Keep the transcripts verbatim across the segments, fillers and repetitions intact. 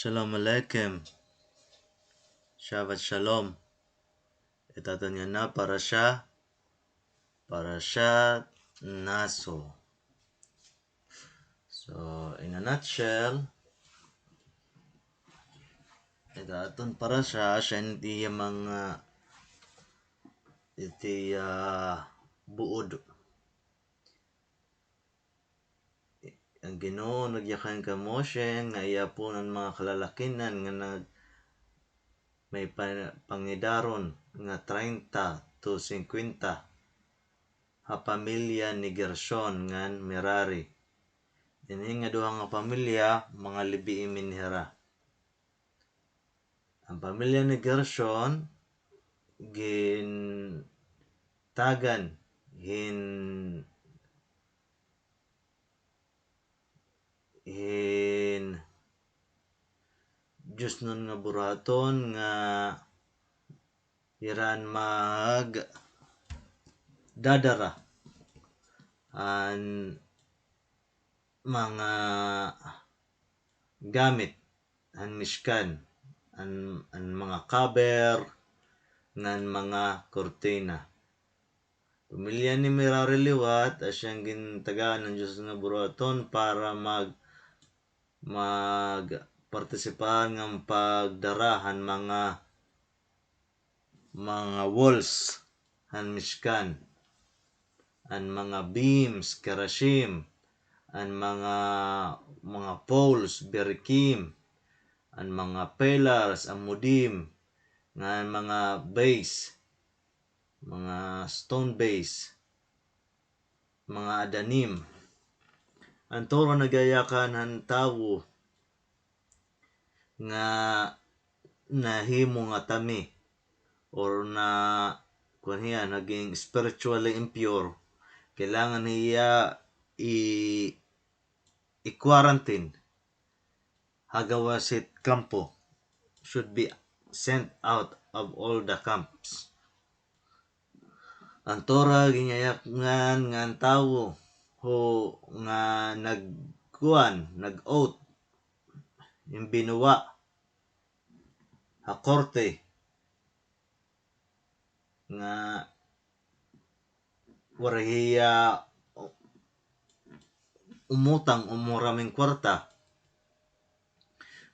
Shalom Aleichem. Shabbat Shalom. It aton yana parasha, Parashat Naso. So, in a nutshell, it aton parasha, asya ini it iya mga, it iya, ah, buod. An Ginoo nagyakan kan Moshe nga iya puon an mga kalalakinan nga nag-, may pa-, pangidaron nga treinta to singkwenta ha pamilya ni Gershon ngan Merari. Ini nga duha nga pamilya, mga Leviim ini hira. An pamilya ni Gershon, gintagan hin, hin diosnon nga buruhaton nga hira an magdadara han mga gamit han Mishkan, an, an mga cover, ngan mga kurtina. Pamilya ni Merari liwat, asya an gintagaan han Dios nga buruhaton para mag-, magpartisipar ngan pagdara han mga mga walls han Mishkan, an mga beams, kerashim, an mga, mga poles, berikim, an mga pillars, amudim, ngan mga base, mga stone base, mga adanim. An Torah nagyayakan han tawo nga nahimo nga tameh or na, kuan hiya, naging spiritually impure, kailangan hiya i-, i-quarantine ha gawas hit kampo, should be sent out of all the camps. An Torah ginyayakan nga an tawo ho nga nagkuan, nag-oath, in binuwa ha korte nga waray hiya umutang o huram hin kwarta.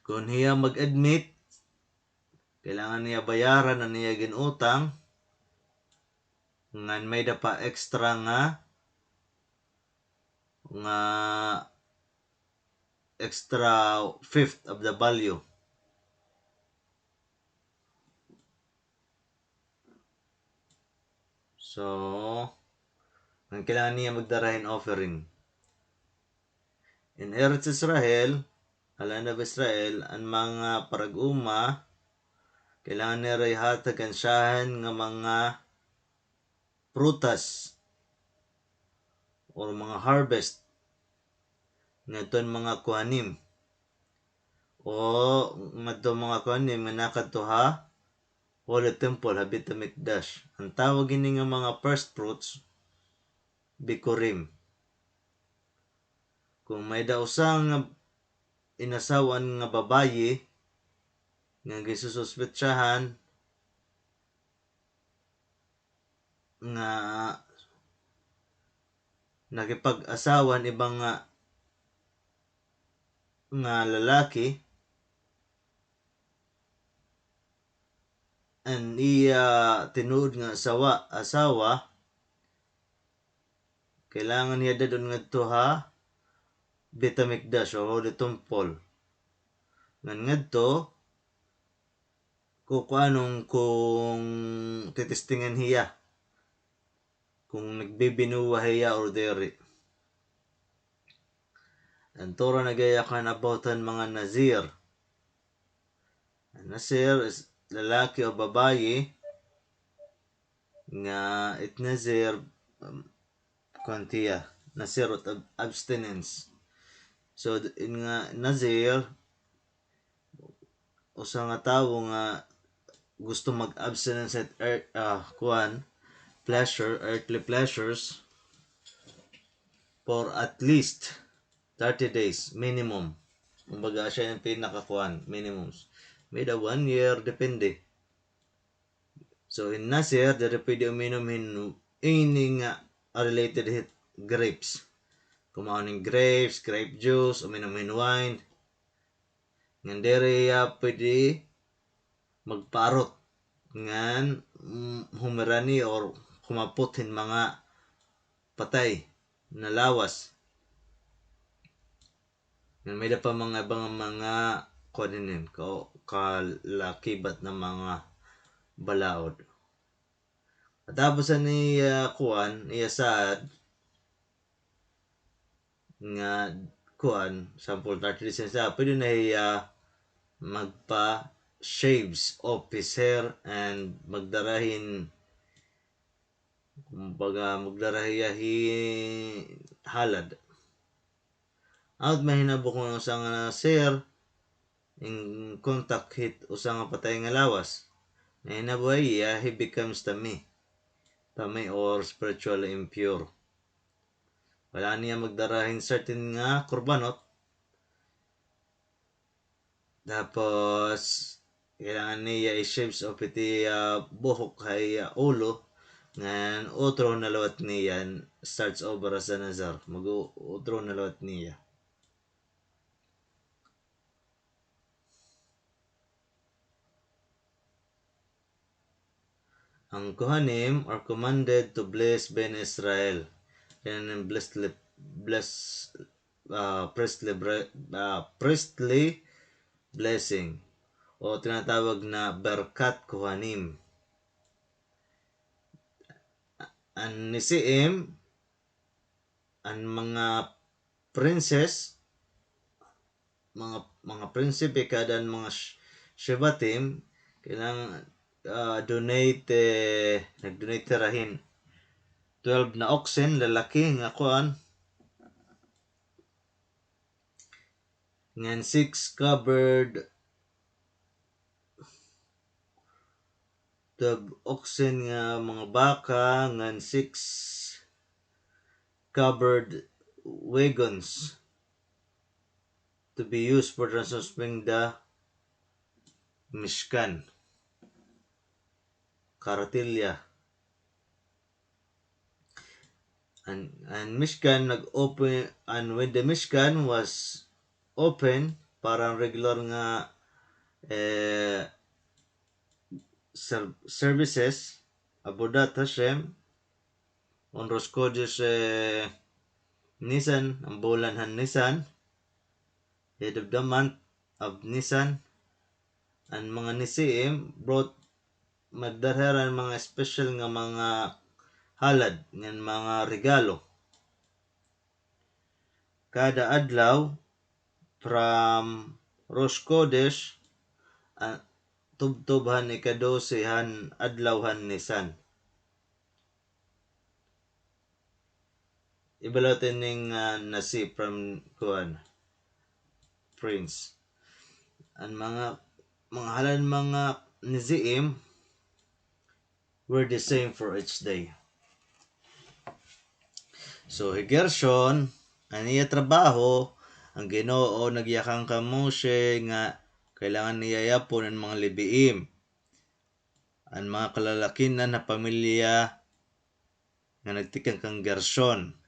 Kon hiya mag-admit, kailangan niya bayaran an iya gin-utang, ngan may-ada pa extra nga, nga extra fifth of the value. So, ngan kailangan niya magdara hin offering. In Eretz Israel, ha land of Israel, an mga parag-uma, kailangan nira ihatag an syahan nga mga prutas or mga harvest ngadto han mga kohanim, o ngadto han mga kohanim nga nakadto ha Holy Temple, ha Beit Hamikdash. An tawag hini nga mga first fruits, bikurim. Kon may-ada usa nga inasawan nga babaye nga ginsususpetsahan nga nakipag-asawa han iba nga, nga lalaki, an iya tinuod nga asawa, asawa, kailangan hiya dad-on ngadto ha Beit Hamikdash o Holy Temple. Ngan ngadto, kukuanon kon titestingan hiya, kon nagbibinuwa hiya or diri. An Torah nagyayakan about han mga Nazir. An Nazir is lalaki o babaye nga it Nazir, um, kuan hiya, Nazir of ab-, abstinence. So, d-, in nga Nazir, usa nga tawo nga gusto mag-abstinence hit ear-, ah, kuan, pleasure, earthly pleasures for at least thirty days minimum. Kumbaga, siya an pinakakuan, minimums. May-ada one year, depende. So, in Nazir, diri pwede uminom hin ini nga related hit grapes. Kumaon hin grapes, grape juice, uminom hin wine. Ngan diri hiya pwede magpaarot ngan, mm, humirani or kumapot hin mga patay na lawas. Ngan may-ada pa mga iba nga mga kuan hinin, ka-, kalakibat na mga balaod. Tapos an iya kuan, iya saad nga kuan, sample thirty days na siya, pwede na hiya magpa-shaves of his hair and magdara hin, kumbaga, magdara hiya hin halad. Hawat mahinabo kon usa nga Nazir in contact hit usa nga patay nga lawas. Nahinabo hiya, he becomes tamei. Tamei or spiritually impure. Wala niya magdara hin certain nga korbanot. Tapos, kailangan niya i-shaves off it iya buhok ha iya ulo, ngan utro na liwat niya, starts over as a Nazir. Mag-u-, utro na liwat niya. Ang Kohanim are commanded to bless Bnei Israel. Yan ang blessly, bless, ah, priestly bre-, ah, priestly blessing. O tinatawag na Berkat Kohanim. An Nesiim, an mga princess, mga, mga prinsipe, kada an mga sh-, Shevatim, kailangan, ah, donate, eh, nag-donate hira hin twelve na oxen, lalaki, nga kuan. Ngan six covered, twelve oxen nga mga baka, ngan six covered wagons to be used for transporting the Mishkan, karatilya. An, an Mishkan nag-open, and when the Mishkan was open, para regular nga, eh, ser-, services, Avodat Hashem, on Rosh Chodesh, eh, Nisan, an bulan han Nisan, head of the month of Nisan, an mga Nesiim brought, magdara hira hin mga special nga mga halad, ngan mga regalo. Kada adlaw, from Rosh Chodesh, ah, tubtob han ikadose han adlaw han Nisan. Ibalo tining, ah, Nasi from kuan, Prince. An mga, mga halad, mga Nesiim were the same for each day. So, hi Gershon, an iya trabaho, an Ginoo nagyakan kan Moshe nga kailangan niya yapon an mga Leviim. An mga kalalakinan ha pamilya nga nagtikang kan Gershon,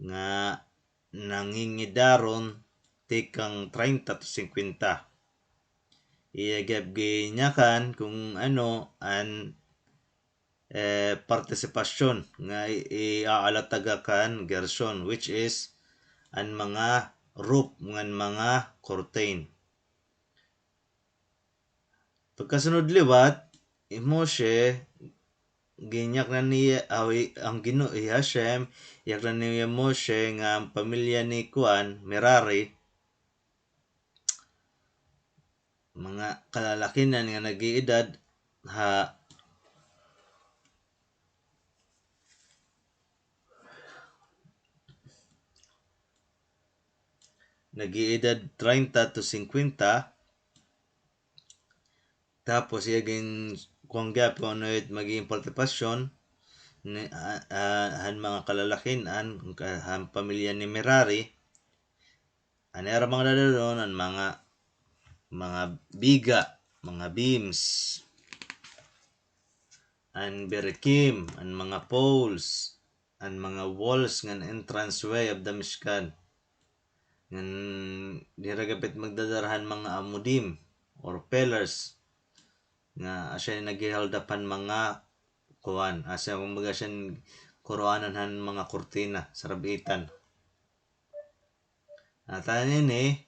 nga nangingidaron tikang treinta to singkwenta. Iya gihap ginyakan kung ano an, eh, partisipasyon nga i-, iaalataga kan Gershon, which is an mga roof ngan mga curtain. Pagkasunod liwat, hi Moshe, ginyaknan niya, aw, hi, an Ginoo, hi Hashem, yaknan niya Moshe nga an pamilya ni kuan, Merari, mga kalalakinan nga nag-iedad ha nag-iedad treinta to singkwenta. Tapos iya gin-, kuan gihap kung ano it magiging partisipasyon ni, ah, ah, han mga kalalakinan, ka-, han pamilya ni Merari. an ira mga dadad-on, an mga, mga biga, mga beams, an berikim, an mga poles, an mga walls ngan entrance way of the Mishkan. Ngan dira gihap it magdadara han mga amudim or pillars nga asya naghihalda han mga kuan, asya kumbaga asya kuruanan han mga kurtina, sarabitan. At an ini,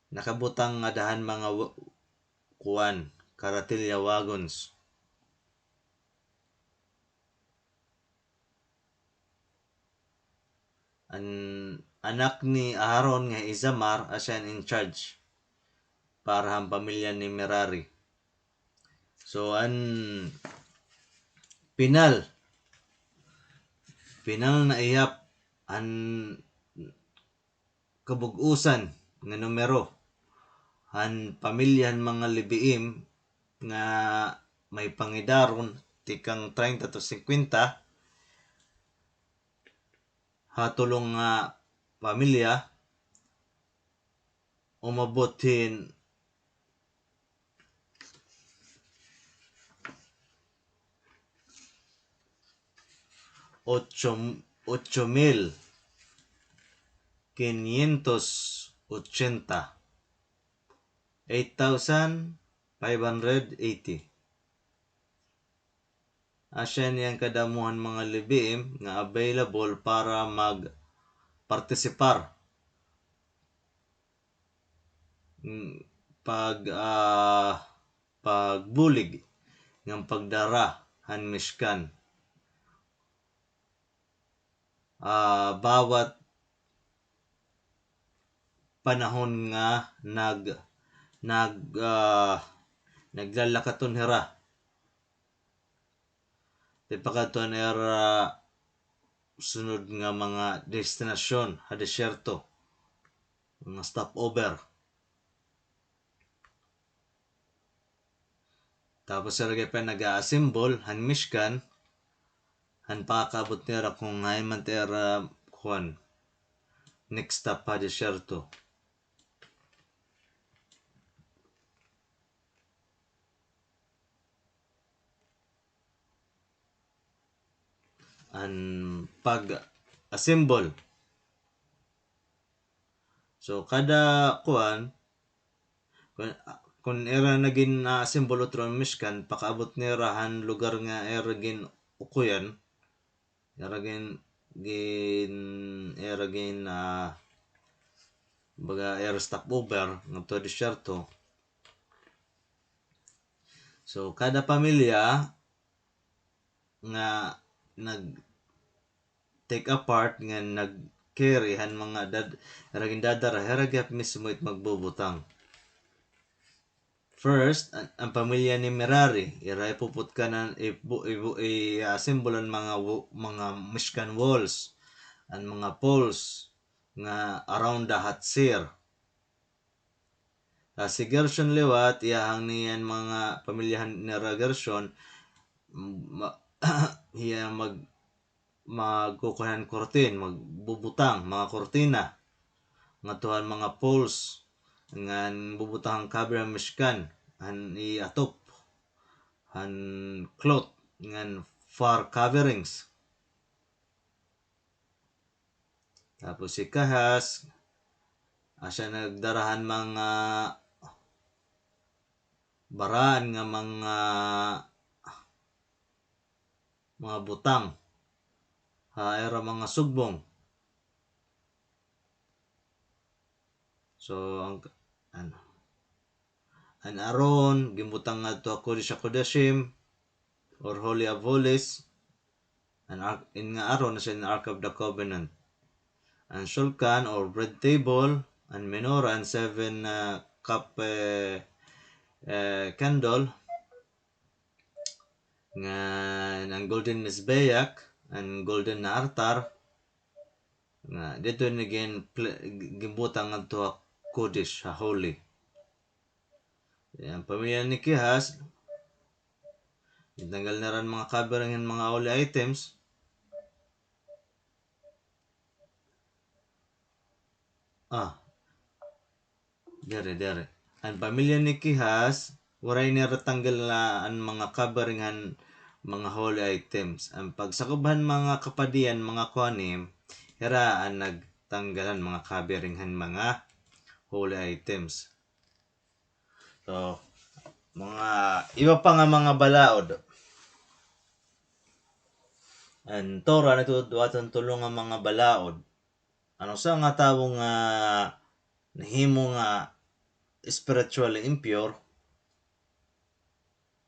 nakabutang ngada han mga wa-, kuan, karatilya wagons. An anak ni Aaron nga Isamar, asya an in charge para han pamilya ni Merari. So, an pinal, pinal na ihap an kabug-osan nga numero han pamilya han mga Leviim nga may pangidaron tikang treinta to singkwenta ha tulo nga pamilya, umabot hin ocho, ocho mil quinientos ochenta, eight thousand five hundred eighty. Asya ini an kadamo han mga Leviim nga available para mag-partisipar, mm, pag, ah, pagbulig ngan pagdara han Mishkan. Ah, bawat panahon nga nag-, nag-, ah, naglalakaton hira. Tipakadto han ira sunod nga mga destinasyon ha disyerto, mga stopover. Tapos sila gihap naga-assemble han Mishkan, han pakakaabot nira kon hain man it ira, kuan, next stop ha disyerto. An pag-assemble. So, kada kuan, kun, kun ira nagin-assemble utro an Mishkan, pakaabot nira han lugar nga ira gin-ukoyan, ira gin-, gin-, ira gin-, ah, baga ira stopover ngadto ha disyerto. So, kada pamilya nga nag-take a part nga nag-carry han mga dad-, ira gindadara, hira gihap mismo it magbubutang. First, an, an pamilya ni Merari, ira ipuputkan an, ibu-, ibu-, i-assemble an mga wo-, mga Mishkan walls, an mga poles nga around the Hatzir. Ah, si Gershon liwat, iya han niyan mga pamilya han nira Gershon, ma-, iya mag-, magkukuan han kurtin, magbubutang, mga kurtina. Ngadto han mga poles, ngan bubutang han cover han Mishkan, han iatop, han cloth, ngan fur coverings. Tapos si Kahas, asya nagdara han mga baraan nga mga, mga butang ha ira mga sugbong. So, an, ano, an Aaron, ginbutang ngadto ha Kodesh HaKodashim, or Holy of Holies. An Ark, ini nga Aaron, asya an Ark of the Covenant. An Shulchan, or bread table, an menorah, an seven, ah, cup, eh, eh, candle, ngan an golden mizbeach, an golden na altar, nga didto ini gin-, pla-, ginbutang ngadto ha Kodesh, ha Holy. An pamilya ni Kehas, gintanggal nira an mga covering han mga holy items. Ah, Diri, diri. An pamilya ni Kehas, waray nira tanggal an mga covering han mga holy items. An pagsakob han mga kapadian, mga kohanim, hira an nagtanggal han mga covering han mga holy items. So, mga iba pa nga mga balaod. An Torah nagtutudlo han tulo nga mga balaod. An usa nga tawo nga nahimo nga spiritually impure,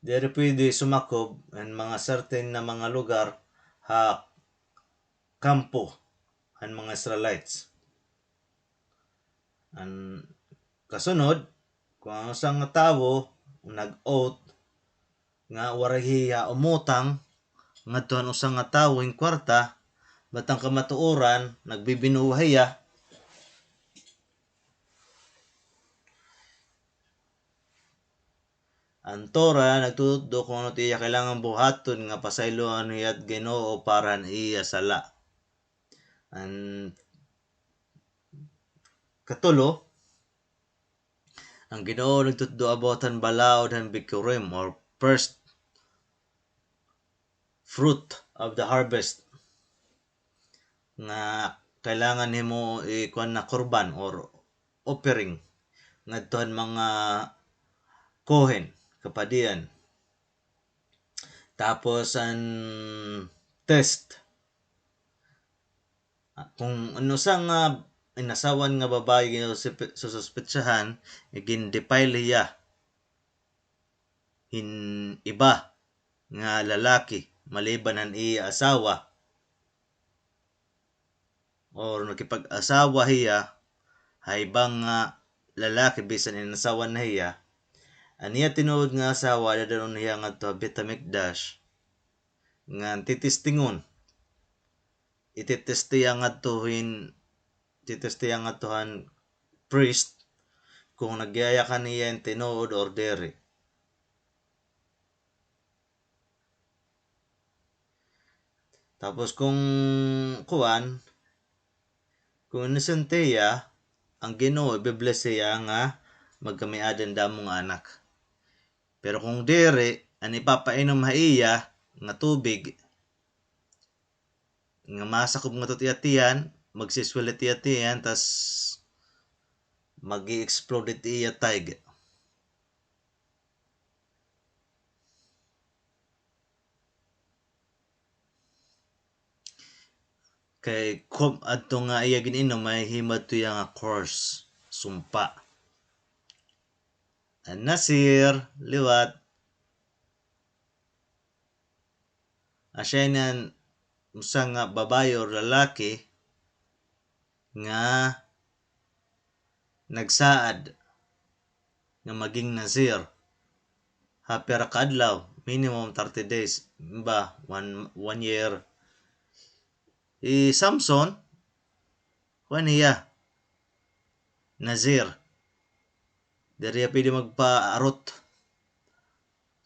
diri pwede sumakob han mga certain na mga lugar ha kampo han mga Israelites. An kasunod, kon an usa nga tawo nag-oath nga waray hiya umutang ngadto han usa nga tawo hin kwarta, but an kamatuoran, nagbibinuwa hiya. An Torah nagtutudlo kon ano it iya kailangan buhaton nga pasayloan hiya han Ginoo para han iya sala. An katulo, an Ginoo nagtutudlo about han balaod han Bikurim or first fruit of the harvest nga kailangan himo ikuan na korban or offering ngadto han mga kohen, kapadian. Tapos an test. Kon an usa nga inasawan nga babaye ginsuspe-, sususpetsahan, gin-defile hiya hin iba nga lalaki maliban han iya asawa, or nakipag-asawa hiya ha iba nga lalaki bisan inasawan na hiya, an iya tinuod nga asawa, dad-on hiya ngadto ha Beit Hamikdash ngan titestingon. Ititest hiya ngadto hin, ititest hiya ngadto han priest kon nagyayakan hiya hin tinuod or diri. Tapos kon kuan, kon inosente hiya, an Ginoo ibe-bless hiya nga magkamay-ada hin damo nga anak. Pero kon diri, an ipapainom ha iya nga tubig, nga masakob ngadto it iya tiyan, magsiswell it iya tiyan, tas mag-i-explode it iya tayg. Kay kon adto nga iya gin-inom, mahihimo adto hiya nga curse, sumpa. An Nazir, liwat. Asya ini an usa nga babaye or lalaki nga nagsaad nga maging Nazir ha pira ka adlaw, minimum thirty days, iba, one, one year. Hi Samson, kuan hiya, Nazir. Diri hiya pwede magpaarot.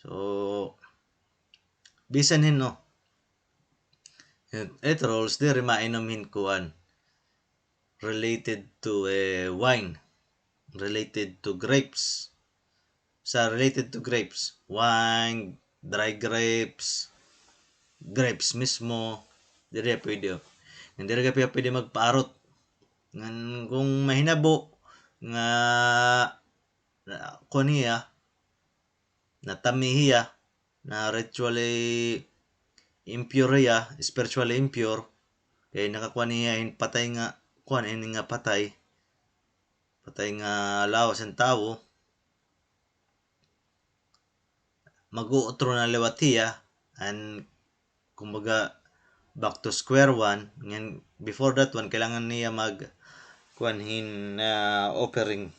So, bisan hin-o. It rules, diri mainom hin kuan. Related to, eh, wine. Related to grapes. Sa related to grapes. Wine, dry grapes, grapes mismo. Diri pwede, o. Ngan diri ka pa pwede magpaarot. Ngan kon mahinabo nga, na, kuan hiya, natami hiya, na ritually impure hiya, spiritually impure, kay nakakuan hiya hin patay nga, kuan ini nga patay, patay nga lawas hin tawo, mag-uutro na liwat hiya, and kumbaga, back to square one, ngan before that one, kailangan niya mag, kuan hin, ah, offering.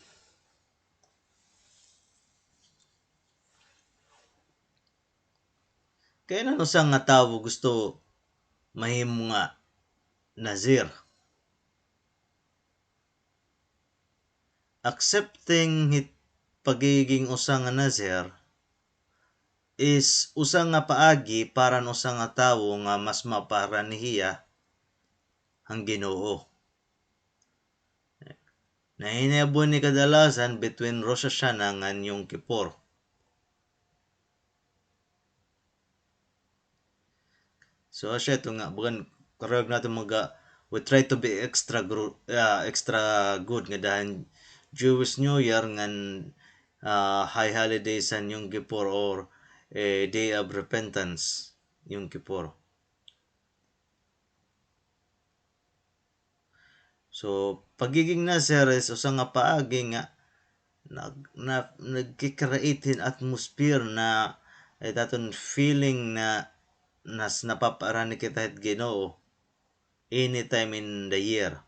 Kay ano an usa nga tawo gusto mahimo nga Nazir? Accepting hit pagiging usa nga Nazir is usa nga paagi para han usa nga tawo nga mas mapaharani hiya han Ginoo. Nahinabo ini kadalasan between Rosh Hashanah ngan Yom Kippur. So, asya ito nga, bagan, karuyag naton maga, we try to be extra gru-, ah, extra good ngada han Jewish New Year ngan, ah, high holidays han Yom Kippur or, eh, Day of Repentance, Yom Kippur. So, pagiging Nazir is usa nga paagi nga nag-, na-, nagki-create hin atmosphere na, eh, it aton feeling na nas-, napapaarani kita hit Ginoo anytime in the year.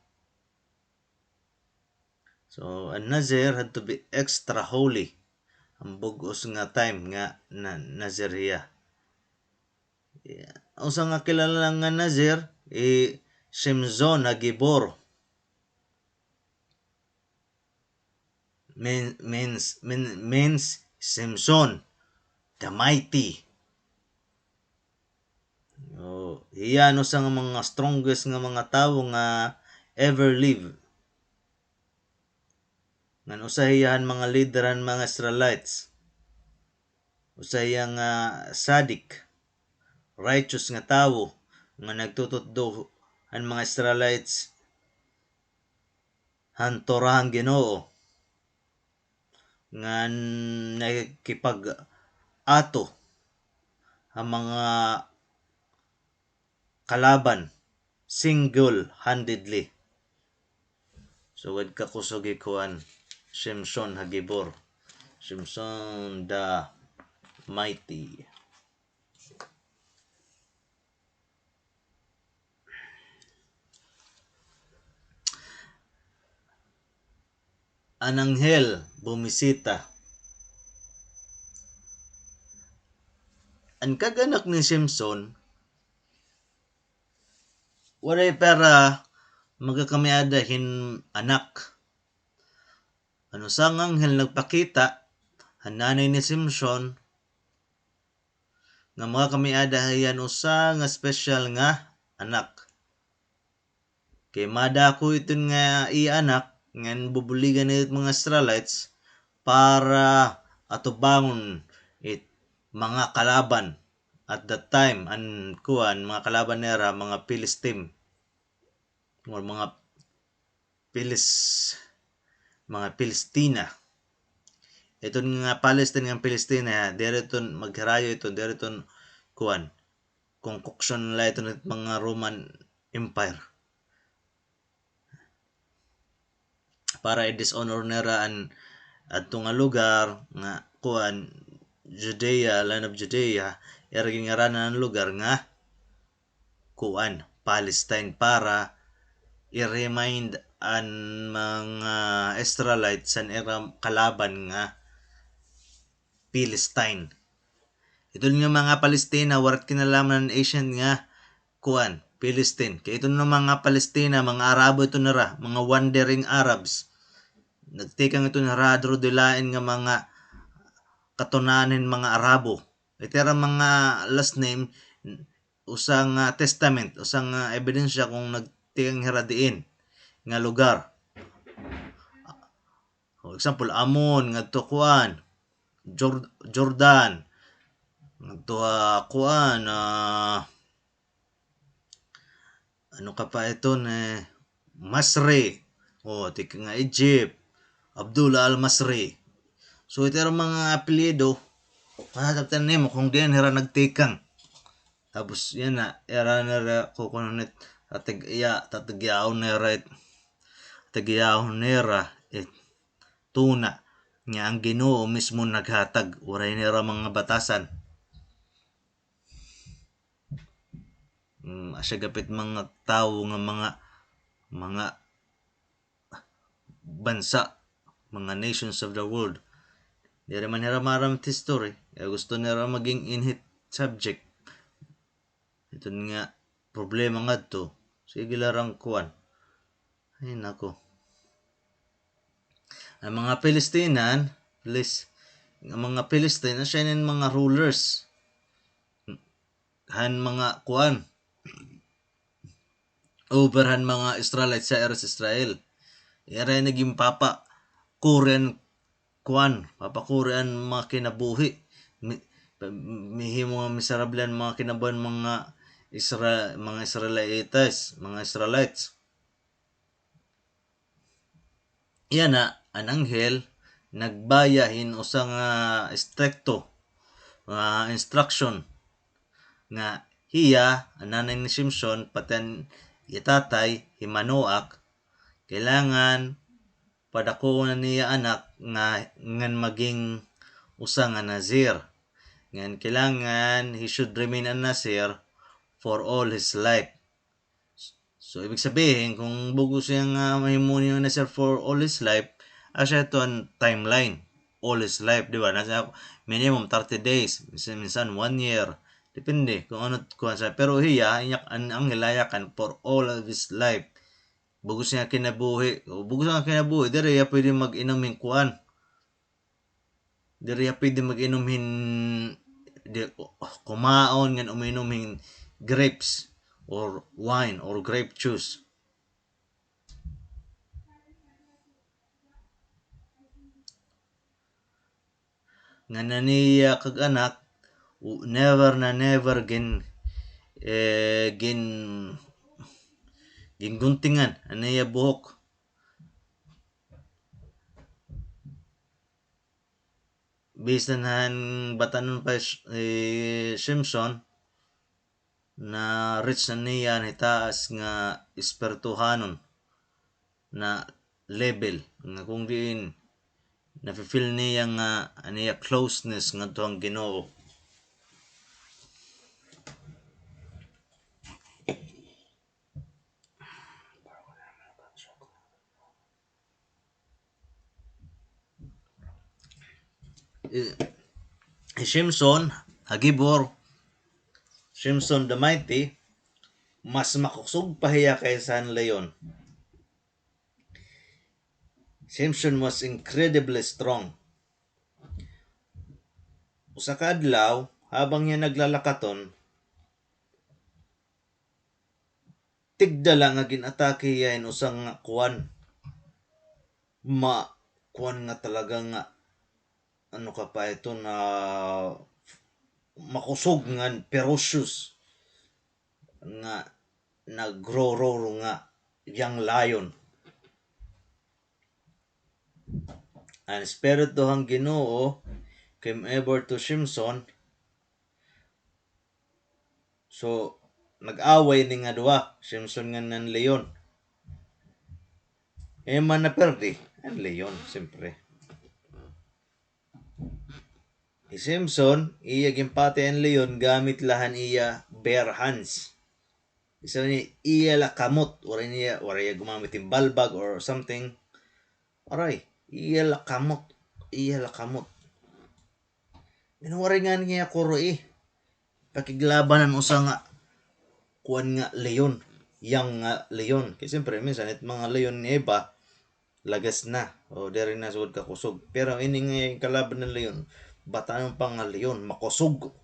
So, an Nazir had to be extra holy. An bug-os nga time nga na-, Nazir hiya. Yeah. Usa nga kilala nga Nazir, i Shimshon HaGibor. Mean-, means, mean-, means Shimshon, the mighty. Oh, hiya an usa nga mga strongest nga mga tawo nga ever live. Ngan usa hiya han mga leader han mga Israelites. Usa hiya nga tzaddik, righteous nga tawo, nga nagtututdo han mga Israelites han Torah han Ginoo, ngan nakikipag-ato ha mga kalaban, single-handedly. So, wad kakusog hi kuan, Shimshon HaGibor. Shimshon the Mighty. An anghel bumisita. An kag-anak ni Shimshon, waray pa hira magkakamiada hin anak. An usa nga anghel nagpakita han nanay ni Shimshon nga magkakamiada hiya hin usa nga special nga anak. Kay madako iton nga iya anak, ngan bubuligan it mga Israelites para atubangon it mga kalaban. At that time, an kuan, mga kalaban nira, mga Philistine. Or mga Pilis-, mga Pilistina. Iton nga Palestine ngan Pilistina, diri iton maghirayo iton, diri iton kuan, concoction la iton mga Roman Empire. Para i-dishonor nira an adto nga lugar nga kuan, Judea, land of Judea, ira ginngaranan an lugar nga kuan, Palestine, para i-remind an mga Israelites han ira kalaban nga Philistine. Iton nga mga Palestina, waray kinalaman han ancient nga kuan, Philistine. Kay iton nga mga Palestina, mga Arabo iton nira, mga wandering Arabs. Nagtikang iton hira hadto ha dilain nga mga katunanan hin mga Arabo. Ito ira mga last name, usa nga testament, usa nga ebidensya kon nagtikang hira diin nga lugar. For example, Ammon, ngadto kuan, Jor-, Jordan, ngadto, ah, kuan, ah, ano ka pa iton, eh, Masri. O, tikang nga Egypt. Abdullah al-Masri. So, ito ira mga apelyido, matataptan nimo kon diin hira nagtikang. Tapos, yana, ira nira kukunon it, tatag-iya, tatagyaon nira it, tatagyaon nira it tuna nga an Ginoo mismo naghatag, waray nira mga batasan. Mm, asya gapit mga tawo nga mga, mga bansa, mga nations of the world. Diri man nira maaram it history, kay gusto nira maging in hit subject. Iton nga problema ngadto, sige la rang kuan. Ay, nako. An mga Palestinian, Pilis-, an mga Palestine, asya ini an mga rulers han mga kuan, over han mga Israelites ha Eretz Israel. Ira ini ginpapakuri an kuan, papakuri an mga kinabuhi. Mi-, mihimo nga miserable an mga kinabuhi han mga Isra-, mga Israelites, mga Israelites. Yana, an anghel nagbaya hin usa nga estrikto nga instruction nga hiya, an nanay ni Samson, pati an iya tatay, hi Manoah, kailangan padakuon an iya anak nga, ngan maging usa nga Nazir. Ngan kailangan he should remain a Nazir for all his life. So, ibig sabihin, kung bug-os hiya nga mahimo niya Nazir for all his life, asya ito an timeline, all his life, di ba? Nasa minimum thirty days, minsan, minsan one year. Depende kung ano, kung sa, pero hiya, iyak, an, an hilayakan for all of his life. Bug-os niya kinabuhi. O, bug-os niya kinabuhi, diri hiya pwede mag-inom hin kuan. Diri hiya pwede mag-inom hin, di, kumaon ngan uminom hin grapes or wine or grape juice. Ngan an iya kag-anak, u-, never na never gin-, eh, gin-, ginguntingan an iya buhok. Bisan han batan-on pa hi Sh-, hi Samson, na-reach na niya an hitaas nga espirituhanon na level, nga kung diin nafi-feel niya nga an iya closeness ngadto han Ginoo. Eh, hi Samson, ha Gibor, Samson the Mighty, mas makusog pa hiya kaysa han leon. Samson was incredibly strong. Usa ka adlaw, habang hiya naglalakaton, tigda la nga gin-atake hiya hin usa nga kuan. Ma-, kuan nga talaga nga, ano ka pa ito na makusog ngan ferocious nga nagro-roar nga young lion. An Espiritu han Ginoo came over to Samson. So, nag-away ini nga duha, Samson ngan an leon. Eh, man naperde, an leon, siyempre. Hi Samson, iya ginpatay an leon gamit la han iya bare hands. Isa ni iya la kamot, waray niya, waray niya gumamit hin balbag or something. Waray, iya la kamot, iya la kamot. Ngan waray ngani niya kuro, eh, pakiglaban an usa nga kuan nga leon, young nga leon. Kay siyempre, minsan it mga leon nga iba, lagas na, o diri na sugad kakusog. Pero ini nga kalaban nga leon, batan-on pa nga leon, makusog,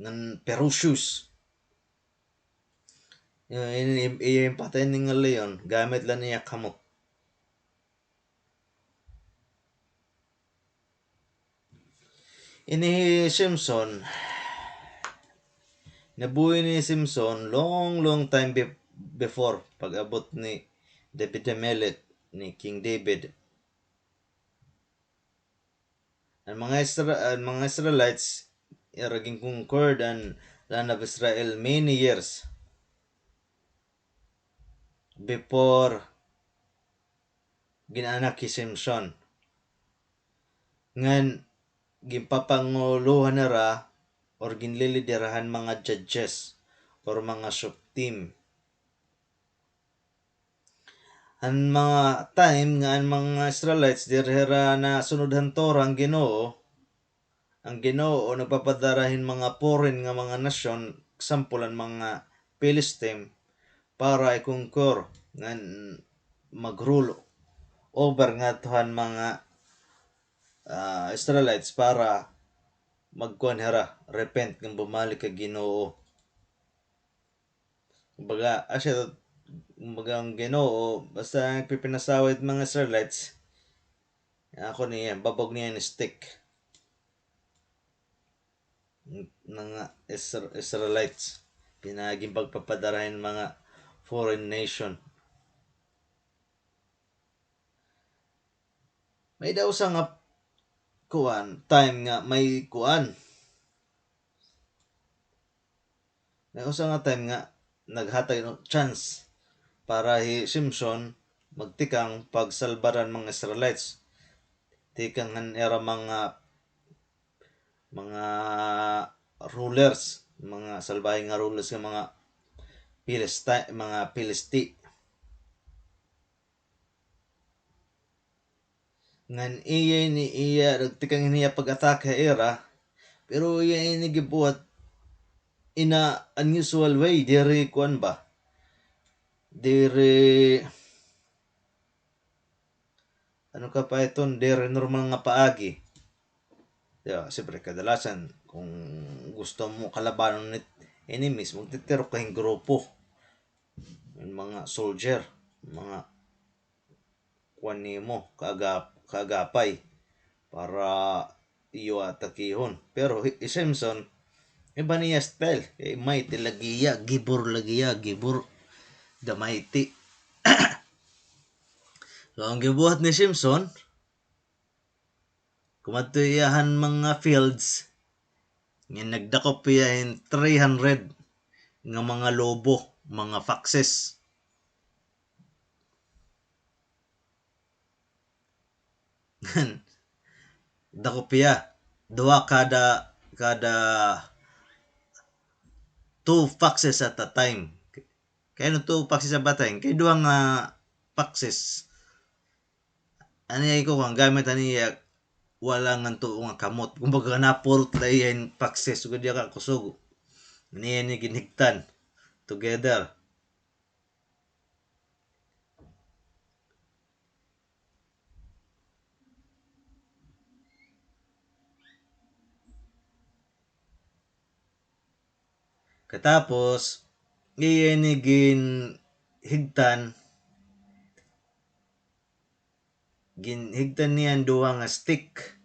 ngan ferocious. Iya, ini, iya ginpatay ini nga leon, gamit la niya kamot. Ini hi Samson, nabuhi ini hi Samson long, long time be-, before pag-abot ni David Hamelech, ni King David. An mga Isra-, an mga Israelites, ira gin-conquered an land of Israel many years before gin-anak hi Samson. Ngan ginpapangulohan hira or ginliliderahan mga judges or mga shoftim. An mga time nga an mga Israelites diri hira nasunod han Torah han Ginoo, an Ginoo nagpapadara hin mga foreign nga mga nasyon, example, an mga Philistine, para i-conquer ngan mag-rule over ngadto han mga, ah, Israelites para magkuan hira, repent ngan bumalik ha Ginoo. Kumbaga, asya, Kumbaga, an Ginoo, basta nagpipinasawa it mga Israelites, ako niya, babog niya an stick. Mga Isra-, Israelites, pinaaging pagpapadara hin mga foreign nation. May-ada usa nga kuan, time nga may kuan. May usa nga time nga naghatag hin chance para hi Samson magtikang pagsalbar han mga Israelites tikang han ira mga, mga rulers, mga salbahe nga rulers nga mga Pilista-, mga Pilisti. Ngan iya ini, iya nagtikang hin iya pag-atake ha ira, pero iya ini gibuhat in a unusual way, diri kuan ba? Diri, ano ka pa iton, diri normal nga paagi. Di ba? Siyempre, kadalasan, kung gusto mo kalabanon nit enemies, magtitirok ka hin grupo. Hin mga soldier, mga kuan nimo, kaagap-, kaagapay para iyo atakihon. Pero hi, hi Samson, iba niya style. Kay mighty lagi hiya, gibor lagi hiya, gibor. The mighty. So, an gibuhat ni Samson, kumadto hiya han mga fields, ngan nagdakop hiya hin three hundred nga mga lobo, mga foxes. Ngan dakop hiya, duha kada, kada two foxes at a time. Kay ano two foxes at a time? Kay duha nga foxes. An iya ikuan, gamit an iya, wala ngan tuo nga kamot. Kumbaga, napurot la iya hin foxes. Sugad iya kakusog. An iya ini ginhigtan together. Katapos, iya ini ginhigtan, ginhigtan niya an duha nga stick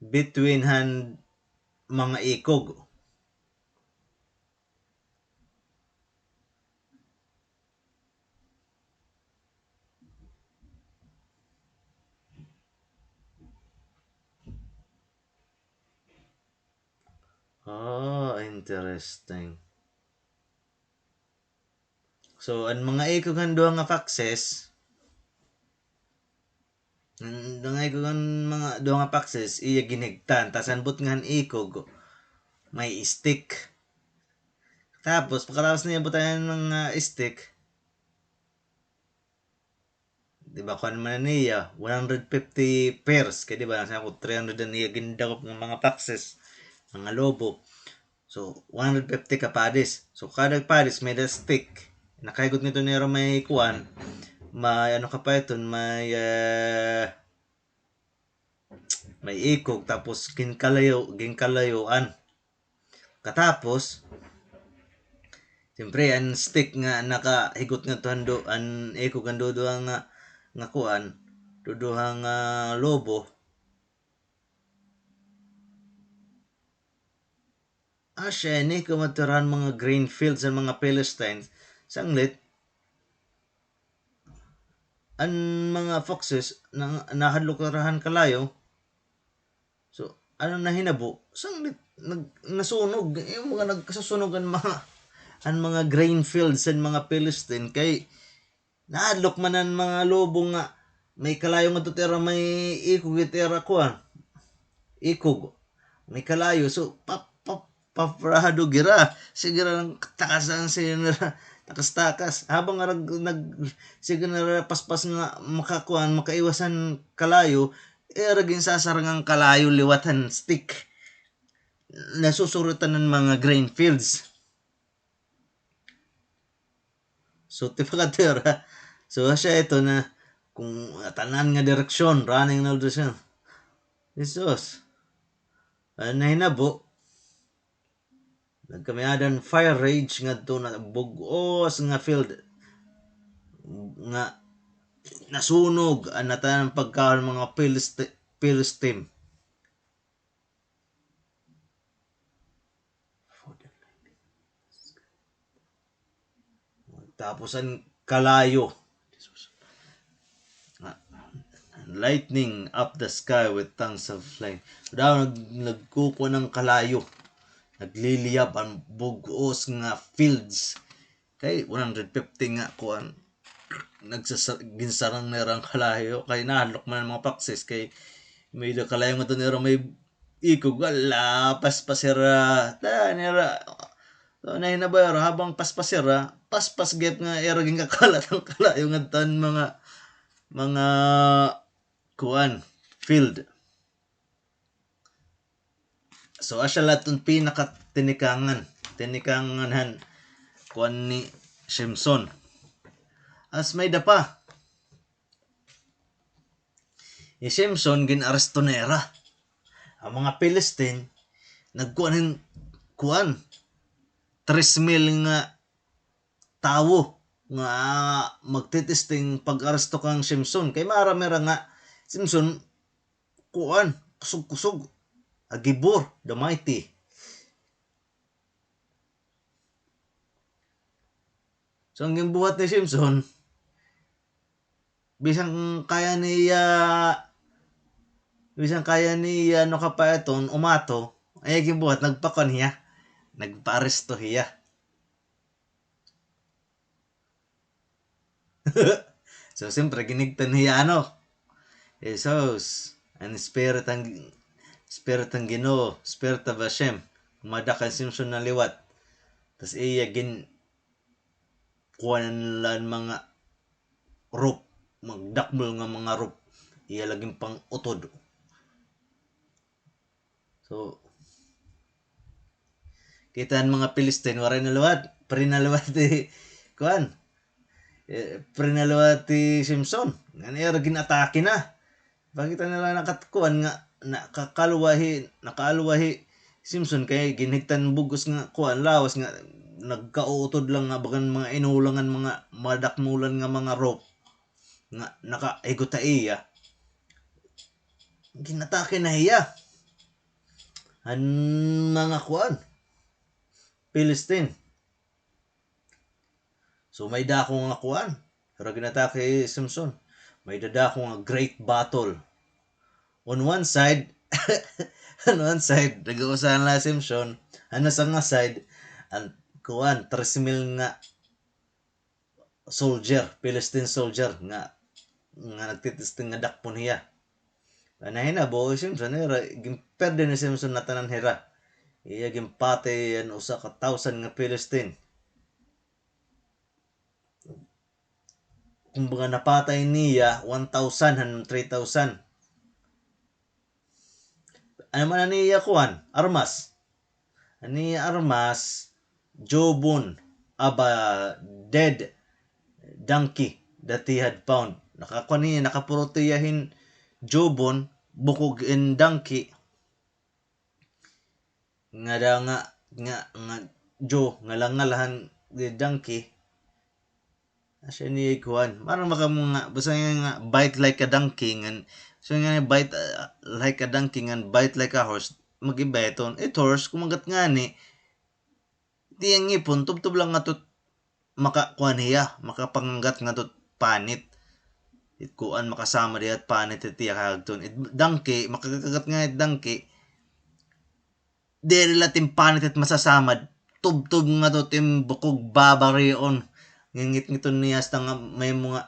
between han mga ikog. Ah, interesting. So, an mga ikog han duha nga foxes, an mga ikog han mga duha nga foxes, iya ginhigtan. Tas an butnga han ikog, may stick. Tapos, pagkatapos niya butngan an mga stick, di ba, kuan man niya, one hundred fifty pairs. Kay di ba, nasa ako, three hundred an iya gindakop nga mga foxes, mga lobo. So, one hundred fifty ka pares. So, kada pares may-ada stick. Nakahigot nito nira may kuan, may ano ka pa iton, may, eh, may ikog, tapos ginkalayo-, ginkalayoan. Katapos, siyempre, an stick nga nakahigot ngadto han du-, an ikog han duduha nga, nga kuan, duduha nga lobo. Asya ini, kumadto hira han mga grain fields han mga Philistines. Sanglit, an mga foxes, na-, nahadlok hira han kalayo. So, ano nahinabo? Sanglit, nag-, nasunog. Yung mga nagkasusunog an mga, an mga grain fields han mga Philistine. Kay, nahadlok man an mga lobo nga may kalayo ngadto it ira may ikog it ira kuan. Ikog. May kalayo. So, pap-, pap-, paparado gira. Sige ra, nagtakasan, sige nira, takas-takas. Habang nag-, nag-, sige nira paspas nga makakuan, makaiwas han kalayo, ira ginsasarang an kalayo liwat han stick. Nasusuritan an mga grain fields. So, tipakadto hira. So, asya ito na, kung tanan nga direksyon, running na direksyon. Jesus. Ano nahinabo? Nagkamiadan fire rage ngadto na bug-os nga field nga nasunog an natanan pagkaon mga Philist-, Philistine. Tapos an kalayo. Lightning up the sky with tongues of flame. Daw nag-, nagkukuan an kalayo. Nagliliyab an bug-os nga fields. Kay one hundred fifty nga kuan. Nagsasa-, ginsarang nira an kalayo. Kay nahadlok man an mga paksis. Kay may da kalayo nga to nira may ikog, ala, paspas hira. Ta, nira. So, nahinabo hira, habang paspas hira, paspas gihap nga ira ginkakalat an kalayo ngadto han mga, mga, kuan, field. So, asya la iton pinakatinikanan, tinikanan han kuan ni Samson. As may da pa. Hi Samson, gin-aresto nira. An mga Philistine, nagkuan hin, kuan, tres mil nga tawo nga magtitesting pag-aresto kan Samson. Kay maaram hira nga Samson, kuan, kusog-kusog. A Gibor, the mighty. So, an ginbuhat ni Samson, bisan kaya niya, bisan kaya niya, ano ka pa iton, umato, ay ginbuhat, nagpakuan hiya, nagpaaresto hiya. So, siyempre, ginhigtan hiya, ano? Jesus, an Spirit han, Spirit han Ginoo, Spirit of Hashem, humadak kan Samson na liwat. Tas iya gin-, kuan la an mga rope, magdakmol nga mga rope. Iya la ginpang-utod. So, kita an mga Philistine, waray na liwat, free na liwat hi, kuan. Eh, free na liwat hi Samson. Ngan ira gin-atake na. Pakita nira nakatkuan nga, nakakalwa hi, nakaalwa hi Samson kay ginhigtan bug-os nga kuan, lawas nga nagkauutod lang nga bagan mga inulang an mga madakmulan nga mga rope. Nga nakahigot ha iya, gin-atake na hiya han mga kuan, Philistine. So, may dako nga kuan, pero gin-atake hi Samson. May dadako nga great battle. On one side, on one side, nag-uusahan la hi Samson. Han usa nga side, an kuan, tres mil nga soldier, Philistine soldier nga, nga nagtitesting nga dakpon hiya. An nahinabo, hi Samson, hira, ginperde ni Samson natanan hira. Iya ginpatay an usa ka thousand nga Philistine. Kumbaga, napatay niya one thousand han three thousand. Ano man an iya kuan? Armas. An iya armas, jawbone of a dead donkey that he had found. Nakakuan niya, nakapurot hiya hin jawbone, bukog hin donkey. Nga da nga, nga, nga jaw, nga langal han donkey. Asya niya kuan. Maaram ba kamo nga, basta nga, nga bite like a donkey, ngan, so nga bite, ah, like a donkey, ngan bite like a horse, mag-iba iton. It horse, kumagat ngani, it iya ngipon, tubtob lang ngadto, makakuan hiya, makapangagat ngadto panit. It kuan, makasamad hiya it panit it iya kahagton. It donkey, makakagat nga it donkey, diri la it im panit it masasamad, tubtob ngadto it im bukog babarion. Ngingit-ngiton niya hasta nga mahimo nga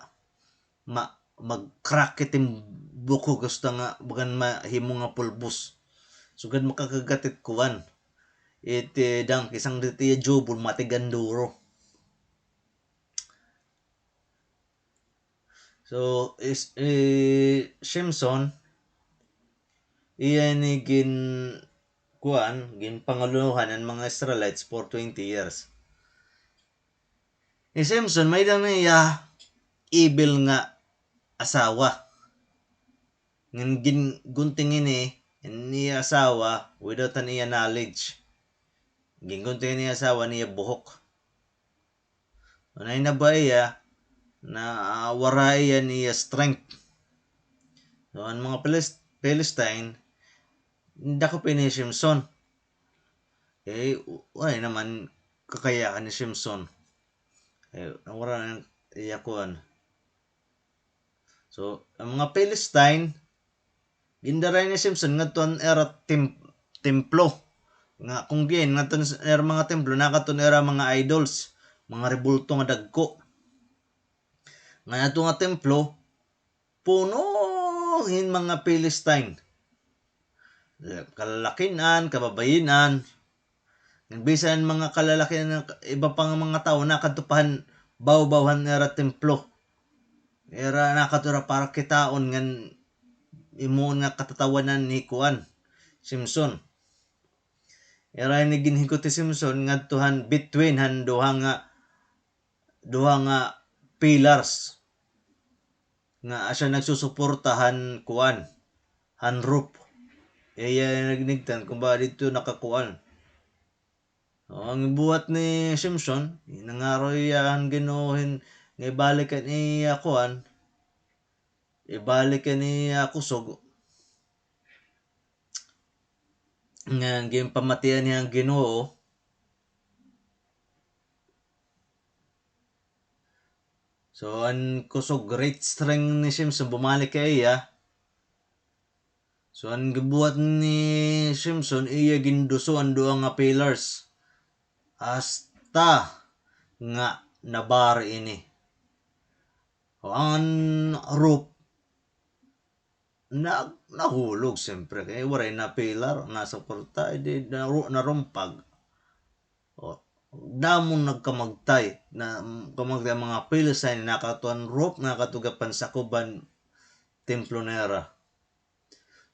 ma-, mag-crack it im bukog hasta nga bagan mahimo nga pulbos. Sugad makakagat it kuan. It, eh, donkey, sanglit iya jawbone, matig-a hin duro. So, is, eh, Samson, iya ini gin-, kuan, ginpangaluhan an mga Israelites for twenty years. Hi Samson, may-ada na iya evil nga asawa. Ngan gingunting ini an iya asawa without an iya knowledge. Gingunti niya asawa niya buhok. Nahinabo iya, na, ah, waray iya niya strength. So, an mga Pilis-, Philistine, dakop ini hi Samson. Eh, waray naman kakayaan ni Samson. Eh, nawara na iya kuan. So, an mga Philistine, gindara ini hi Samson ngadto han ira tem-, templo. Nga kon diin, ngadto han ira mga templo, nakadto han ira mga idols, mga rebulto nga dagko. Nga adto nga templo, puno hin mga Philistine. Kalalakin-an, kababayin-an. Bisan mga kalalakin-an, iba pa nga mga tawo, nakadto pa han bawbaw han ira templo. Ira nakadto ira para kitaon ngan imo nga katatawanan ni kuan, Samson. Ira ini ginhigot hi Samson ngadto han between han duha nga duha nga pillars nga asya nagsusuporta han kuan, han roof. Iya nagnigtan kung ba didto nakakuan. O, an gibuhat ni Samson, nangaro iya han Ginoo hin nga ibalik an iya kuan, ibalik an iya kusog. Nga ginpamatian niya an Ginoo. So, an kusog great strength ni Samson bumalik ha iya. So, an gibuhat ni Samson, iya ginduso an duha nga pillars. Hasta nga nabari ini. O, an roof, nag-, nahulog, siyempre. Kay waray na pillar, nasuporta, eh, di naru-, narumpag. O, damo nagkamagtay, na, kamagtay an mga Philistine, nakadto han roof, nakadto gihap han sakob han templo nira.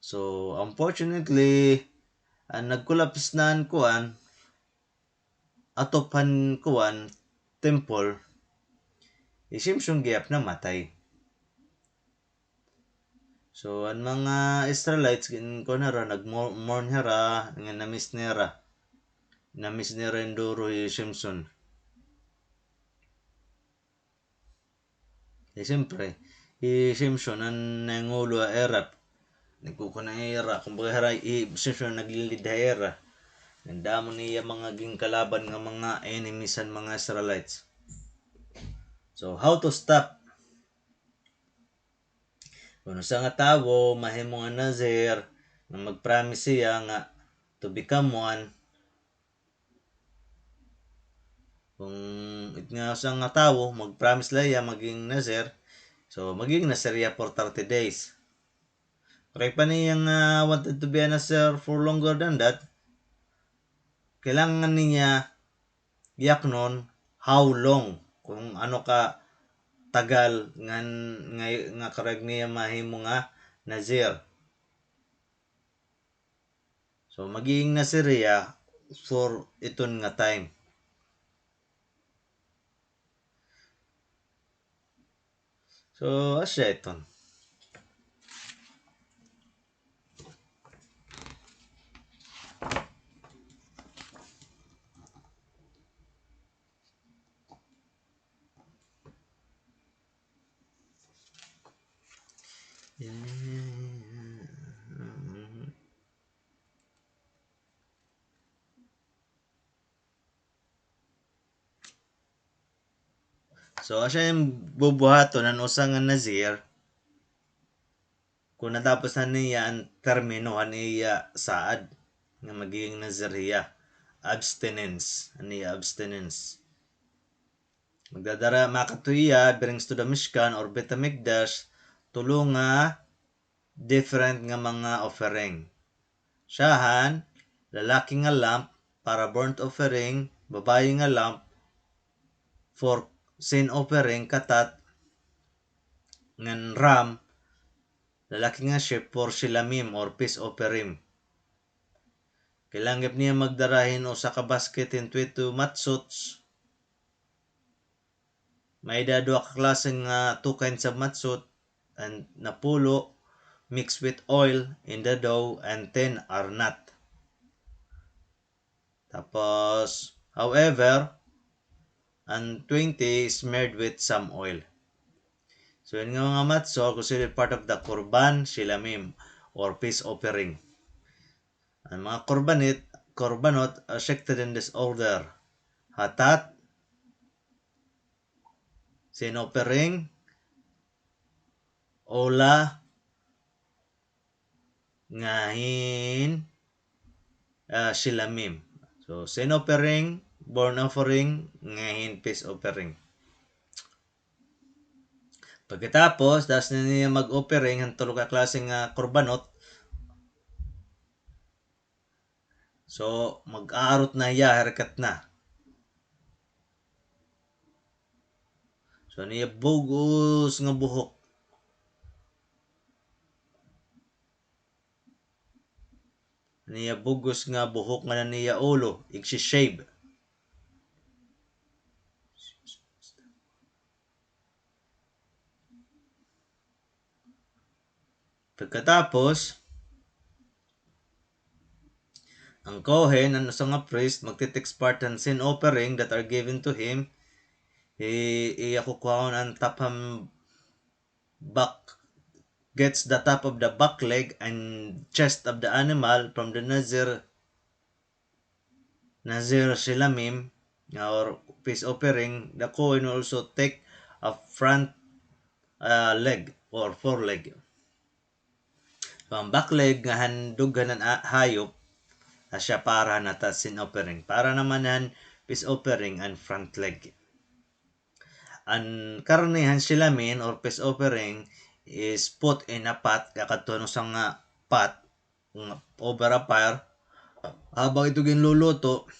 So, unfortunately, an nag-collapse na an kuan, atop han kuan, temple, hi Samson gihap namatay. So, an mga Israelites, gin-, kuan hira, nag-mour-, mourn hira, nga na-miss nira. Na-miss nira hin duro hi Samson. Eh, siyempre, hi Samson an nangulo ha ira. Nagkukuan ha ira. Kumbaga, hira, hi Samson an naglilid ha ira. Ngan damo niya mga ginkalaban nga mga enemies han mga Israelites. So, how to stop? Kon usa nga tawo mahimo nga Nazir, nga mag-promise siya nga to become one, Kon it nga usa nga tawo, mag-promise la hiya maging Nazir, so, maging Nazir hiya for thirty days. Pero if an iya nga wanted to be a Nazir for longer than that, kailangan niya yaknon how long, kung ano katagal nga, nga, nga karuyag niya mahimo nga Nazir. So, magiging Nazir hiya for iton nga time. So, asya iton. So, asya it bubuhaton han usa nga Nazir. Kon natapos na niya an termino han iya saad nga magiging Nazir hiya, abstinence, an iya abstinence. Magdadara, makadto hiya, brings to the Mishkan or Beit Hamikdash, tulo nga different nga mga offering. Shahan, lalaki nga lamb para burnt offering, babayi nga lamb for sin offering, katat, ngan ram, lalaki nga sheep for shilamim or peace offering. Kailangan gihap niya magdara hin usa ka basket hin twenty matzots. May-ada duha ka klase nga two kinds of matzot, an napulo, mixed with oil in the dough, and ten are not. Tapos, however, an twenty smeared with some oil. So, yun nga mga matzot, considered part of the korban shilamim or peace offering. An mga korbanit, korbanot are sected in this order: hatat, sin offering, olah, ngan hin, ah, shilamim. So, sin offering, burnt offering, ngan hin peace offering. Pagkatapos, das na niya mag-offering han tulo ka klase nga korbanot. So, mag-aarot na hiya, haircut na. So, an iya bug-os nga buhok. An iya bug-os nga buhok ngan an iya ulo, igsi-shave. Pagkatapos, an Kohen, an usa nga priest, magti-take part han sin offering that are given to him. I-, iya kukuhaon an top han back, gets the top of the back leg and chest of the animal from the Nazir, Nazir shilamim, or peace offering. The Kohen will also take a front, uh, leg or foreleg. So, an back leg nga han dughan han a-, hayop, asya para han hatat, sin offering. Para naman han peace offering an front leg. An karne han shilamim or peace offering is put in a pot, kakadto han usa nga pot, nga over a fire. Habang ito ginluluto,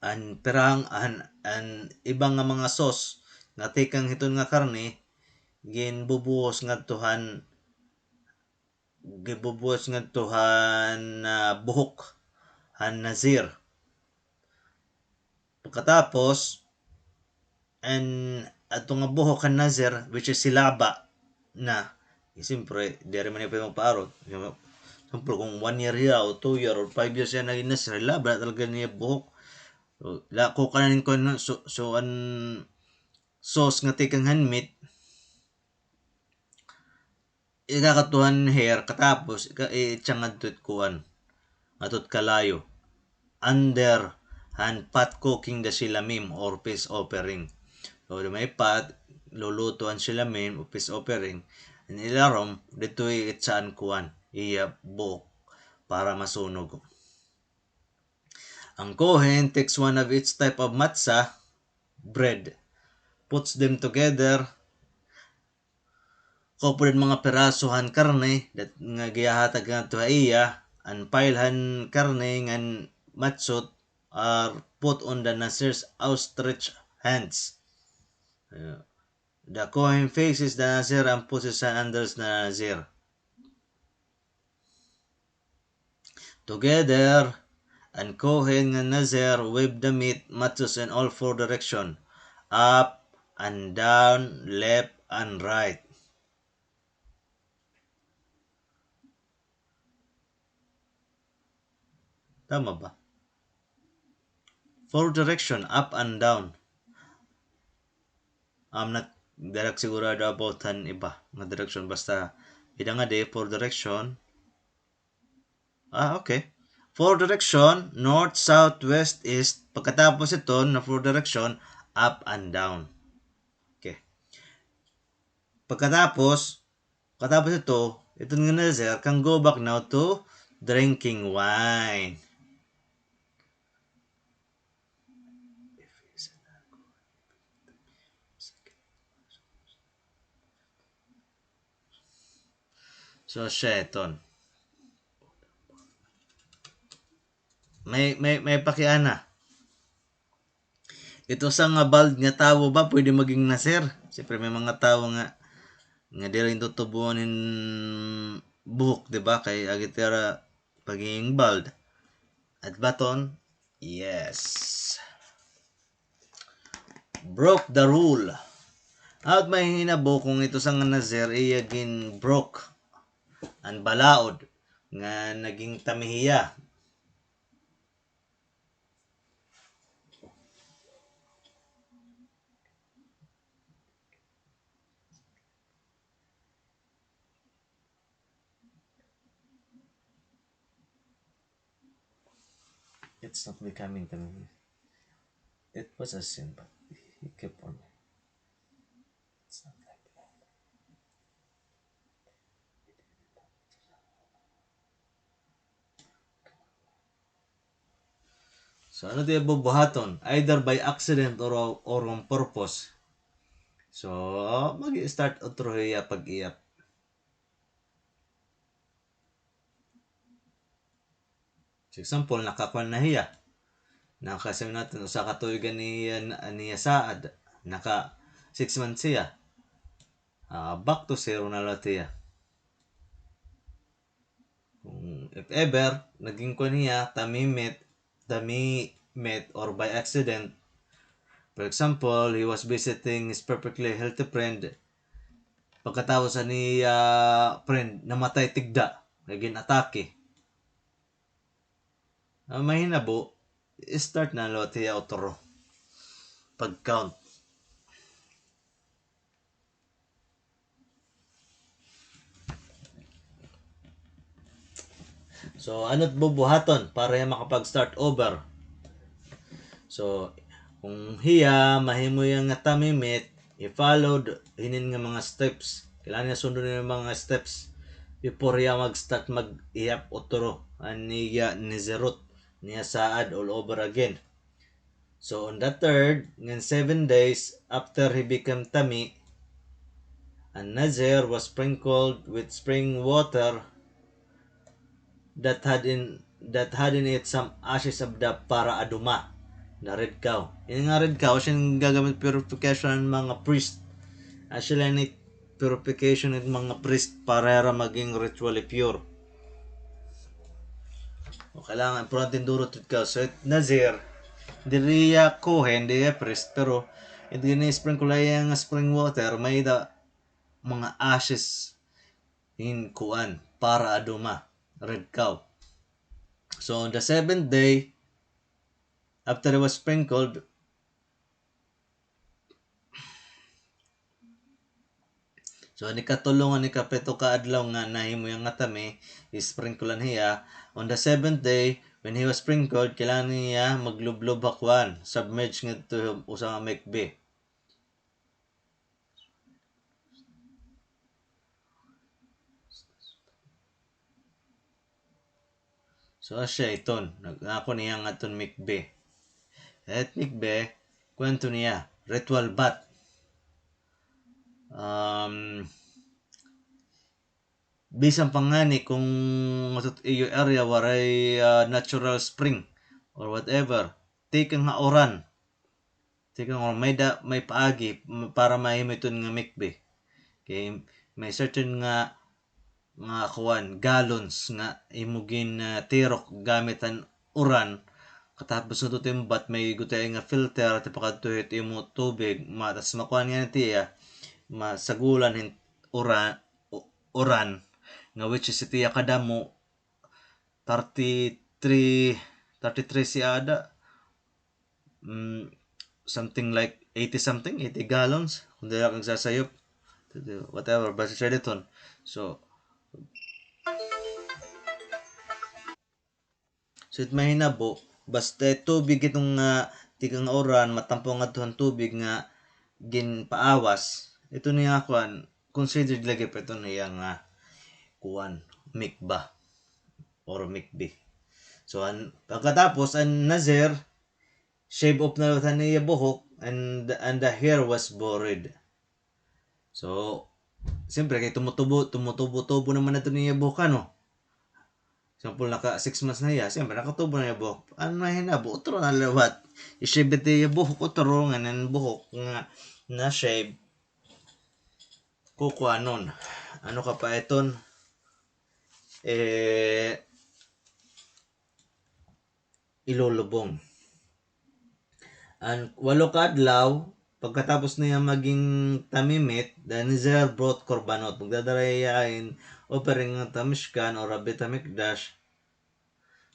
an pirang, an, an iba nga mga sauce nga tikang hiton nga karne, ginbubuhos ngadto han, ginbubuhos ngadto han, ah, buhok han Nazir. Pagkatapos, an ato nga buhok han Nazir, which is hilaba na, eh, siyempre, diri man niya pwede magpaarot. Siyempre, kung one year hiya, o two year, or five years hiya nagin Nazir, hilaba na talaga niya buhok. So, la, kukuan na hin kuan, no? So, so, an sauce nga tikang han meat, ikakatuhan hair, katapos, ika-, i-, itsa ngadto it kuan, ngadto it kalayo. Under han pot cooking the shilamim or peace offering. So, may pot, luluto an shilamim o peace offering, an ilarom, didto i-, itsa an kuan, iya buhok, para masunog. An Kohen takes one of each type of matzah, bread, puts them together, kukuha hin mga piraso han karne, that nga gihahatag ngadto ha iya, an pile han karne ngan matzot are put on the Nazir's outstretched hands. Uh, the Kohen faces the Nazir and puts his hand under the Nazir. Together, an Kohen ngan Nazir wave the meat, matzot in all four direction, up and down, left and right. Tama ba? Four direction, up and down. I'm not direct sigurado about han iba nga direction. Basta, ida nga di, four direction. Ah, okay. Four direction, north, south, west, east. Pagkatapos iton nga four direction, up and down. Okay. Pagkatapos, pagkatapos ito, iton nga Nazir can go back now to drinking wine. So, siya iton. May, may, may pakiana. Ito sa nga bald nga tawo ba pwede maging Nazir? Siyempre, may mga tawo nga, nga diri tutubuan hin buhok, di ba? Kay agi it ira pagiging bald. At baton, yes. Broke the rule. Hawat mahihinabo kung ito sa nga Nazir, iya gin-broke an balaod nga naging tami hiya. It's not becoming to me. It was a sin, but he kept on. It's not like that. So, ano it iya bubuhaton? Either by accident or, or on purpose. So, mag-start utro hiya pag-iyap. For example, nakakuan na hiya. Naka, sabi naton, usa ka tuig an iya, an iya saad. Naka six months hiya. Ah, back to zero na liwat hiya. Kung if ever, naging kuan hiya, tamimit, tamimit, or by accident. For example, he was visiting his perfectly healthy friend. Pagkatapos an iya friend, namatay tigda, naging atake. An mahinabo, start na liwat hiya utro pag-count. So, ano it bubuhaton para hiya makapag-start over? So, kung hiya, mahimo hiya nga tamimit, i-followed hinin nga mga steps. Kailangan niya sundon an mga steps before hiya mag-start mag-ihap utro an iya Nazirut, niya saad all over again. So on the third, ngan seven days after he became tami, an Nazir was sprinkled with spring water that had in, that had in it some ashes of the para aduma, the red cow. Ini nga red cow, siya an gagamit purification an mga priest. Actually, ini purification it mga priest para hira maging ritually pure. O, kailangan importante duro it cow. So, it Nazir, diri hiya Kohen, diri hiya priest, pero it gini-sprinkle hiya nga spring water, may-ada mga ashes hin kuan, para aduma, red cow. So, on the seventh day, after it was sprinkled, so, an ikatulo ngan ikapito ka adlaw nga nahimo hiya nga tami, isprinklean hiya. On the seventh day, when he was sprinkled, kailangan niya maglublob ha kuan, submerge ngadto usa nga mikveh. So, asya iton, nag-, ako niya nga iton mikveh. It mikveh, kuan to niya, ritual bath. Um, bisan pa ngani kung ngadto it iyo area waray, ah, natural spring or whatever, tikang ha uran. Tikang ha uran, may da-, may paagi, m-, para mahimo iton nga mikveh. Kay may certain nga, nga kuan, gallons nga imo gin, ah, tirok gamit an uran. Katapos ngadto it imo bath, may gutiay nga filter, tipakadto hit imo tubig, ma-, tas makuan ngani it iya, masagulan hin uran, u-, uran, nga which is it iya kadamo, thirty-three, thirty-three siya ada. Mm, something like eighty something, eighty gallons, kung diri ako nagsasayop. Whatever, basta siya diton. So, so, it mahinabo, basta tubig iton nga tikang uran, matampo ngadto han tubig nga ginpaawas, ito niya kuan, considered lagi pa ito niya nga kuan, mikvah or mikveh. So, an, pagkatapos, an Nazir, shave off na liwat an iya buhok, and, and the hair was buried. So, siyempre, kay tumutubo, tumutubo-tubo naman ito niya buhok, ano? Example, naka six months na hiya, siyempre, nakatubo na iya buhok. Ano na hinabo? Utro na liwat. I-shave it iya buhok, utro nga nan buhok nga na-shave. Kukuanon. Ano ka pa iton? Eh, ilulubong. An walo ka adlaw, pagkatapos niya maging tamimit, the Nazir brought korbanot. Magdadara hiya hin offering ngadto ha Mishkan or ha Beit Hamikdash.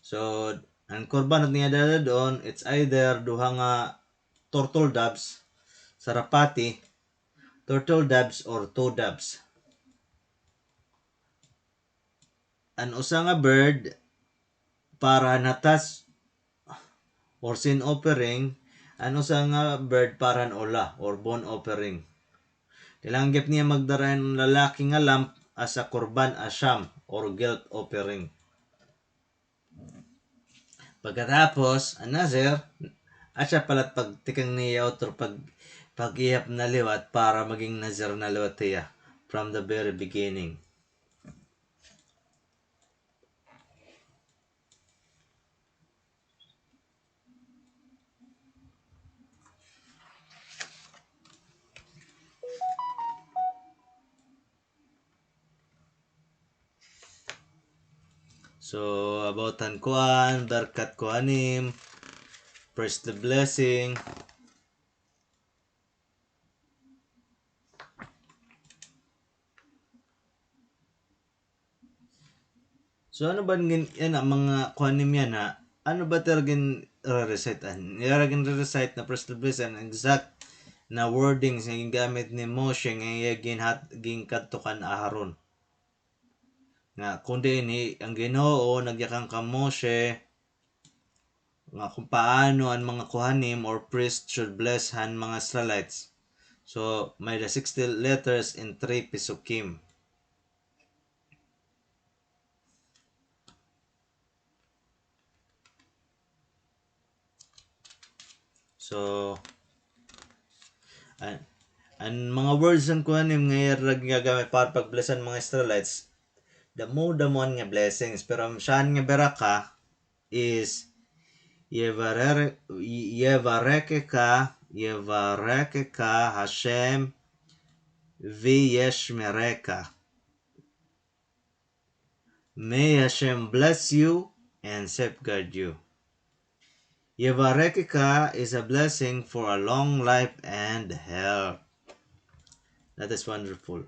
So, an korbanot niya dadad-on, it's either duha nga turtle doves, sarapati, turtle doves or two doves. An usa nga bird para natas, or sin offering, an usa nga bird para han ola, or burnt offering. Kailangan gihap niya magdara hin lalaki nga lamb as a korban asham, or guilt offering. Pagkatapos, an Nazir, asya pala it pagtikang niya utro pag, pag-ihap na liwat para maging Nazir na liwat hiya from the very beginning. So, about han kuan, Birkat Kohanim, priestly blessing. So, ano ba gin-, yana, mga Kohanim yana, ano ba it ira ginre-recite? An ira ginre-recite na priestly blessing, an exact na wordings nga gingamit ni Moshe nga iya ginhat-, ginkadto kan Aharon. Nga, kundi ini, an Ginoo nagyakan kan Moshe nga kung paano an mga Kohanim or priest should bless han mga Israelites. So, may the sixty letters in three Pesukim. So, an, an mga words han Kohanim nga ira ginagamit para pag-bless han mga Israelites, damo-damo nga blessings. Pero an siyahan nga beraka is, Yevarere-, Yevarekeka, Yevarekeka Hashem viyeshmereka. May Hashem bless you and safeguard you. Yevarekeka is a blessing for a long life and health. That is wonderful.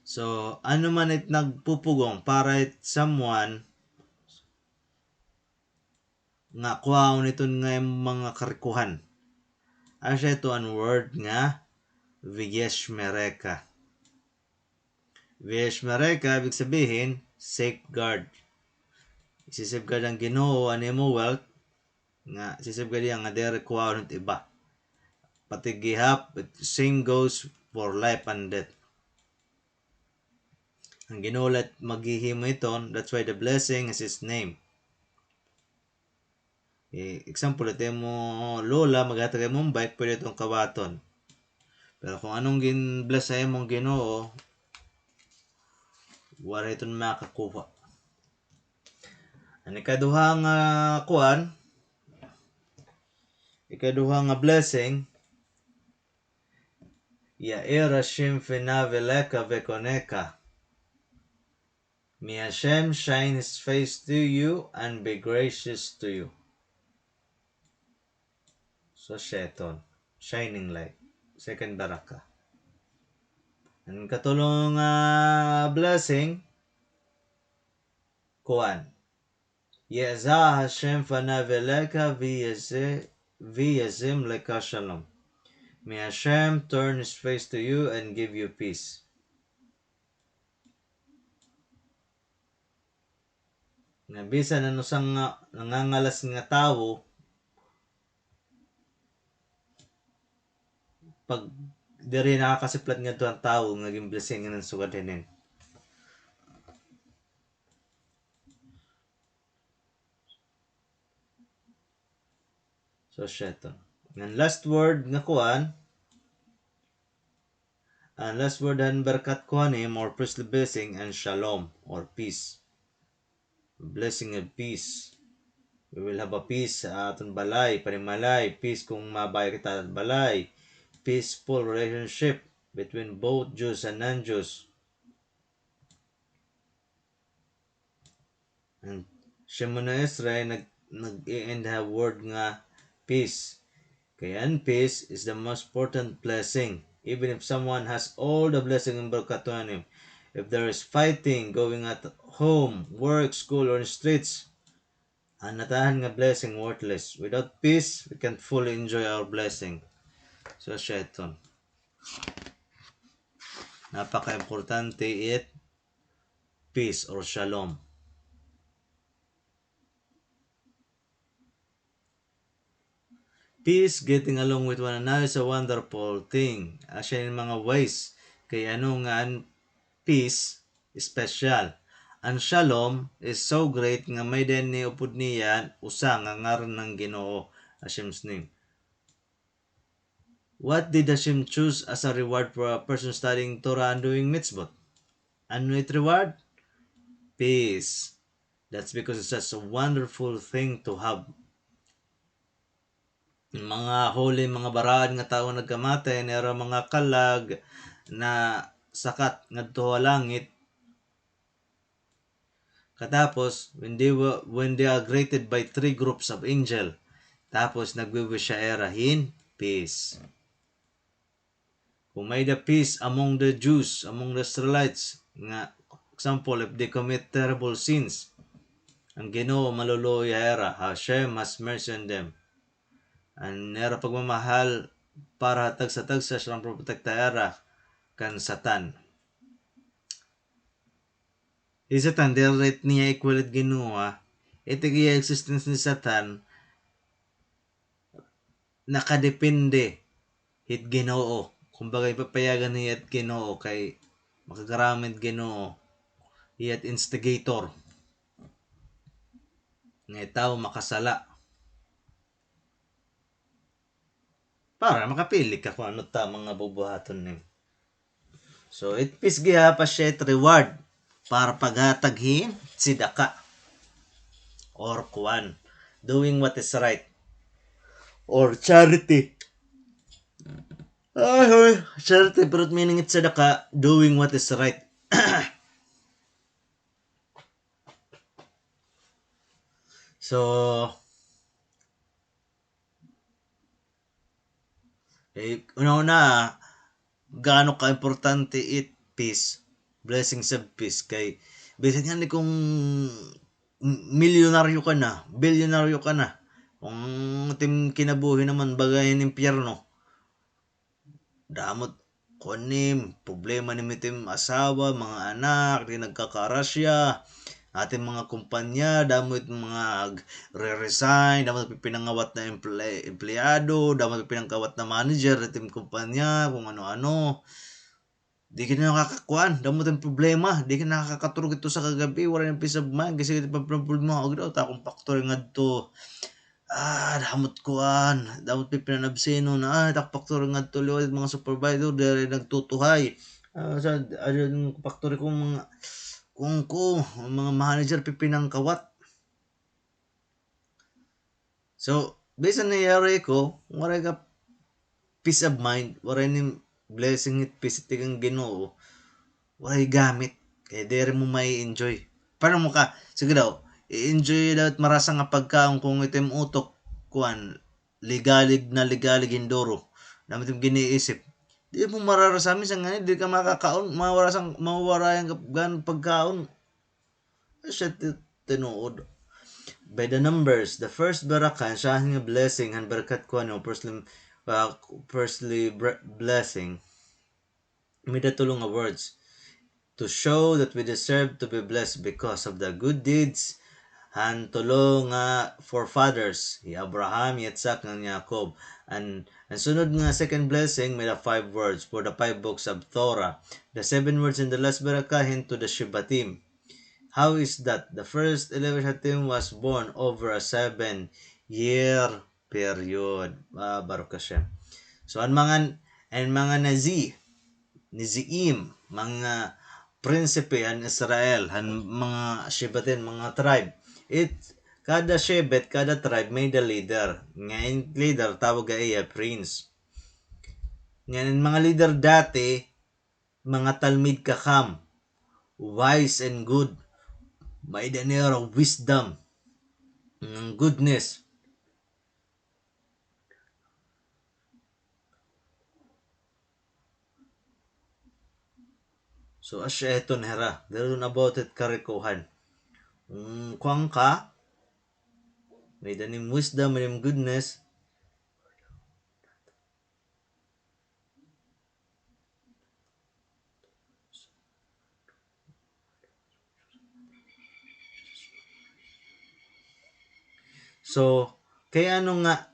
So, ano man it nagpupugong para it someone nga kuhaon iton nga mga karikuhan. Asya ito an word nga viyeshmereka. Viyeshmereka, ibig sabihin, safeguard. Isi-safeguard han Ginoo an imo wealth, nga isi-safeguard hiya nga diri kuhaon hit iba. Pati gihap, it same goes for life and death. An Ginoo la it maghihimo hiton, that's why the blessing is His name. Eh, example, it imo lola, maghatag ha imo hin bike, pwede iton kawaton. Pero kung ano an gin-bless ha imo han Ginoo, waray iton makakuha. An ikaduha nga kuan, ikaduha nga blessing, Ya'ir Hashem panav elecha vekoneka. May Hashem shine His face to you and be gracious to you. So, asya iton, shining light. Second baraka. An ikatulo nga blessing, kuan. Ye'ezah Hashem panav elecha veyeze-, veyezim lecha shalom. May Hashem turn His face to you and give you peace. Nga bisan an usa nga nangangalas nga tawo, pag diri nakakasiplat ngadto an tawo nga gin-blessingan han sugad hinin. So, asya iton. An last word nga kuan, an last word han Birkat Kohanim or priestly blessing, an shalom or peace. Blessing of peace. We will have a peace ha aton balay, panimalay, peace kon mabay kita ha balay. Peaceful relationship between both Jews and non-Jews. An Shemona Esrei nag-, nag-e-end ha word nga peace. Kay an peace is the most important blessing. Even if someone has all the blessing in Birkat Kohanim, If there is fighting going at home, work, school, or in streets, an atahan nga blessing worthless. Without peace, we can't fully enjoy our blessing. So, siya iton. Napaka-importante it peace or shalom. Peace, getting along with one another is a wonderful thing. Asya in mga ways. Kay ano nga an peace, special. An shalom is so great nga may-ada ini upod niya usa nga ngaran han Ginoo, Hashem's name. What did Hashem choose as a reward for a person studying Torah and doing mitzvot? Ano it reward? Peace. That's because it's such a wonderful thing to have. Mga holy, mga baraad nga tawo nagkamatay, an ira mga kalag nasakat ngadto ha langit. Katapos, when they were, when they are greeted by three groups of angel, tapos nagwi-wish ha ira hin peace. Kung may-ada peace among the Jews, among the Israelites, nga, example, if they commit terrible sins, an Ginoo maluluoy ha ira, Hashem has mercy on them. An ira pagmamahal para ha tagsa-tagsa, siya an proprotekta ha ira kan Satan. Hi Satan, diri niya equal it Ginoo, ha. It iya existence ni Satan, nakadepende hit Ginoo. Kumbaga, ipapayagan hiya it Ginoo kay makagaramit Ginoo. Hiya it instigator. Nga it tawo makasala. Para makapili ka kung ano tama nga bubuhaton nimo. So, it peace gihap siya it reward para paghatag hin tzedakah. Or kuan, doing what is right. Or charity. Ay, hoy, charity, pero it meaning it tzedakah, doing what is right. So, eh, una-una, gaano ka-importante it peace, blessings of peace, kay bisan ngani kung m-, milyonaryo ka na, bilyonaryo ka na, kung it im kinabuhi naman baga hin impyerno, damo it kuan nimo, problema nimo it im asawa, mga anak, di nagkakarasya, it im mga kumpanya, damo it mga nagre-resign, damo it pipinangawat na emple-, empleyado, damo it pipinangawat na manager, it im kumpanya, kung ano-ano. Di ka na nakakakuan, damo it im problema, di ka nakakaturog it usa ka gab-i, waray na peace of mind, kasi it problema, og daw, ta akon factory ngadto, ah, damo it kuan, damo it pipinanabsinon, ah, it ak factory ngadto liwat, mga supervisor, diri nagtutuhay. Ah, sa, ano, it factory ko, mga, kuan ko, mga manager, pipinangkawat. So, bisan niyari ko, waray ka peace of mind, waray nim blessing it peace it tikang Ginoo, waray gamit. Kay diri mo mai-enjoy. Paano mo ka, sige daw, i-enjoy daw it marasa nga pagkaon kung it im utok, kuan, ligalig na ligalig hin duro. Damo it im giniisip. Di mo mararasa, minsan ngani, di ka makakaon, mawara sang, mawara yang gan pagkaon. Siya ti-, tinuod. By the numbers, the first barakah, siya nga blessing, han barakat kuan, no, firstly, uh, firstly bre-, blessing. May-ada tulo nga words. To show that we deserve to be blessed because of the good deeds, han tulo nga forefathers, hi Abraham, Yitzhak, ngan Yaakov. An, an sunod nga second blessing, may-ada five words for the five books of Torah. The seven words in the last barakah, hin to the Shevatim. How is that? The first eleven Shevatim was born over a seven-year period. Ah, Baruch Hashem. So, an mga, an mga Nazi, Neziim, mga prinsipe han Israel, han mga Shevatim, mga tribe. It, kada Shevet, kada tribe, may-ada leader. Nga in leader, tawag ha iya prince. Nga in mga leader dati, mga talmid kakam, wise and good. May-ada nira wisdom, ng goodness. So, asya iton hira. Diri iton about it karikohan. Mm, kuan ka, may-ada nim wisdom, may-ada nim goodness. So, kay ano nga,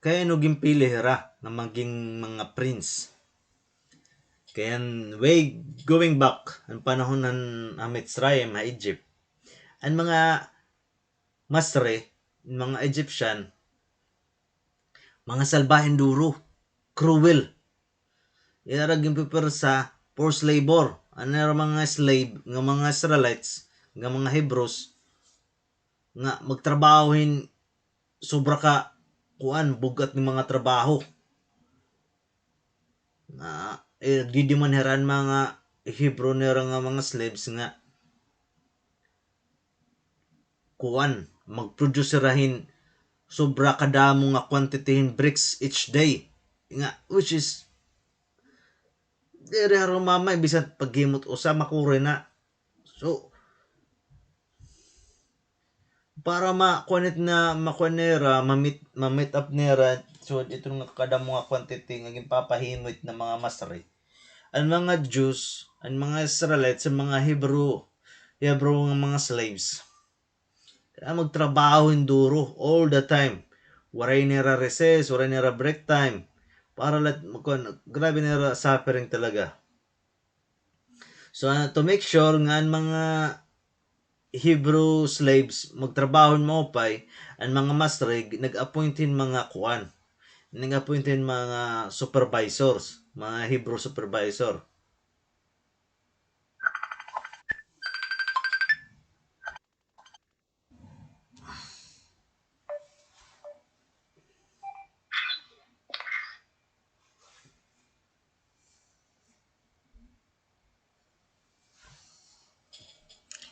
kay ano ginpili hira nga maging mga prince? Kay an way going back, an panahon han, ha Mitzrayim, ha Egypt, an mga Masri, an mga Egyptian, mga salbaheng duro, cruel. Ira ginpipersa, forced labor. An ira mga slave, nga mga Israelites, nga mga Hebrews, nga magtrabaho hin sobra ka, kuan, bug-at nga mga trabaho. Nga, eh, nagdidiman hira an mga Hebrew nira nga mga slaves nga, kuan, mag-produce hira hin sobra kadamo nga quantity hin bricks each day. Nga, which is, diri hira mamay, bisan paghimo it usa, makuri na. So, para ma-, kuan it na, makuan nira, ma-meet, ma-meet up nira, so, iton nga kadamo nga quantity nga ginpapahimo hit na mga Masri. An mga Jews, an mga Israelites, an mga Hebrew, Hebrew nga mga slaves, kailangan magtrabaho hin duro all the time. Waray nira recess, waray nira break time. Para la, kuan, grabe nira suffering talaga. So, ah, to make sure nga an mga Hebrew slaves magtrabaho hin maupay, an mga Masri nag-appoint hin mga kuan. Nag-appoint hin mga supervisors, mga Hebrew supervisor.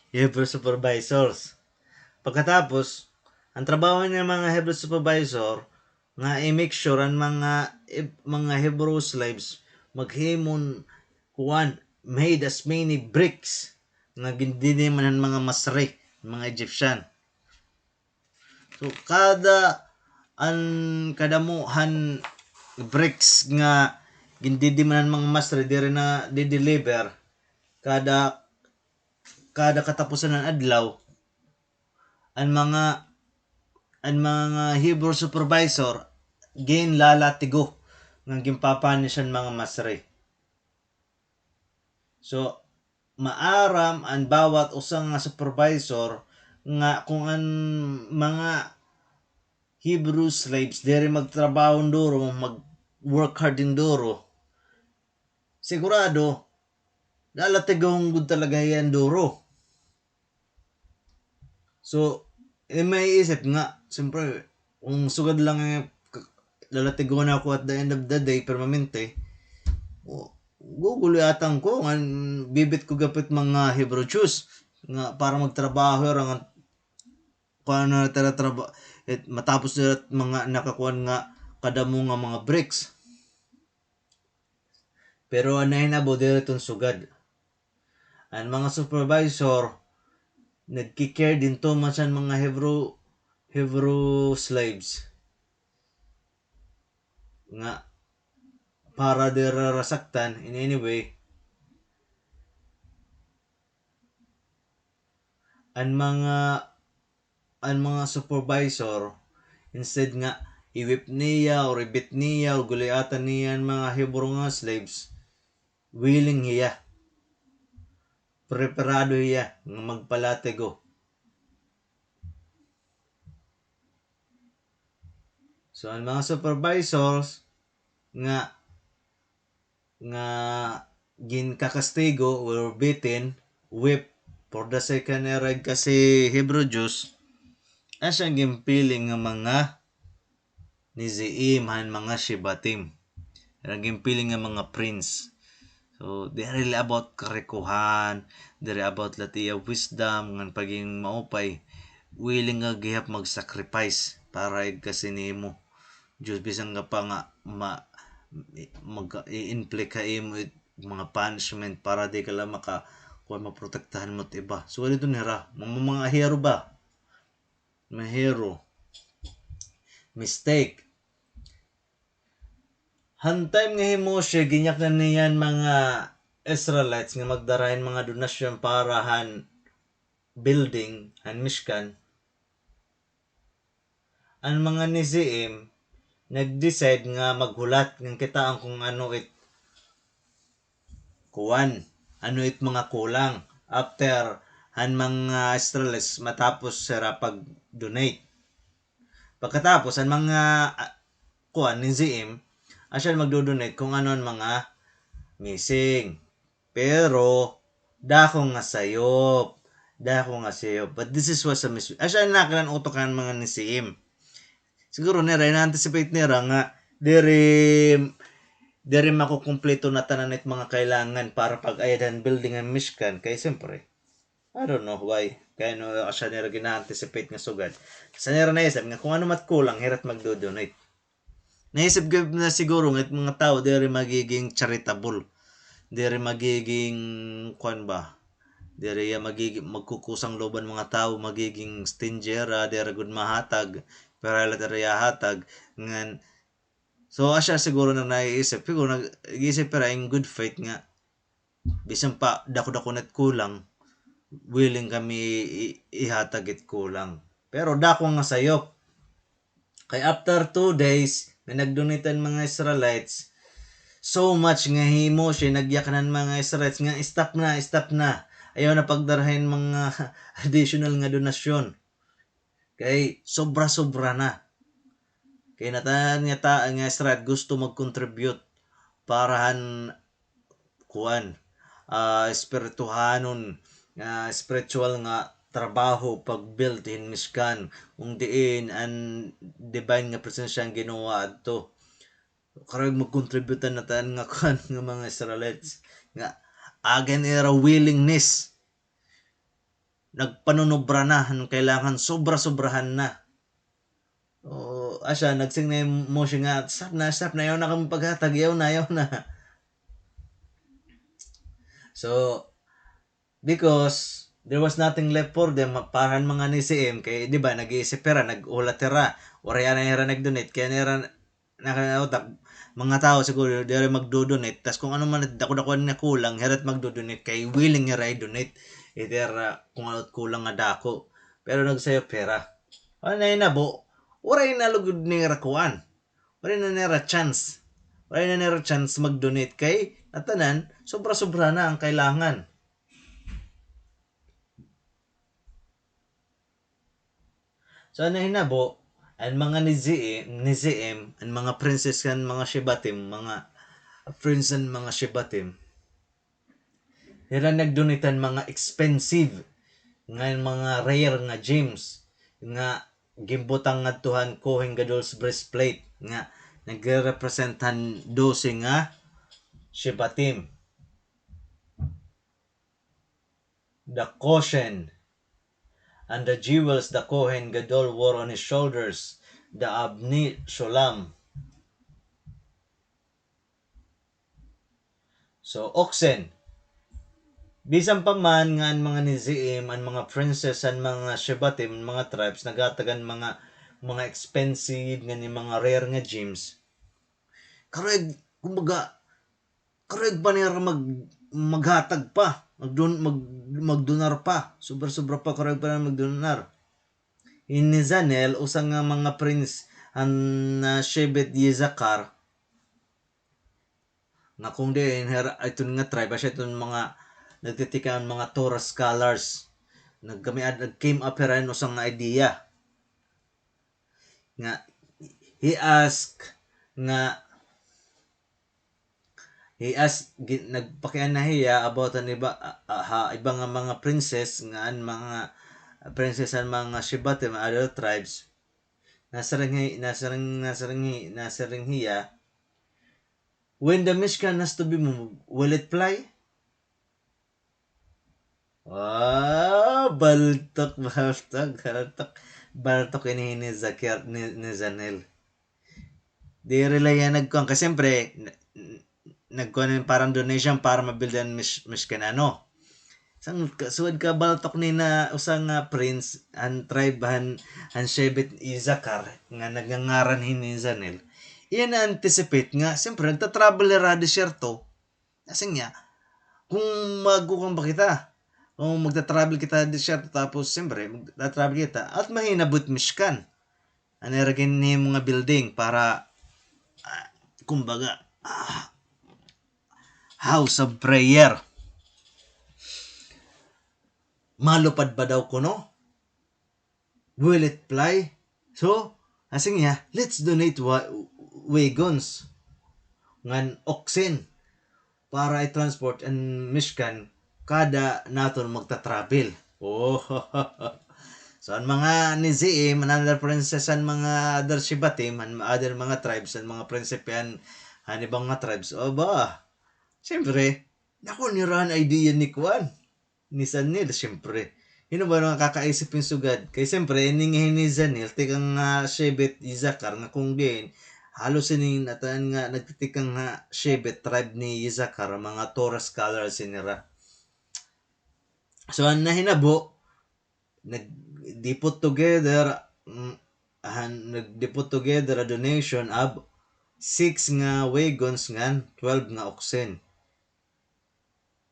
Hebrew supervisors. Pagkatapos, an trabaho han mga Hebrew supervisor nga i-make sure an mga, mga Hebrew slaves maghimo hin kuan, made as many bricks nga gindidiman han mga Masri, mga Egyptian. So, kada, an kadamo han bricks nga gindidiman han mga Masri, diri nadi-deliver, kada, kada katapusan han adlaw, an mga, an mga Hebrew supervisor, ginlalatigo nga ginpa-punish han mga Masri. So, maaram an bawat usa nga supervisor nga kon an mga Hebrew slaves diri magtrabaho hin duro, mag-work hard hin duro, sigurado, lalatigon gud talaga hiya hin duro. So, eh, maiisip nga, siyempre, kon sugad la nga, eh, k-, lalatigon ako at the end of the day, permanente, o, guguliyatan ko, nga, bibit ko gihap it mga Hebrew Jews, nga para magtrabaho, nga, kuan na tira traba-, it, matapos nira mga nakakuan nga kadamo nga mga bricks. Pero an nahinabo diri iton sugad. An mga supervisor, nagki-care din too much an mga Hebrew, Hebrew slaves. Nga, para diri hira saktan in any way. An mga, an mga supervisor, instead nga i-whip niya or i-beat niya or guliatan niya an mga Hebrew nga slaves, willing hiya. Preparado hiya nga magpalatigo. So, an mga supervisors nga, nga ginkakastigo or beaten, whip, for the sake han ira igkasi Hebrew Jews, asya an ginpili nga mga Nezi'im han mga Shebatim. Ira ginpili nga mga prince. So, diri la about karikohan, diri about la it iya wisdom, ngan pagiging maupay. Willing ka gihap mag-sacrifice para igkasi nimo. Diyos, bisan ka pa nga ma-, mag-i-inflict ha imo it-, mga punishment para di ka la maka-, kuan, maprotektahan mo it iba. So, ganito nira, mga, mga hero ba? Mga hero. Mistake. Han time nga hi Moshe, ginyaknan niya an mga Israelites nga magdara hin mga donasyon para han building, han Mishkan. An mga Nezi'im, nag-decide nga maghulat ngan kitaon kon ano it kuan, ano it mga kulang after han mga Israelites matapos sira pag-donate. Pagkatapos, an mga, ah, kuan, Nezi'im, asya magdo-donate kon ano an mga missing. Pero, dako nga sayop. Dako nga sayop. But this is what's a mis-, asya na kan utok han mga Nezi'im. Siguro nira, ina-anticipate nira nga diri, diri makukumpleto na tanan it mga kailangan para pag-ayad han building han Mishkan. Kay siyempre, I don't know why. Kay ano, asya nira gina-anticipate nga sugad. Sa nira naisip nga kon ano man it kulang, hira it magdo-donate. Naisip gud na siguro nga it mga tawo diri magiging charitable. Diri magiging, kuan ba? Diri ya magigi-, magkukusang loob an mga tawo, magiging stingy hira, diri gud mahatag, pero hira la it ira ihahatag, ngan, so, asya siguro na naiisip, siguro nag-iisip hira in good faith nga, bisan pa dako-dako na it kulang, willing kami i-, ihatag it kulang. Pero dako nga sayop. Kay after two days nga nag-donate an mga Israelites, so much nga hi Moshe nagyaknan han mga Israelites nga, "Stop na, stop na. Ayaw na pagdara hin mga additional nga donasyon. Kay sobra-sobra na." Kay natanan nga ta-, nga Israel gusto mag-contribute para han kuan, ah, espirituhanon, ah, spiritual nga trabaho, pag-build hin Mishkan, kung diin an divine nga presensya han Ginoo adto. Karuyag mag-contribute an natanan nga kuan nga mga Israelites nga agi an ira willingness. Nagpanunobra na, an kailangan sobra-sobrahan na. O, asya, nagsiring na hi Moshe nga, "Stop na, stop na, ayaw na kamo paghatag, ayaw na, ayaw na." So, because there was nothing left for them, para han mga Nezi'im, kay, di ba, nag-iisip hira, naghulat hira, waray anay hira nag-donate, kaya nira, nakautak, mga tawo siguro diri magdo-donate, tas kung ano man it dako-dako nga kulang, hira it magdo-donate kay willing hira i-donate. Either, ah, kung ano it kulang nga dako. Pero nagsayop hira. Ano nahinabo? Waray na lugod nira kuan. Waray na nira chance. Waray na nira chance mag-donate kay natanan, sobra-sobra na an kailangan. So, ano hinabo, an mga Nezi'im, Nezi'im, an mga princess han mga Shebatim, mga prince han mga Shebatim, hira nag-donate han mga expensive nga mga rare nga gems nga ginbutang ngadto han Kohen Gadol's breastplate nga nagre-represent han dose nga Shebatim. The Koshen, and the jewels the Kohen Gadol wore on his shoulders, the Avni Shulam. So, oxen. Bisan pa man nga an mga Nezi'im, an mga princes, an mga Shebatim, an mga tribes, naghatag han mga, mga expensive nga ni mga rare nga gems. Karuyag, kumbaga, karuyag pa nira mag-, maghatag pa, magdon-, mag-, magdonar pa, sobra-sobra pa, karuyag pa nira magdonar. Hi Nezanel, usa nga mga prince han, ah, Shevet Yisakar, nga kung diin hira, iton nga tribe, asya iton mga nagtitikan mga Torah scholars. Nagkami-, nag-came up hira hin usa nga idea. Nga, he ask nga, he ask, gi-, nagpakiana hiya about an iba, ah, ah, ha, iba nga mga princess, nga an mga princess han mga Shebatim, other tribes. Nasiring hi-, nasiring, nasiring hi-, nasiring hiya, "When the Mishkan has to be moved, will it fly?" Ah, baltok, baltok, baltok, baltok ini hi Nezakir, Nezanel. Diri la hiya nagkuan, kay siyempre, n-, n-, nagkuan hin parang donation para ma-build an Mish-, Mishkan ano. Sang ka-, sugad kabaltok ni na usa nga prince, an tribe han, han Shevet Issachar, nga nagngangaran hin Netanel. Iya na-anticipate nga, siyempre, nagta-travel hira ha disyerto. Asya niya, kung magkukuan pa kita, kung magta-travel kita ha disyerto, tapos, siyempre, magta-travel kita, at mahinabo it Mishkan. An ira ginhimo nga building para, ah, kumbaga, ah, house of prayer. Malupad ba daw kuno? Will it fly? So, asya niya, let's donate wa-, wagons ngan oxen para i-transport an Mishkan kada naton magta-travel. Oh. So, an mga Nezi'im, an other princes, an mga other Shevatim, an other mga tribes, an mga prinsipe han, han iba nga tribes, o ba? Siyempre, nakuha nira an idea ni kuan. Netanel, siyempre. Hin-o ba nga kakaisip hin sugad? Kay siyempre, ini nga hi Netanel, tikang, ah, Shevet Issachar nga kung diin, halos ini ngatanan nga nagtitikang ha Shevet tribe ni Issachar, mga Torah scholars ini hira. So, an nahinabo, nag-, they put together, mm, han, nag-, they put together a donation of six nga wagons ngan twelve nga oxen.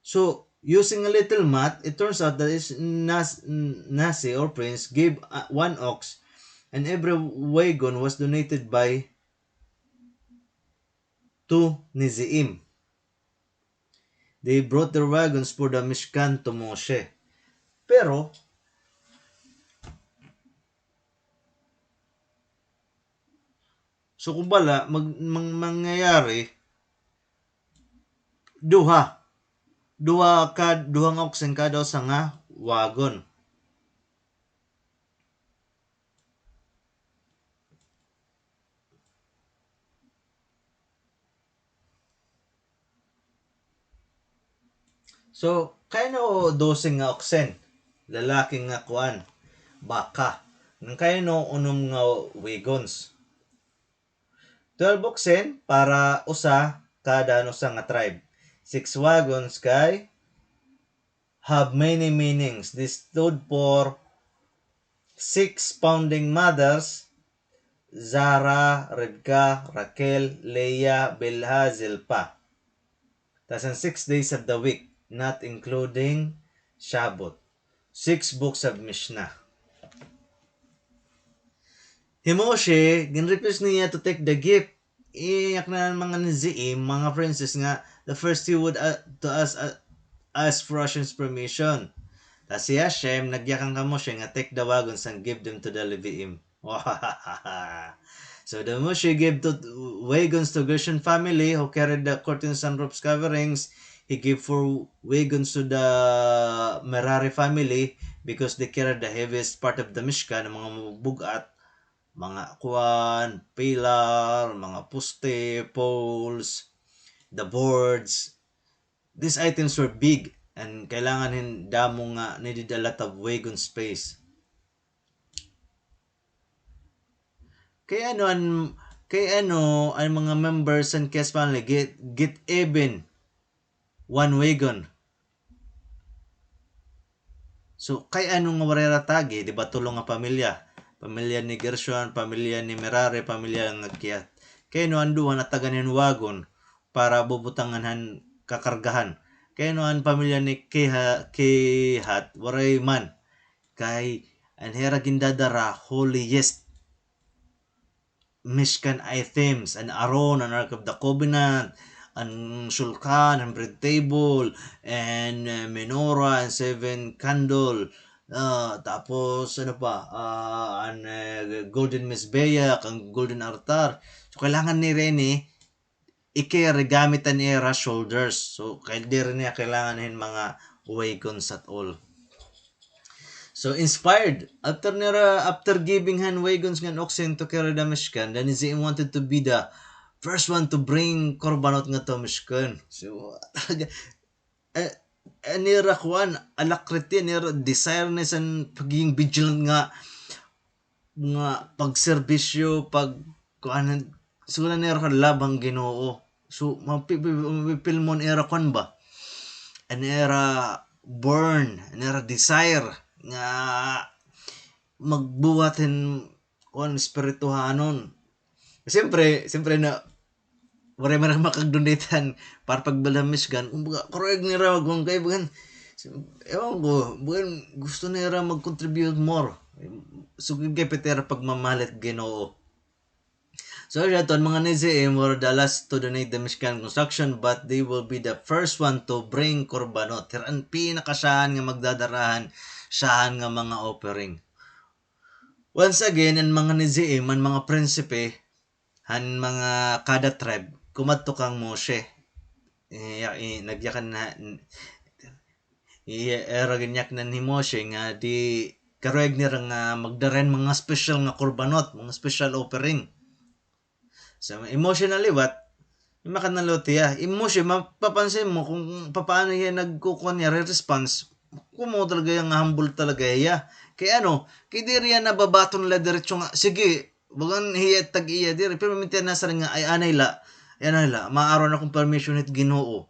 So, using a little math, it turns out that is Nas-, Nasi or prince gave, uh, one ox, and every wagon was donated by two Nezi'im. They brought their wagons for the Mishkan to Moshe. Pero, so, kung bala, mag-, mang-, mangyayari, duha. Duha ka, duha nga oxen kada usa nga wagon. So, kay ano dose nga oxen? Lalaki nga kuan, baka. Ngan kay ano unom nga wagons? Twelve oxen para usa kada usa nga tribe. Six wagons kay have many meanings. This stood for six founding mothers, Zara, Rivka, Raquel, Leah, Bilha, Zilpah. Tas an six days of the week, not including Shavuot. Six books of Mishnah. Hi Moshe, gin-refuse niya to take the gift. Iyak na an mga Nezi'im, mga princes nga, the first he would, uh, to ask, uh, ask for Hashem's permission. Tas si Hashem, nagyakan kan Moshe nga take the wagons and give them to the Levi'im. So the Moshe gave two wagons to Gershon family who carried the curtains and roof coverings. He gave four wagons to the Merari family because they carried the heaviest part of the Mishkan, an mga bug-at, mga kuan, pillar, mga poste, poles, the boards. These items were big and kailangan hin damo nga needed a lot of wagon space. Kay ano an, kay ano an mga members han Kehas family get, get even one wagon. So, kay ano nga waray ra tagi, di ba, tulo nga pamilya? Pamilya ni Gershon, pamilya ni Merari, pamilya nga Kehat. Kay ano an duha natagan hin wagon para bubutangan han kakargahan? Kay ano an pamilya ni Keha-, Kehat, waray man? Kay an hira gindadara, holiest Mishkan items, an Aron, an Ark of the Covenant, an Shulchan, an bread table, an, uh, menorah, an seven candle, uh, tapos, ano pa, uh, an, uh, golden mizbeach, an golden altar. So, kailangan nira ini i-carry gamit an ira shoulders. So, kay diri niya kailangan hin mga wagons at all. So, inspired, after nira, after giving han wagons ngan oxen to carry the Mishkan, the Nezi'im wanted to be the first one to bring korbanot ngadto ha Mishkan. So, talaga, eh, eh, nira kuan, alacrity, nira desire ni san pagiging vigilant nga, nga pagserbisyo, pag, kuan, sugad na nira love han Ginoo. So, mapi-, mapi-, mapipil mo an ira kuan ba? An ira burn, an ira desire nga magbuhat hin kuan, espirituhanon. Siyempre, siyempre na, waray man makag-donate han para pagbalhin han Michigan. Kumbaga, karuyag nira magkuan kay bagan, ewan ko, bagan gusto nira mag-contribute more. Sugad gihap it ira pagmamahal hit Ginoo. So, siya to, an mga Nezi'im were the last to donate the Mishkan construction, but they will be the first one to bring korbanot. Hira an pinakasyahan nga magdadara han syahan nga mga offering. Once again, an mga Nezi'im, an mga prinsipe, han mga kada tribe, kumadto kan Moshe. Eh, ya-, eh, nagyakan na, n-, iya, ira ginyaknan hi Moshe nga di karuyag nira nga magdara hin mga special nga korbanot, mga special offering. So, hi Moshe na liwat, makana liwat hiya. Hi Moshe, mapapansin mo kung papaano hiya nagkukuan niya, re-response. Kumo talaga hiya nga humble talaga hiya. Kay ano, kay diri hiya nababaton la diretso nga, sige, bagan hiya tag-iya diri, pero mintiyan na sa nga, ay, anay la, ay, anay la, maaron akon permission hit Ginoo.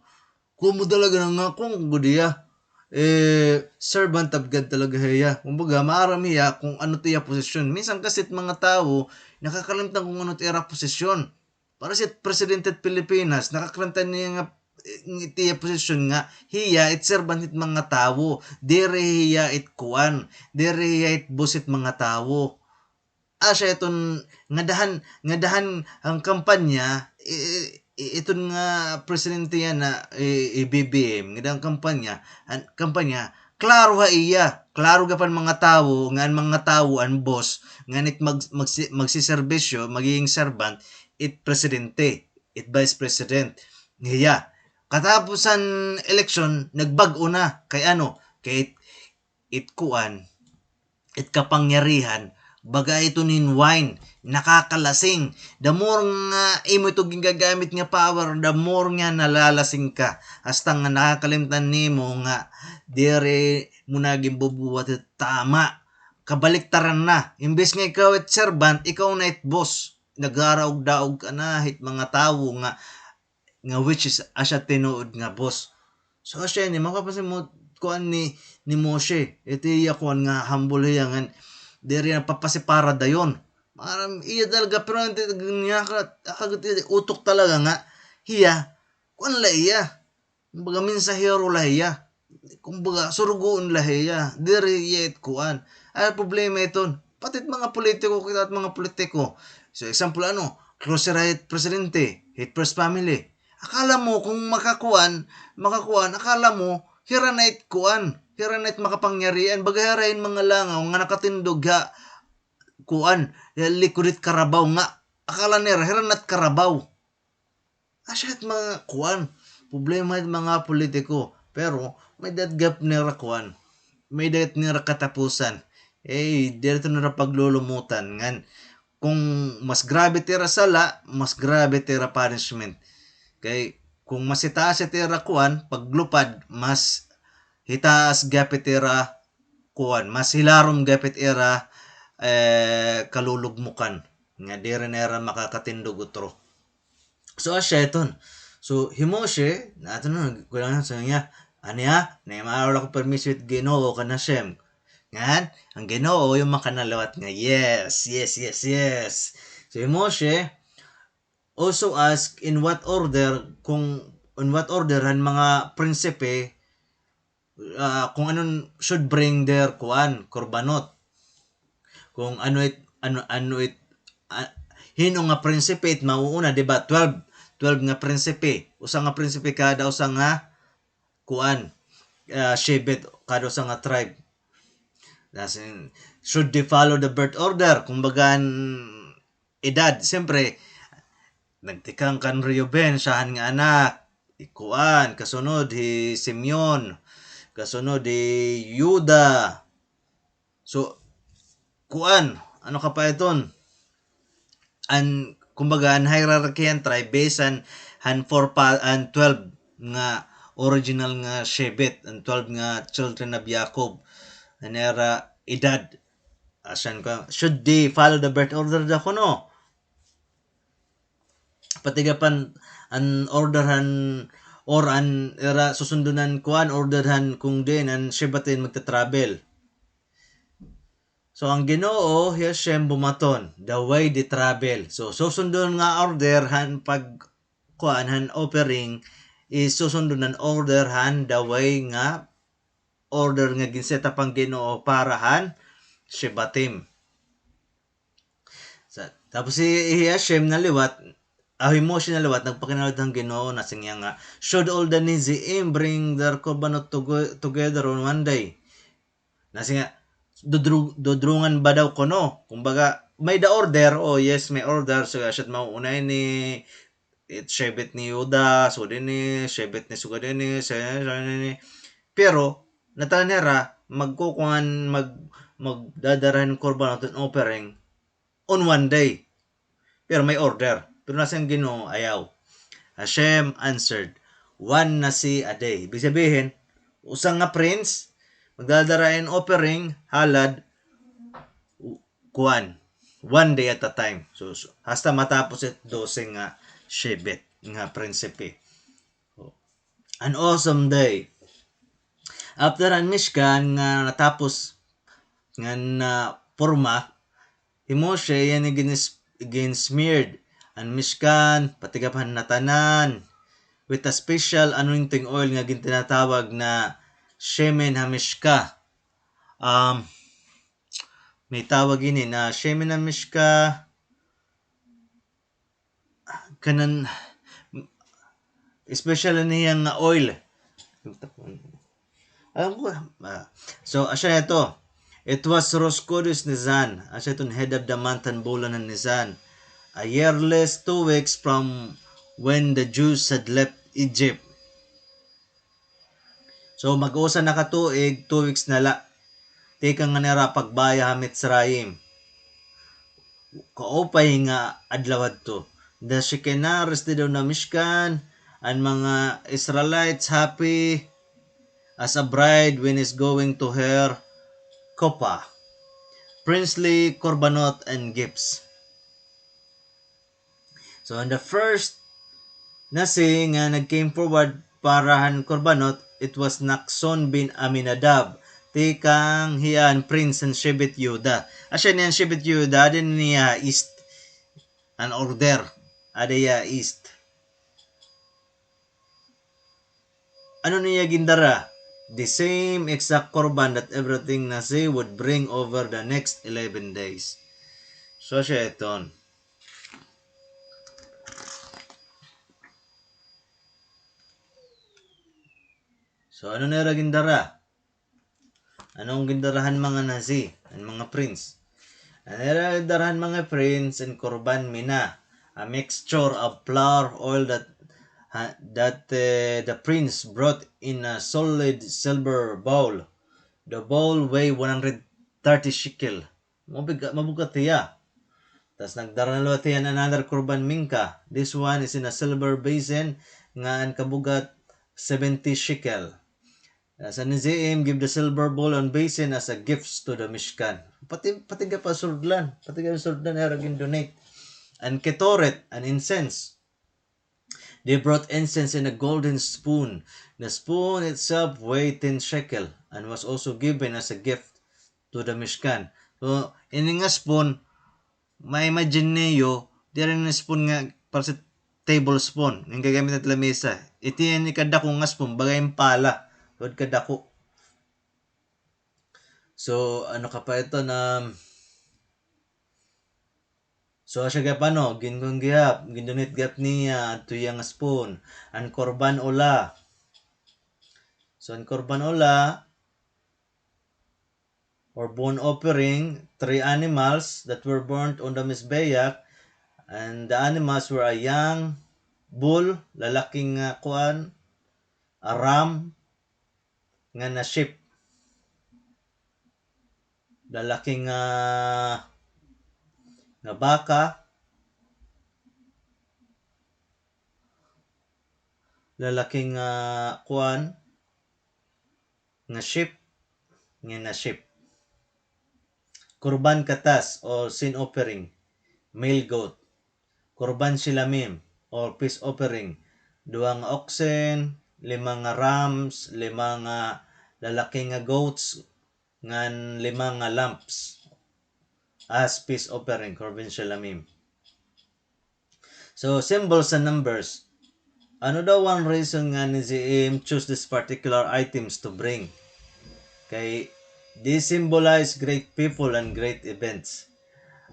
Kumo talaga na nga kuan gud hiya, eh, servant of God talaga hiya. Kumbaga, maaram hiya kung ano it iya posisyon. Minsan kasi it mga tawo, nakakalimtan kung ano it ira posisyon. Para si presidente hit Pilipinas, nakakalimtan niya nga, eh, it iya posisyon nga, hiya it servant hit mga tawo. Diri hiya it kuan, diri hiya it boss hit mga tawo. Asya iton ngadahan, ngadahan an kampanya, i-, i-, iton nga presidente yana, i-, i-, B B M, ngadahan kampanya, an, kampanya, klaro ha iya, klaro gihap han mga tawo, nga an mga tawo, an boss, ngan it mag-, magsi-, magsiserbisyo, magiging servant, it presidente, it vice president, hiya. Katapos han eleksyon, nagbag-o na, kay ano, kay it kuan, it kapangyarihan, baga iton hin wine, nakakalasing. The more nga imo ito gingagamit nga power, the more nga nalalasing ka. Hasta nga nakakalimtan nimo nga diri mo na ginbubuhat it tama. Kabaliktaran na. Imbes nga ikaw it servant, ikaw na it boss. Nagharaog-daog ka na hit mga tawo nga nga which is asya tinuod nga boss. So, asya ini, mapapansin mo, kuan ni, ni Moshe, ito iya kuan nga humble hiya ngan diri nagpapasipara dayon. Maaram, iya talaga, pero hindi niya ka, ka-, utok talaga nga, hiya, kuan la iya. Kumbaga, mensahero la hiya. Kumbaga, surugoon la hiya. Diri hiya it kuan. Ay, problema iton. Pati it mga politiko, kita it mga politiko. So, example, ano, close hira hit presidente, hit first family. Akala mo kung makakuan, makakuan, akala mo, hira na it kuan, hira na it makapangyarihan, baga hira in mga langaw nga nakatindog ha, kuan, ha likod hit karabaw nga, akala nira, hira na it karabaw. Asya it mga kuan, problema it mga politiko. Pero, may-ada it gihap nira kuan. May-ada it nira katapusan. Eh, diri ito nira paglulumutan. Ngan, kung mas grabe it ira sala, mas grabe it ira punishment. Kay, kung mas hitaas it ira kuan, paglupad, mas hitaas gihap it ira kuan, mas hilarom gihap it ira, eh, kalulugmukan. Nga diri na ira makakatindog utro. So, asya iton. So, hi Moshe, na ato na, kulang na sa niya, ano niya, na maaron ako permiso it Ginoo kan Hashem. Ngan, an Ginoo, iyo makana liwat nga, yes, yes, yes, yes. So, hi Moshe also ask in what order, kung, in what order han mga prinsipe, ah, kung ano should bring their kuan, korbanot. Kung ano it, ano, ano it, ah, hin-o nga prinsipe it mauuna, di ba? Twelve, twelve nga prinsipe. Usa nga prinsipe kada usa nga kuan, ah, shevet, kada usa nga tribe. As in, should they follow the birth order? Kumbaga, an edad, siyempre, nagtikang kan Reuben, siya han nga anak, hi kuan, kasunod hi Simeon, kasunod hi Yuda. So, kuan, ano ka pa iton? An, kumbaga, an hierarchy han tribe based han, han four pa, an twelve nga original nga shevet, an twelve nga children of Jacob, an ira edad. Asyan ka, should they follow the birth order daw kuno? Pati gihap an, an order han, or an ira susundon an kuan, order han kon diin an Shebatim magta-travel. So, an Ginoo, hi Hashem bumaton, the way they travel. So, susundon nga order han pag, kuan, han offering, is susundon an order han the way nga order nga gin-set up han Ginoo para han Shebatim. Sa, tapos hi, hi Hashem na liwat, ah, hi Moshe na liwat, nagpakinalod han Ginoo, nasiring hiya nga, "Should all the Nezi'im bring their korbanot toge-, together on one day?" Nasiring hiya, dudru-, dudrungan ba daw kuno? Kumbaga, may the order, oh yes, may order, so, asya it mauuna ini, it Shevet ni Yuda, sugad ini, Shevet ni sugad ini, se-, se-, ini. Pero, natanan hira, magkukuan, mag-, magdadara hin korbanot hin offering on one day. Pero may order. Pero nasiring an Ginoo, ayaw. Hashem answered, "One Nasi a day." Ibig sabihin, usa nga prince, magdadara hin offering, halad, u-, kuan, one day at a time. So, so, hasta matapos it dose nga Shevet, nga prinsipe. An awesome day. After an Mishkan nga natapos nga naporma, hi Moshe, iya ini gin-, gin-smeared an Mishkan, pati gihap han natanan, with a special anointing oil nga gintinatawag na Shemen HaMishka. Um, may tawag ini na Shemen HaMishka, kanan, special niya nga oil. Alam ko, ah, so, asya ito. It was Rosh Chodesh Nisan. Asya ito, head of the month han bulan han Nisan. A yearless two weeks from when the Jews had left Egypt. So, mag-usa na ka tuig, two weeks na la. Tikang han ira pagbaya ha Mitzrayim. Kaupay nga adlaw hadto. The Shekinah rested on the Mishkan, an mga Israelites happy as a bride when is going to her chuppah. Princely korbanot and gifts. So, on the first Nasi nga nag-came forward para han korbanot, it was Nachshon bin Aminadab. Tikang hiya an prince han Shevet Yehuda. Asya niyan Shevet Yehuda, adi niya east. An order, adi ya east. Ano niya gindara? The same exact korban that everything Nasi would bring over the next eleven days. So, siya iton. So, ano nira gindara? Ano an gindara han mga Nasi, an mga prince? An ira gindara han mga prince an korban mina, a mixture of flour, oil that, ha, that, eh, the prince brought in a solid silver bowl. The bowl weigh one hundred thirty shekel. Mabiga-, mabugat hiya. Tas nagdara na liwat hiya hin another korban mincha. This one is in a silver basin nga an kabugat seventy shekel. Tas an Nezi'im give the silver bowl and basin as a gifts to the Mishkan. Pati, pati gihap an surdlan. Pati gihap an surdlan, ira gin-donate. An ketoret, an incense. They brought incense in a golden spoon. The spoon itself weighed ten shekel and was also given as a gift to the Mishkan. So, ini nga spoon, ma-imagine niyo, diri ini spoon nga para sa tablespoon, nga gagamit naton lamesa. Iti ini kadako nga spoon, baga hin pala, tuod kadako. So, ano ka pa ito na, so, asya gihap, ano, ginkuan gihap, gindonate gihap niya adto iya nga spoon. An korban ola. So, an korban ola, or burnt offering, three animals that were burnt on the Mizbeach, and the animals were a young bull, lalaking, ah, kuan, a ram, nga na-sheep. Lalaki nga, nga baka. Lalaki nga, kuan, nga sheep, nga na-sheep. Korban katas o sin offering, male goat. Korban shelamim, or peace offering. Duha nga oxen, lima nga rams, lima nga lalaki nga goats, ngan lima nga lambs as peace offering, korban shelamim. So, symbols and numbers. Ano daw one reason nga Nezi'im choose this particular items to bring? Kay, they symbolize great people and great events.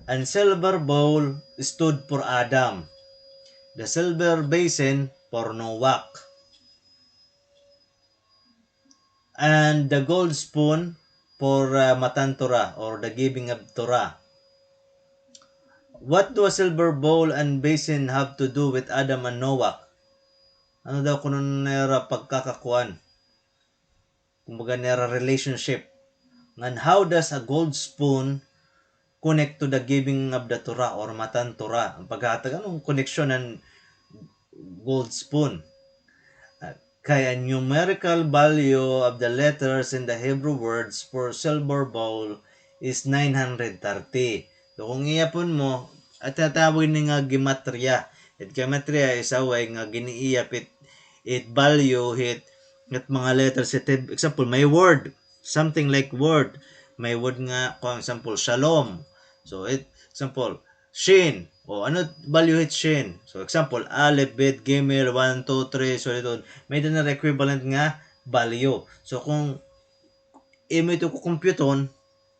An silver bowl stood for Adam. The silver basin for Noah. And the gold spoon for, uh, Matan Torah or the giving of Torah. What do a silver bowl and basin have to do with Adam and Noah? Ano daw kuno nira pagkakakuan? Kumbaga, nira relationship. And how does a gold spoon connect to the giving of the Torah or Matan Torah? An paghatag, ano an koneksyon han gold spoon? Uh, kay an numerical value of the letters in the Hebrew words for silver bowl is nine hundred thirty. So, kung iapon mo, an tinatawag ini nga gematria. It gematria is a way nga gin-iap it, it value hit, hit mga letters hit, example, may word, something like word. May word nga, for example, shalom. So, it, example, shin. O, ano value hit shin? So, example, aleph, bet, gimel, one, two, three, so ito, may-ada na equivalent nga value. So, kung imo ito kukumpyuton,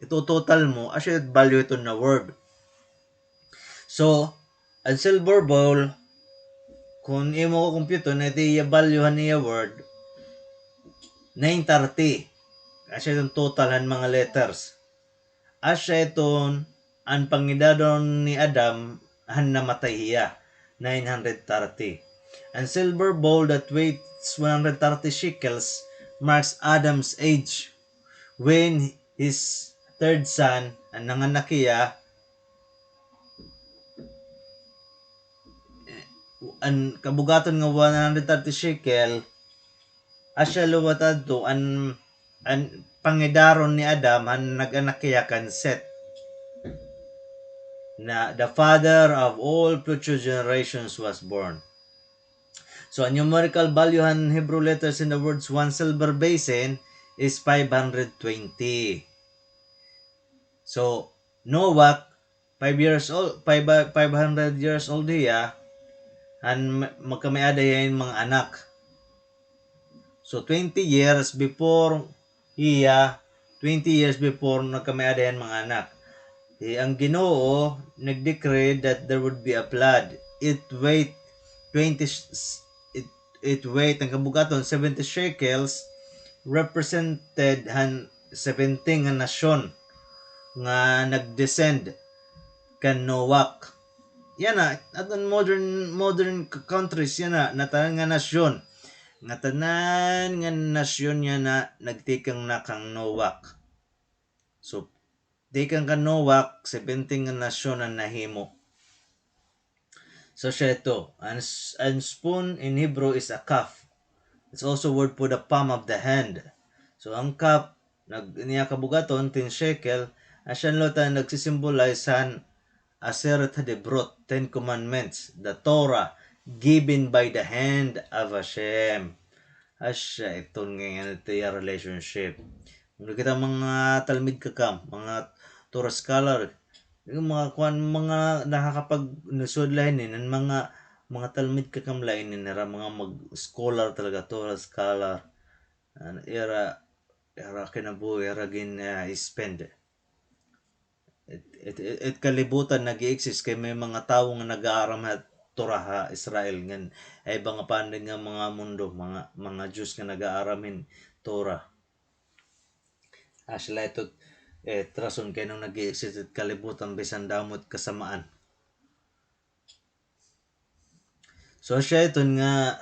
ito total mo, asya it value ito na word. So, an silver bowl, kung imo kukumpyuton, ito iya value han iya word, nine thirty. Asya iton total han mga letters. Asya iton an pangidaron ni Adam han namatay hiya, nine hundred thirty. An silver bowl that weighs one hundred thirty shekels marks Adam's age when his third son, an nanganak hiya, an kabugaton nga one hundred thirty shekel, asya liwat adto an, an pangidaron ni Adam han nag-anak hiya kan Seth, na the father of all future generations was born. So, an numerical value han Hebrew letters in the words one silver basin is five hundred twenty. So, Noah, five years old, five, five hundred years old hiya, an ma-, magkamay-ada hiya hin mga anak. So, twenty years before hiya, twenty years before, nagkamay-ada hiya hin mga anak. Eh, an Ginoo nag-decree that there would be a flood. It weight twenty sh-, s-, it, it weight, an kabugaton, seventy shekels, represented han seventeen nga nasyon nga nag-descend kan Noah. Yana, aton modern, modern c-, countries, yana, ngatanan nga nasyon. Ngatanan nga nasyon yana nagtikang na kan Noah. So, tikang kan Noah, seventeen nga nasyon an nahimo. So, asya ito, an s-, an spoon in Hebrew is a kaf. It's also word for the palm of the hand. So, an kaf, nag-, niya kabugaton, ten shekel, asya liwat an nagsisimbolize han Aseret HaDibrot, Ten Commandments, the Torah, given by the hand of Hashem. Asya iton nga ito iya relationship. Ano kita mga Talmid Chacham, mga Torah scholar, yung mga kuan, mga nakakapag-, nagsuod la hinin, an mga, mga Talmid Chacham la hinin, hira mga mag-, scholar talaga, Torah scholar. An ira, ira kinabuhi, ira gin, ah, spend. It, it, it, it kalibutan nag-i-exist kay may mga tawo nga nag-aaram ha Torah ha Israel ngan ay iba nga pandi nga mga mundo, mga, mga Jews nga nag-aaram hin Torah. Ah, sila ito, eh, rason kay nung nag-i-exist it kalibutan bisan damo it kasamaan. So, asya iton nga,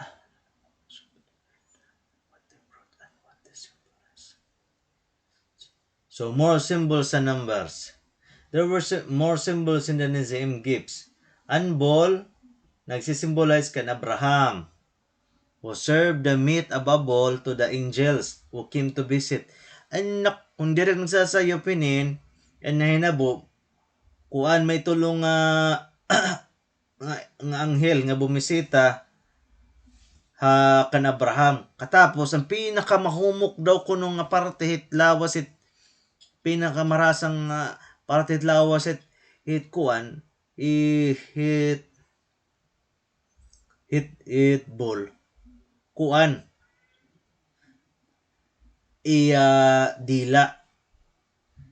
so, more symbols and numbers. There were sy-, more symbols in the Nezi'im gifts. An bowl, nagsisimbolize kan Abraham, who served the meat of a bowl to the angels who came to visit. Ay, nak-, kung diri nagsasayop hinin, an nahinabo, kuan, may tulo nga nga, nga anghel nga bumisita ha kan Abraham. Katapos, an pinakamahumok daw kuno nga parte hit lawas hit, pinakamarasang nga parte hit lawas hit, hit kuan, i-, hit, hit, hit ball. Kuan. Iya dila.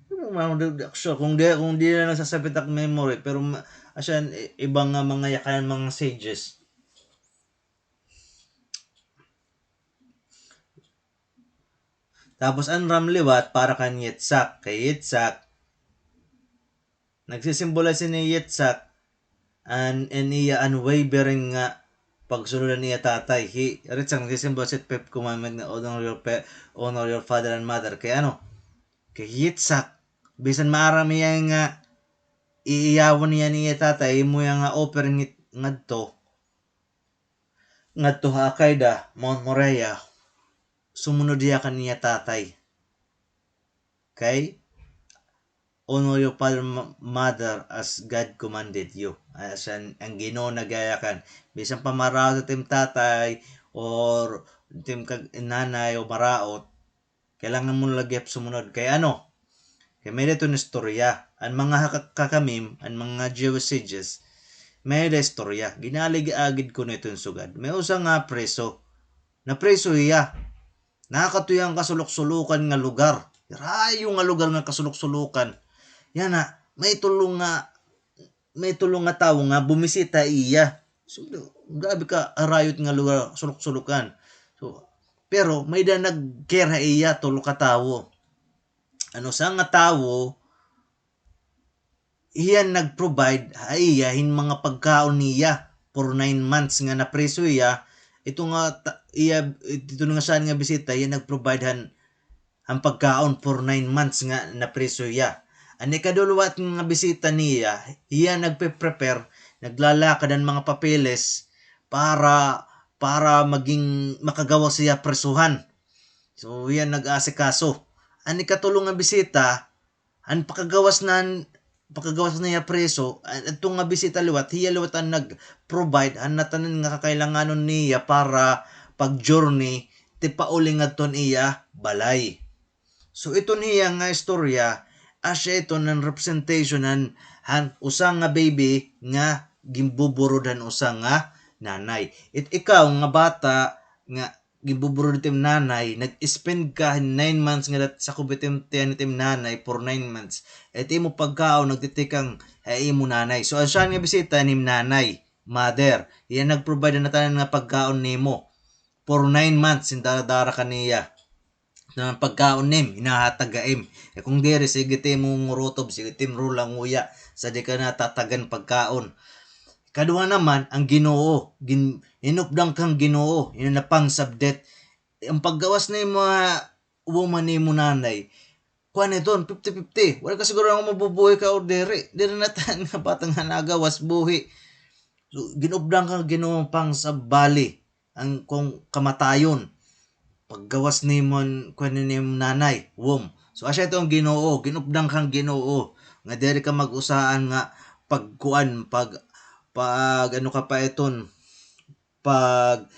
Ano man, di, di, sure, kung di, kung di na nagsasabit ak memory, pero ma-, asya, i-, iba nga mga yakanan, mga sages. Tapos an ram liwat para kan Yitzhak. Kay Yitzhak, nagsisimbolize ini Yitzhak an, an iya unwavering nga pagsunod han iya tatay. Hi, Yitzhak nagsisimbolize it fifth commandment nga, "Honor your pa-, honor your father and mother." Kay ano? Kay Yitzhak, bisan maaram hiya nga iiyawon hiya ni iya tatay, imo hiya nga offering ngadto, ngadto ha Akedah, Mount Moriah, sumunod hiya kan iya tatay. Kay, "Honor your father and ma-, mother as God commanded you." As an, an Ginoo nagyayakan. Bisan pa maraot it im tatay, or it im kag-, nanay, o maraot, kailangan mo la gihap sumunod. Kay ano? Kay may-ada iton istorya. An mga haka-, Kakamim, an mga Jewish sages, may-ada istorya. Ginalig-agid kuno iton sugad. May usa nga preso. Napreso hiya. Nakadto hiya han kasulok-sulokan nga lugar. Harayo nga lugar nga kasulok-sulokan. Yana, may tulo nga, may tulo nga tawo nga bumisita ha iya. So, grabe kaharayo it nga lugar, sulok-sulokan. So, pero may-ada nag-care ha iya, tulo ka tawo. An usa nga tawo, hiya nag-provide ha iya hin mga pagkaon niya for nine months nga napreso hiya. Ito nga ta-, iya, ito nga siya nga bisita, hiya nag-provide han, han pagkaon for nine months nga napreso hiya. An ikadulo nga bisita niya, hiya nagpe-prepare, naglalakad han mga papeles para, para maging makagawas hiya presuhan. So, hiya nag-aasikaso. An ikatulo nga bisita, an pakagawas na, pakagawas na hiya preso, an, adto nga bisita liwat, hiya liwat an nag-provide han natanan nga kakailanganon niya para pag-journey, tipauli ngadto han iya balay. So, iton hiya nga istorya, asya iton an representation han, han usa nga baby nga ginbuburod han usa nga nanay. It ikaw nga bata nga ginbuburod it im nanay, nag-spend ka hin nine months nga dat-, sakob it im tiyan it im nanay for nine months. It imo pagkaon nagtitikang ha imo nanay. So, asya nga bisita an im nanay, mother. Iya nag-provide han natanan nga pagkaon nimo for nine months, hin dara-dara ka niya. Nga pagkaon nim, hinahatag ha im. Eh, kung diri, sige it imo ngurutob, sige it im rula, nguya, sa di ka na tatagan pagkaon. Kaduha naman, an Ginoo, gin-, inupdan ka han Ginoo, yun na pang subdet. An paggawas nimo ha woman nimo nanay, kuan iton, fifty fifty. Wala ka siguro nga mabubuhi ka or diri. Diri na tan nga bata nga nagawas buhi. So, ginupdan ka han Ginoo pang sa bali, an kon kamatayon. Paggawas nimo, kuan nimo nanay, womb. So, asya iton Ginoo, ginupdan ka han Ginoo. Nga diri ka mag-usahan nga pagkuan, pag, pag, ano ka pa iton, pag,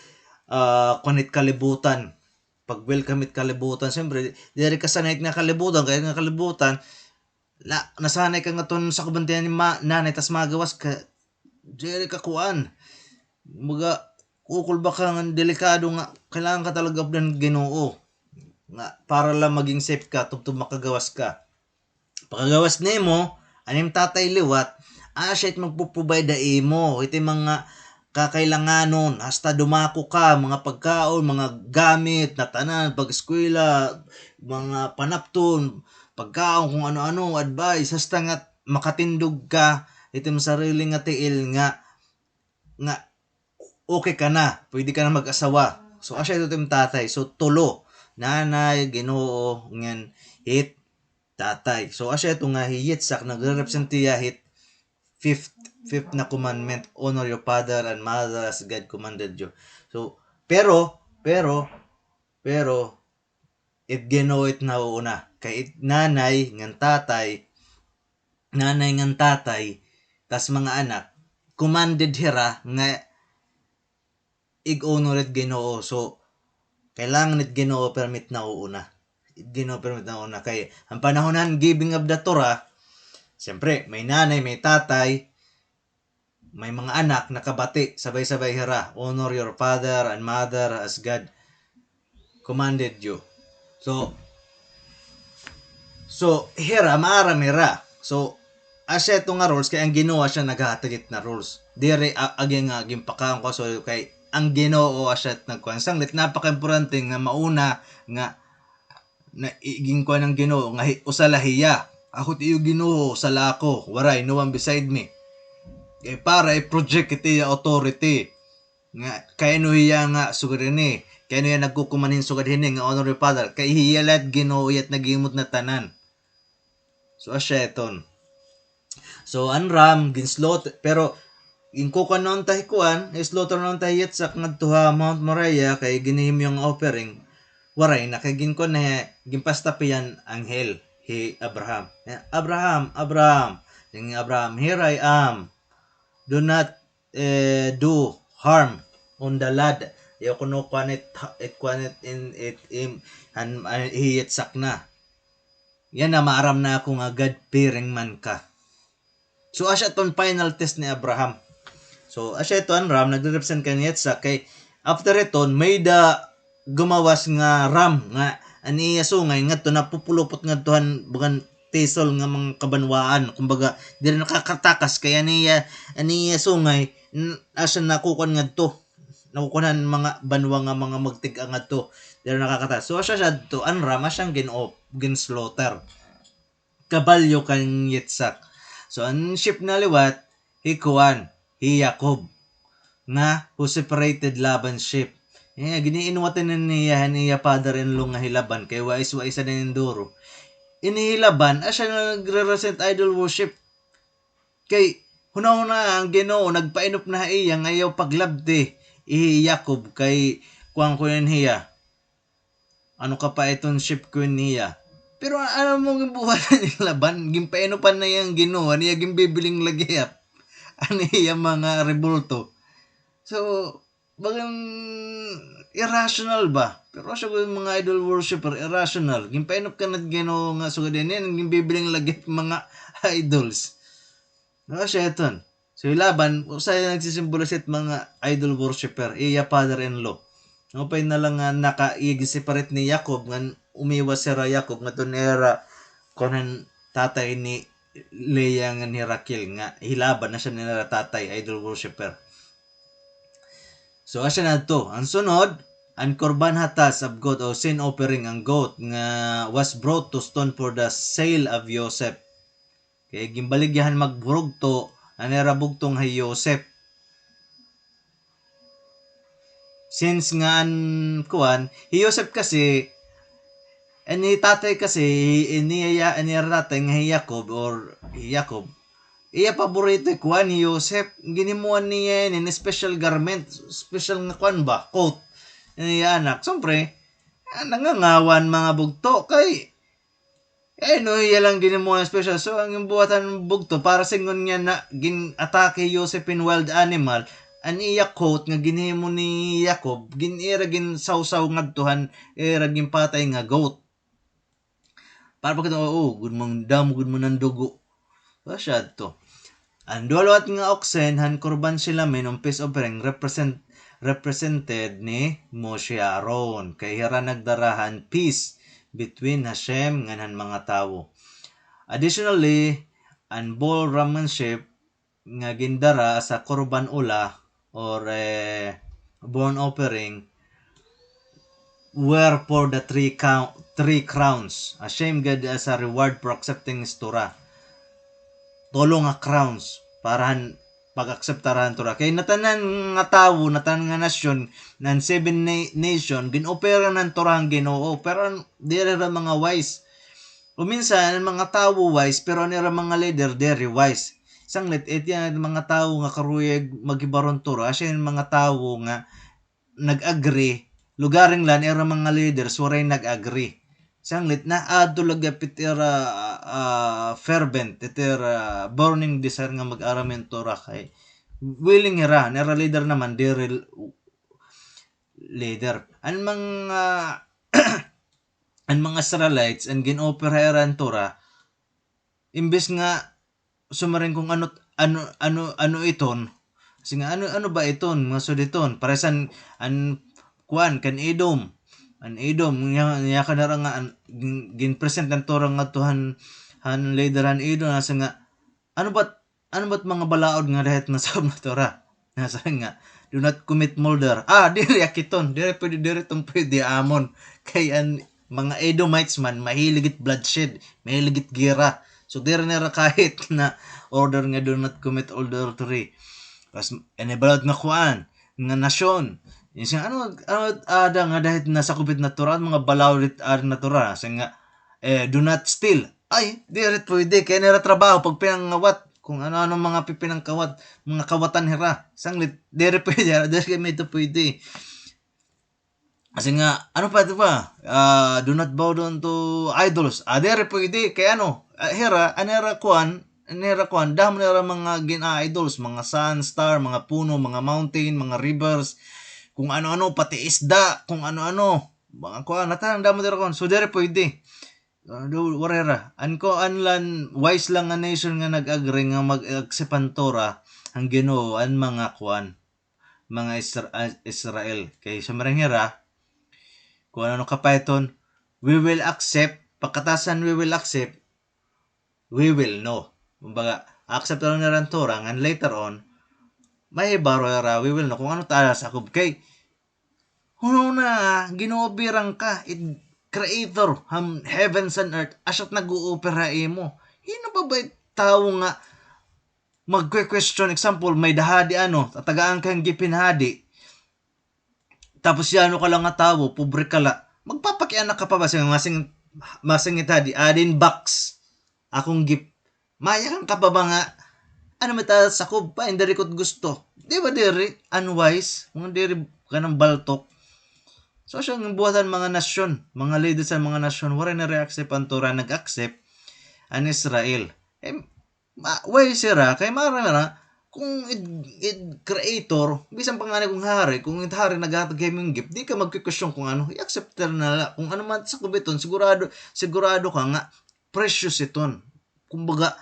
ah, kuan hit kalibutan. Pag-welcome hit kalibutan. Siyempre, diri ka sanay nga kalibutan, kay nga kalibutan, na, nasanay ka nga iton sakob it tiyan ni ma-, nanay, tas magawas ka, diri ka kuan. Kumbaga, kukulba ka nga delikado nga, kailangan ka talaga updan Ginoo. Nga, para la maging safe ka, tubtob makagawas ka. Pakagawas nimo, an im tatay liwat, asya it magpo-provide ha imo, it im mga kakailanganon, hasta dumako ka, mga pagkaon, mga gamit, natanan, pag-eskwela, mga panapton, pagkaon, kung ano-ano, advice, hasta nga makatindog ka, it im sarili nga tiil nga, nga okay ka na, pwede ka na mag-asawa. So, asya ito it im tatay. So, tulo, nanay, Ginoo, ngan hit tatay. So, asya ito nga hi Yitzhak, nagre-represent hiya hit fifth, fifth na commandment, "Honor your father and mother as God commanded you." So, pero, pero, pero, it Ginoo it nauuna. Kay it nanay ngan tatay, nanay ngan tatay, tas mga anak, commanded hira nga ig-honor it Ginoo. So, kailangan it Ginoo permit na una. It Ginoo permit na una. Kay, an panahon han giving of the Torah, siyempre, may nanay, may tatay, may mga anak, nakabati, sabay-sabay hira, "Honor your father and mother as God commanded you." So, so, hira, maaram hira. So, asya ito nga rules, kay an Ginoo asya naghahatag hit na rules. Diri, a-, agi nga, ginpakaon ko, so, kay an Ginoo asya nagkuan. Sanglit, napakaimportante nga mauna nga na, i-, ginkuan han Ginoo nga hi-, usa la hiya. Ako it iyo Ginoo, usa la ako. Waray, no one beside me. Kay para i-project it iya authority. Nga, kay ano hiya nga sugad ini? Kay ano hiya nagkukuman hin sugad hini nga honor your father? Kay hiya la it Ginoo, hiya it naghimo hit na tanan. So, asya iton. So, an ram, gin-slaughter, pero ginkukuan na unta hi kuan, i-slaughter na unta hi Yitzhak ngadto ha Mount Moriah, kay ginhimo nga offering, waray na, kay ginkuan na hi, ginpa-stop hiya han anghel, hi Abraham. "Abraham, Abraham." Siring hi Abraham, "Here I am. Do not, eh, do harm on the lad." Ayaw kuno kuan it, it kuan it, in, it, im, han, ah, hi Yitzhak na. Yana, maaram na ako nga God-fearing man ka. So, asya iton final test ni Abraham. So, asya ito an ram, nagre-represent kan Yitzhak kay after iton, may-ada gumawas nga ram nga an iya sungay ngadto napupulupot ngadto han bagan tisol nga mga kabanwaan. Kumbaga, diri nakakatakas kay an iya, an iya sungay, n-, asya nakukuan ngadto. Nakukuan han mga banwa nga mga magtig-a ngadto. Diri nakakatakas. So, asya siya adto, an ram, asya an gin-, gin-slaughter. Kabalyo kan Yitzhak. So, an sheep na liwat, hi kuan, hi Yaakov, nga who separated Laban's sheep. Eh, gin-iinwatan na niya han iya father-in-law nga hi Laban, kay wa is-, wa isa na ninduro. Ini hi Laban, asya nagre-resent idol worship. Kay, hunahuna an Ginoo, nagpainop na ha iya, nga ayaw paglabti, hi Yaakov, kay, kuan kuno hiya. Ano ka pa iton sheep kuno niya? Pero ano mo ginbuhat ni Laban? Ginpainopan na iya han Ginoo, an iya ginbibiling lagip. An iya mga rebulto. So, bagan irrational ba? Pero asya gud mga idol worshipper, irrational. Ginpainop ka na han Ginoo nga sugad ini, an ginbibiling lagip mga idols. Asya iton. So, hi Laban, usa hiya nagsisimbolo hit mga idol worshipper, iya father-in-law. Maupay na la nga naka-, ig-separate ni Yaakov, ngan umiwas hira Yaakov, ngadto han ira, kuan han tatay ni Leah ngan hi Raquel, nga hi Laban asya an ira tatay, idol worshipper. So, asya na adto. An sunod, an korban hatat of goat o sin offering an goat nga was brought to stone for the sale of Yosef. Kay ginbaligya han magbugto, an ira bugto nga hi Yosef. Since nga an kuan, hi Yosef kasi, an hi tatay kasi, an iya, an ira tatay nga hi Yaakov or hi Yaakov, iya paborito hi kuan, hi Yosef. Ginhimoan niya ini hin special garment, special nga kuan ba, coat. An iya anak. Siyempre, ah, nangangawa an mga bugto kay Eh, no, iya lang ginhimo nga special. So, an ginbuhat han bugto, para sidngon nga na, gin-atake hi Yosef hin wild animal, an iya coat nga ginhimo ni Yaakov, gin-ira ginsawsaw ngadto han ira ginpatay nga goat. Para pagkita, oo, gud man, damo gud man an dugo. Asya adto. An duha liwat nga oxen han korban shlamim o peace offering represent-, represented ni Moshe Aaron. Kay hira nagdara han peace between Hashem ngan han mga tawo. Additionally, an bull, ram ngan sheep nga gindara as a korban olah or, eh, burnt offering were for the three cou-, three crowns. Hashem gad as a reward for accepting his Torah. Tulo nga crowns para han pag-akseptar han Torah. Kay natanan nga tawo, natanan nga nasyon, nan seven na-, nation, gin-offeran han Torah han Ginoo, pero an-, diri ra mga wise. O minsan, an mga tawo wise, pero an ira mga leader, diri wise. Sanglit, it yana mga tawo nga karuyag maghibaron Torah, asya yana mga tawo nga nag-agree, lugaring la an ira mga leaders, waray nag-agree. Sanglit, naadto la gihap it ira, ah, fervent, it ira burning desire nga mag-aram hin Torah kay willing hira, an ira leader naman, diri leader. An mga, an mga Israelites, an gin-offer ha ira han Torah, imbes nga sumaring kon ano, ano, ano, ano iton, kasi nga, ano, ano ba iton, mga sud iton, paresan, an, kuan, kan Edom, an Edom, niya, niya ka na ra nga, an, gin-, gin-present an Torah ngadto han, han leader han Edom, nasa nga, ano ba't, ano ba't mga balaod nga dahit na sa Torah? Nasa nga, "Do not commit murder." Ah, diri akiton, diri pwede, diri tong pwede amon. Kay an mga Edomites man, mahilig it bloodshed, mahilig it gera. So, diri nira kahit na order nga, "Do not commit adultery." Tapos, an balaod nga kuan, nga nasyon. Yung siya, ano, ano, ada nga dahit na sa kubit na Torah, mga balaod it ada na Torah. Sa nga, eh, "Do not steal." Ay, diri pwede. Kay nira trabaho pagpinangawat. Kung ano-ano mga pipinangkawat, mga kawatan hira. Sanglit, diri pwede, diri kami ito pwede. Kasi nga, ano pa ito pa? Ah, "Do not bow down to idols." Ah, diri pwede. Kay ano, ah, hira, an ira kuan, an ira kuan, damo nira mga gina-idols, mga sun, star, mga puno, mga mountain, mga rivers, kung ano-ano, pati isda, kung ano-ano. Mga kuan, natan, damo nira kuan. So, diri pwede. Ah, do, waray ra. An kuan lan, wise lang nga nation nga nag-agree nga mag-accept an Torah, an Ginoo, an mga kuan, mga Isra-, ah, Israel. Kay sumaring hira, kung ano ka pa iton, "We will accept," pagkatasan, "We will accept," "We will no." Kumbaga, accept lang nira an Torah, ngan later on, mahibaro hira, "We will no." Kung ano ta sakob kay, hunahuna, Ginoo birang ka, it creator han heavens and earth, asya it nag-o-offer ha imo. Hin-o pa ba it tawo nga magke-question, example, may-ada hadi ano, tatagaan ka hin gift hin hadi. Tapos yano ka la nga tawo, pobre ka la. Magpapakiana ka pa ba sa masing-, masingit hadi, adi hin box, akon gift. Mayakan ka pa ba nga, ano, may ta sakob pa, hindi rikot gusto. Di ba diri, unwise, mga diri kanang baltok. So, siya nga buhatan mga nasyon, mga leaders sa mga nasyon, waray na reaccept an Torah, nag-accept an Israel. Eh, ma-, why sira? Kay mara na, kung it, it creator, bisan pa nga ni kung hari, kung it hari naghatag kay mong gift, di ka magkukwestiyon kung ano, i-accept na la. Kung ano man sa kubiton, sigurado, sigurado ka nga, precious iton. Kumbaga,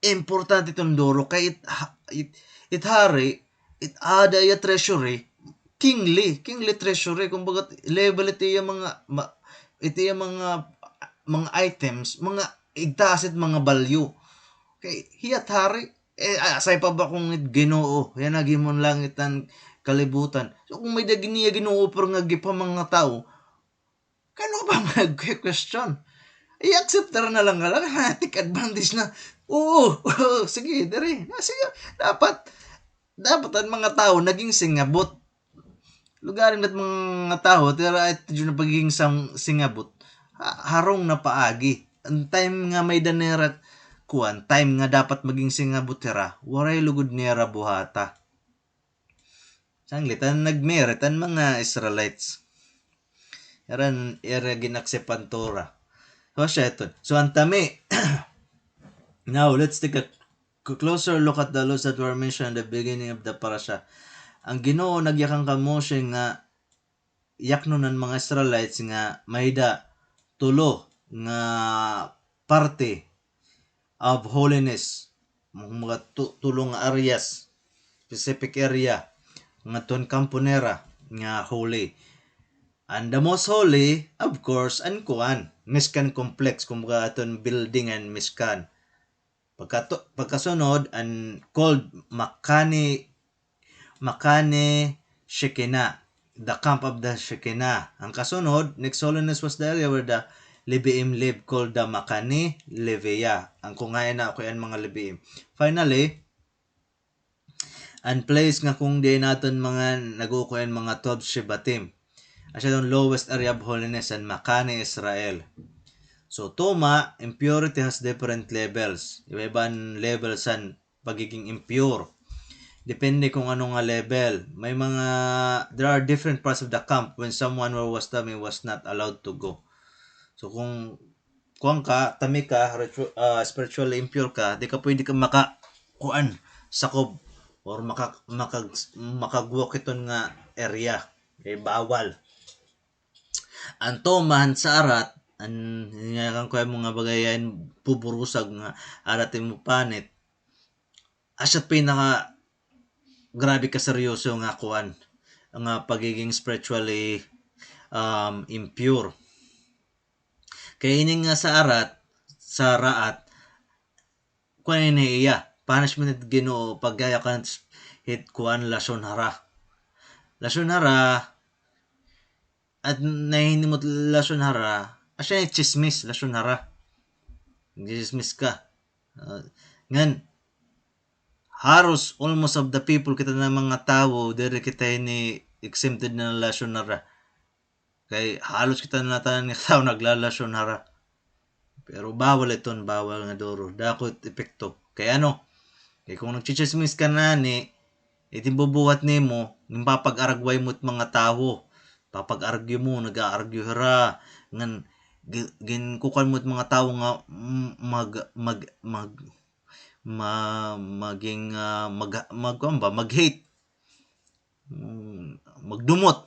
importante iton duro kay it, ha-, it, it hari, it ada iya treasury, kingly, kingly treasury, kumbaga, level it iya mga, ma-, it iya mga, mga items, mga igtaas it mga value. Kay hiya it hari, eh, asay pa ba kung it Ginoo, hiya naghimo an langit ngan kalibutan. So, kung may-ada gin-, niya gin-o-offer nga gift ha mga tawo, kay ano ka pa magkukwestiyon? I-accept na la nga la, take advantage na. Oo, oo, sige, diri. Ah, sige, dapat, dapat an mga tawo naging singabot. Lugaring it mga tawo, tira it na pagiging sang-, singabot. Ha-, harong na paagi. An time nga may-ada nira kuan, time nga dapat maging singabot hira, waray lugod nira buhata. Sanglit, an nag-merit, an mga Israelites. Ira, ira gin-accept an Torah. So, siya ito. So, an tami. Now, let's take a c-, closer look at the laws that were mentioned in the beginning of the parasha. An Ginoo nagyakan kan Moshe nga yaknon an mga Israelites nga may-ada tulo nga parte of holiness. Mga tu-, tulo nga areas, specific area, nga aton kampo nira nga holy. And the most holy, of course, an kuan, Mishkan complex, kumbaga aton building an Mishkan. Pagkato-, pagkasunod, an called Makane, Makane Shekinah, the camp of the Shekinah. An kasunod, next holiness was the area where the Leviim live, called the Makane Leviah. An kung hain na ako an mga Leviim. Finally, an place nga kung diin aton mga nag-uukoy an mga twelve Shebatim. Asya iton lowest area of holiness an Makane Israel. So, tuma, impurity has different levels. Iba-iba an level san pagiging impure. Depende kung ano nga level. May mga, there are different parts of the camp when someone who was tami was not allowed to go. So, kung kuan ka, tami ka, ritu-, ah, spiritually impure ka, di ka pwede ka maka-, kuan, sakob. or maka-, makag-, makagwalk hiton nga area. Kay bawal. An tumahan sa arat, an, nga kan kuan mo nga bagayan, puburusag nga arat imo panit, asya it pinaka grabe kaseryoso nga kuan, nga pagiging spiritually, um, impure. Kay ini nga sa arat, sa raat, kuan ini iya, punishment it Ginoo, pagkaya kan hit kuan, lashon hara. Lashon hara, at nahinimo it lashon hara, asya ni tsismis, lashon hara. Tsismis ka. Ah, ngan, haros almost of the people kita na mga tawo, diri kita ini exempted na lashon hara. Kay halos kita na tanan nga tawo naglalashon hara. Pero bawal iton, bawal nga duro. Dako it epekto. Kay ano? Kay kung nagchichismis ka na ni, it bubuhat nimo, ginpapag-aragway mo it mga tawo. Papag-argue mo, nag-a-argue hira. Ngan, gi-, ginkukuan mo it mga tawo nga, mm, mag-, mag-, mag-, ma-, maging, ah, mag-, mag-, kuan ba? Mag-hate. Mm, magdumot.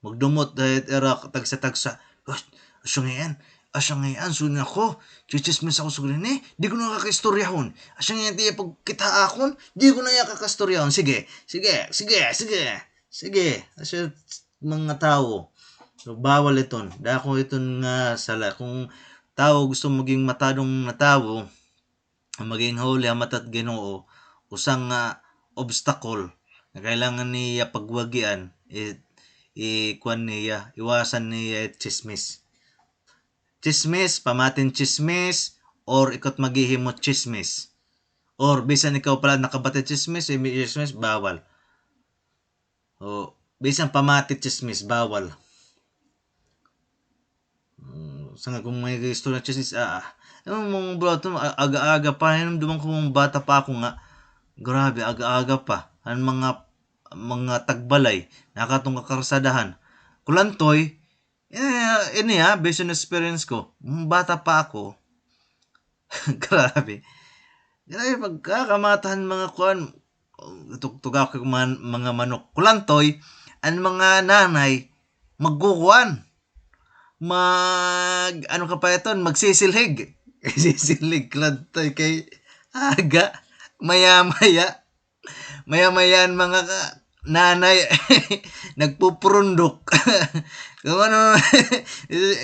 Magdumot, eh, ira tagsa-tagsa. Asya ngay-an, asya ngay-an, sugad nga ako, chichismis ako sugad hini, di ko na kakaistorya hon. Asya ngay-an it iya pagkita ha akon, di ko na iya kakaistorya hon. Sige, sige, sige, sige, sige. Asya mga tawo. So, bawal iton. Dako iton nga sala. Kung tawo gusto maging matadong nga tawo, maging holy ha mata it Ginoo, usa nga obstacle nga kailangan niya pagwagian, i-, i-, kuan niya, iwasan niya it tsismis. Tsismis, pamatin tsismis, or ikaw it maghihimo tsismis. Or bisan ikaw pala nakabati tsismis, imi-, tsismis, bawal. O, bisan pamati tsismis, bawal. Mm, sangay kung may istorya tsismis, ah, ah. Ano mga bulato, a-, aga-aga pa, hinumduman ko mga bata pa ako nga, grabe, aga-aga pa. An mga, mga tagbalay, nakatong kakarsadahan. Kulantoy, eh, ini ha, based on experience ko, mga bata pa ako, grabe. Grabe, pagkakamatahan mga kuan, tug-, tugtog ako mga, mga manok. Kulantoy, an mga nanay, magkukuan. Mag, ano ka pa iton? Magsisilhig. Sisilhig, kulantoy kay aga. Maya-maya. Maya-maya an mga ka-, nanay, nagpupurundok. Kung ano,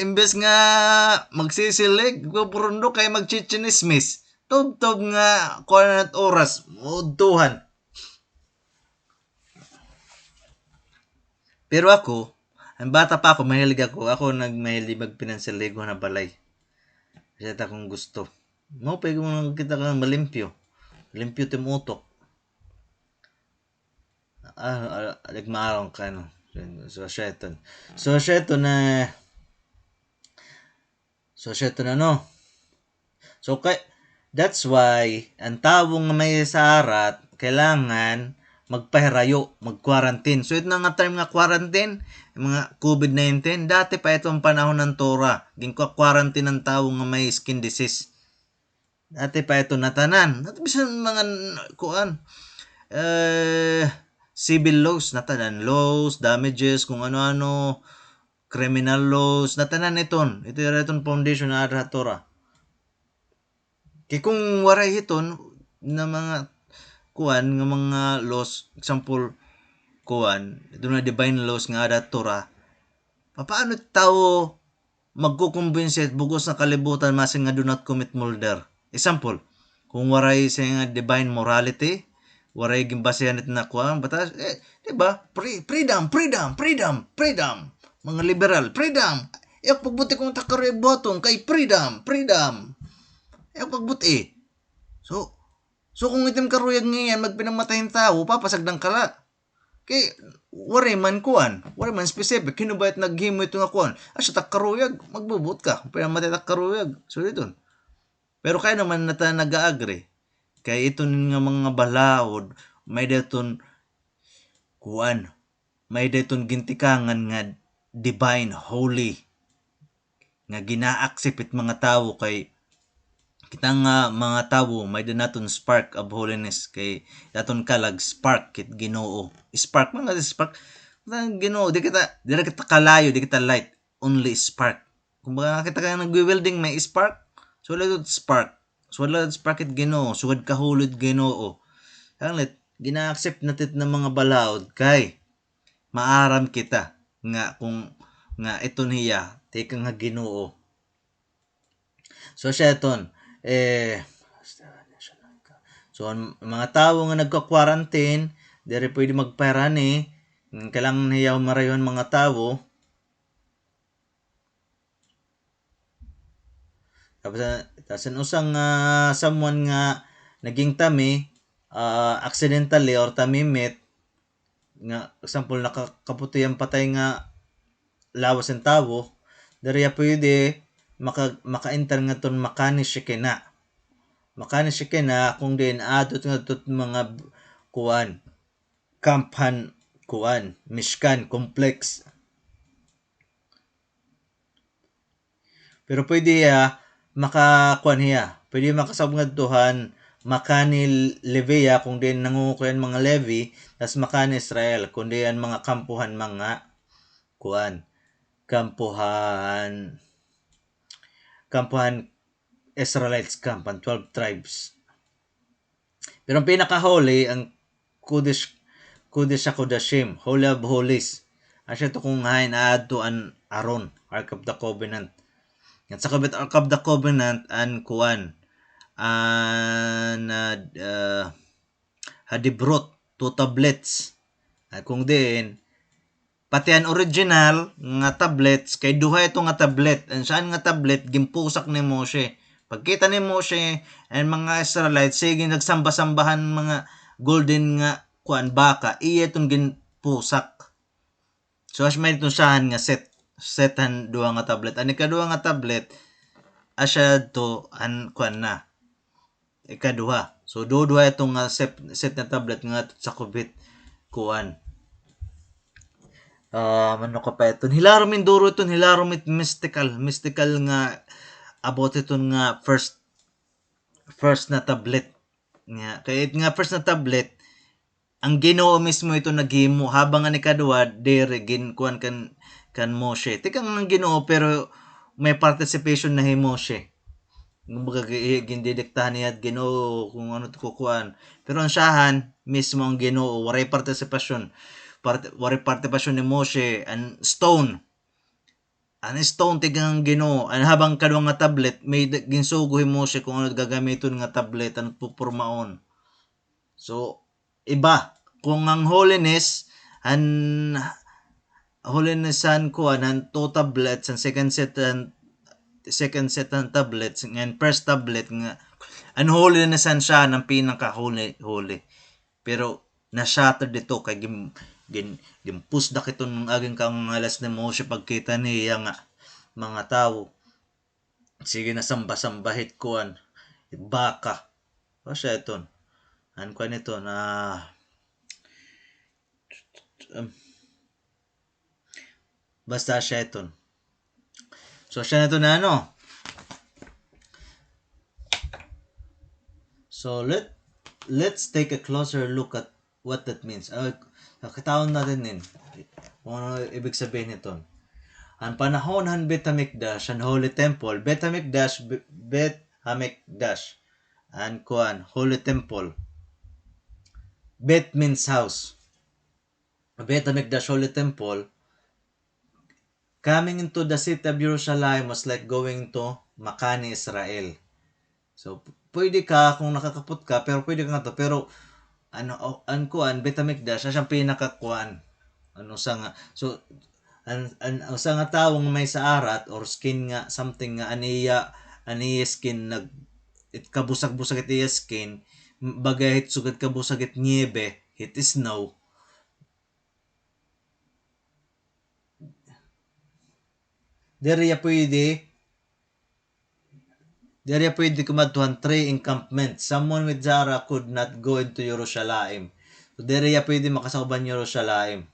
imbes nga magsisilhig, nagpupurundok kay magchichinismis. Tubtob nga kuan na it oras, muudtohan. Pero ako, an bata pa ako, mahilig ako. Ako nagmahilig magpinansilhigon ha balay. Kasi it akon gusto. Maupay kung nakita ka malimpyo. Limpyo it im utok. Ah, ah, nagmaarong ka, no? So, asya iton. So, asya iton na, so, asya iton na, no? So, kay, that's why, an tawo nga may sa arat, kailangan magpahirayo, mag-quarantine. So, ito na nga term nga quarantine, mga covid nineteen, dati pa iton panahon han Torah, ginkwa-quarantine an tawo nga may skin disease. Dati pa ito natanan. At bisan mga n-, kuan, eh, civil laws, natanan laws, damages, kung ano-ano, criminal laws, natanan iton. Ito ira iton foundation nga ada ha Torah. Kay kung waray hiton na mga kuan, nga mga laws, example, kuan, ito na divine laws nga ada ha Torah, papaano tawo magkukumbinsi it bug-os nga kalibutan, masin nga do not commit murder. Example, kung waray siya nga divine morality, waray ginbasihan it na kuan, batas, eh, di ba? Free-, freedom, freedom, freedom, freedom. Mga liberal, freedom. Iyok pagbuti kung takaruyag buhaton, kay freedom, freedom. Iyok pagbuti. So, so kung it im karuyag ngay-an, magpinamatay hin tawo, papasagdan ka la. Kay, waray man kuan, waray man specific. Hin-o ba it naghimo ito nga kuan? Asya tak karuyag, magbubuot ka. Pinamatay tak karuyag. So, didton. Pero kay naman nata nag-a-agree. Kay iton nga mga balaod, may-ada iton kuan, may-ada iton gintikangan nga divine, holy, nga gina-accept it mga tawo kay Kita nga mga tawo, may-ada naton spark of holiness, kay aton kalag spark it Ginoo. Spark, mga spark, ang Ginoo, di kita, diri kita kalayo, di kita light, only spark. Kumbaga, kita kay nagwi-welding, may spark. So, wala it spark. So, wala it spark it Ginoo. Sugad kahulo it Ginoo. Ang lit, gina-accept naton nga mga balaod kay maaram kita nga kung, nga iton hiya, tikang ha Ginoo. So, siya iton, eh, so, an mga tawo nga nagka-quarantine, diri pwede magpahirani, kailangan hiya humarayuhan mga tawo. Tapos, ah, tapos an usa nga, ah, someone nga naging tami, ah, accidentally or tamimit, nga, example, nakakaputi an patay nga lawas hin tawo, diri hiya pwede maka-, maka-enter ngadton Makani Shekinah. Makani Shekinah, kung diin, adto ngadto mga kuan, camp han kuan, Mishkan complex. Pero pwede hiya, makakuan hiya. Pwede makasab ngadto han Makani Leviah, kung diin nangungukoy an mga Levi, tas Makani Israel, kung diin an mga kampo han mga kuan, kampo han, kampo han Israelites camp, an twelve tribes. Pero an pinaka-holy, an Kodesh, Kodesh HaKodashim, Holy of Holies. Asya ito kung hain aadto an Aron, Ark of the Covenant. An sakubit Ark of the Covenant, an kuan, an, ah, ah, Hadibrot, two tablets. Ay, kung diin, pati an original nga tablets, kay duha ito nga tablet. An saan nga tablet, ginpusak ni Moshe. Pagkita ni Moshe, an mga Israelites, sige, nagsamba-sambahan mga golden nga, kuan, baka, iya iton ginpusak. So, asya may iton syahan nga set, set han duha nga tablet. An ikaduha nga tablet, asya adto, an, kuan na. Ikaduha. So, duduha iton nga set, set nga tablet nga sakubit, kuan. Ah, ano ka pa iton? Hilarom hin duro iton, hilarom it mystical, mystical nga about iton nga first, first na tablet. Nga, kay it nga first na tablet, an Ginoo mismo ito naghimo, habang an ikaduha, diri, ginkuan kan, kan Moshe. Tikang an Ginoo, pero may participation na hi Moshe. Kumbaga, gi-, gindidiktahan niya it Ginoo kung ano it kukuan. Pero an syahan, mismo an Ginoo, waray partisipasyon. Part-, waray partisipasyon ni Moshe, an stone. An stone, tikang an Ginoo. An habang kaduha nga tablet, may d-, ginsugo hi Moshe kung ano gagamiton nga tablet, an pupormaon. So, iba. Kung an holiness, an holiness han kuan, han two tablets, an second set, an second set han tablets, ngan first tablet nga, an holiness han syahan an pinaka-holy, holy. Pero na-shattered ito kay gin-, gin-, ginpusdak iton agi nga kangangalas ni Moshe pagkita niya nga mga tawo. Sige, nasamba-samba hit kuan, hit baka. Asya iton. An kuan iton, ah, um, basta asya iton. So, asya na iton na, ano? So, let, let's take a closer look at what that means. Ah, kakitaon natin nin kung ano ibig sabihin nito. An panahon han Beit Hamikdash, an Holy Temple, Beit Hamikdash, Be-, Beit Hamikdash, an kuan, Holy Temple. Beit means house. Beit Hamikdash, Holy Temple, coming into the city of Jerusalem was like going to Makani Israel. So, p-, pwede ka, kung nakakapot ka, pero pwede ka ngadto. Pero, ano, o, an kuan, Beit Hamikdash, asya an pinakakuan. An usa nga, so, an, an usa nga tawo nga may sa'arat or skin nga, something nga, an iya, an iya skin nag-, it kabusag-busag it iya skin, m-, baga hit sugad kabusag it niyebe, hit snow. Diri hiya pwede, diri hiya pwede kumadto han three encampment. Someone with sa'arat could not go into Jerusalem. So, diri hiya pwede makasauban Jerusalem.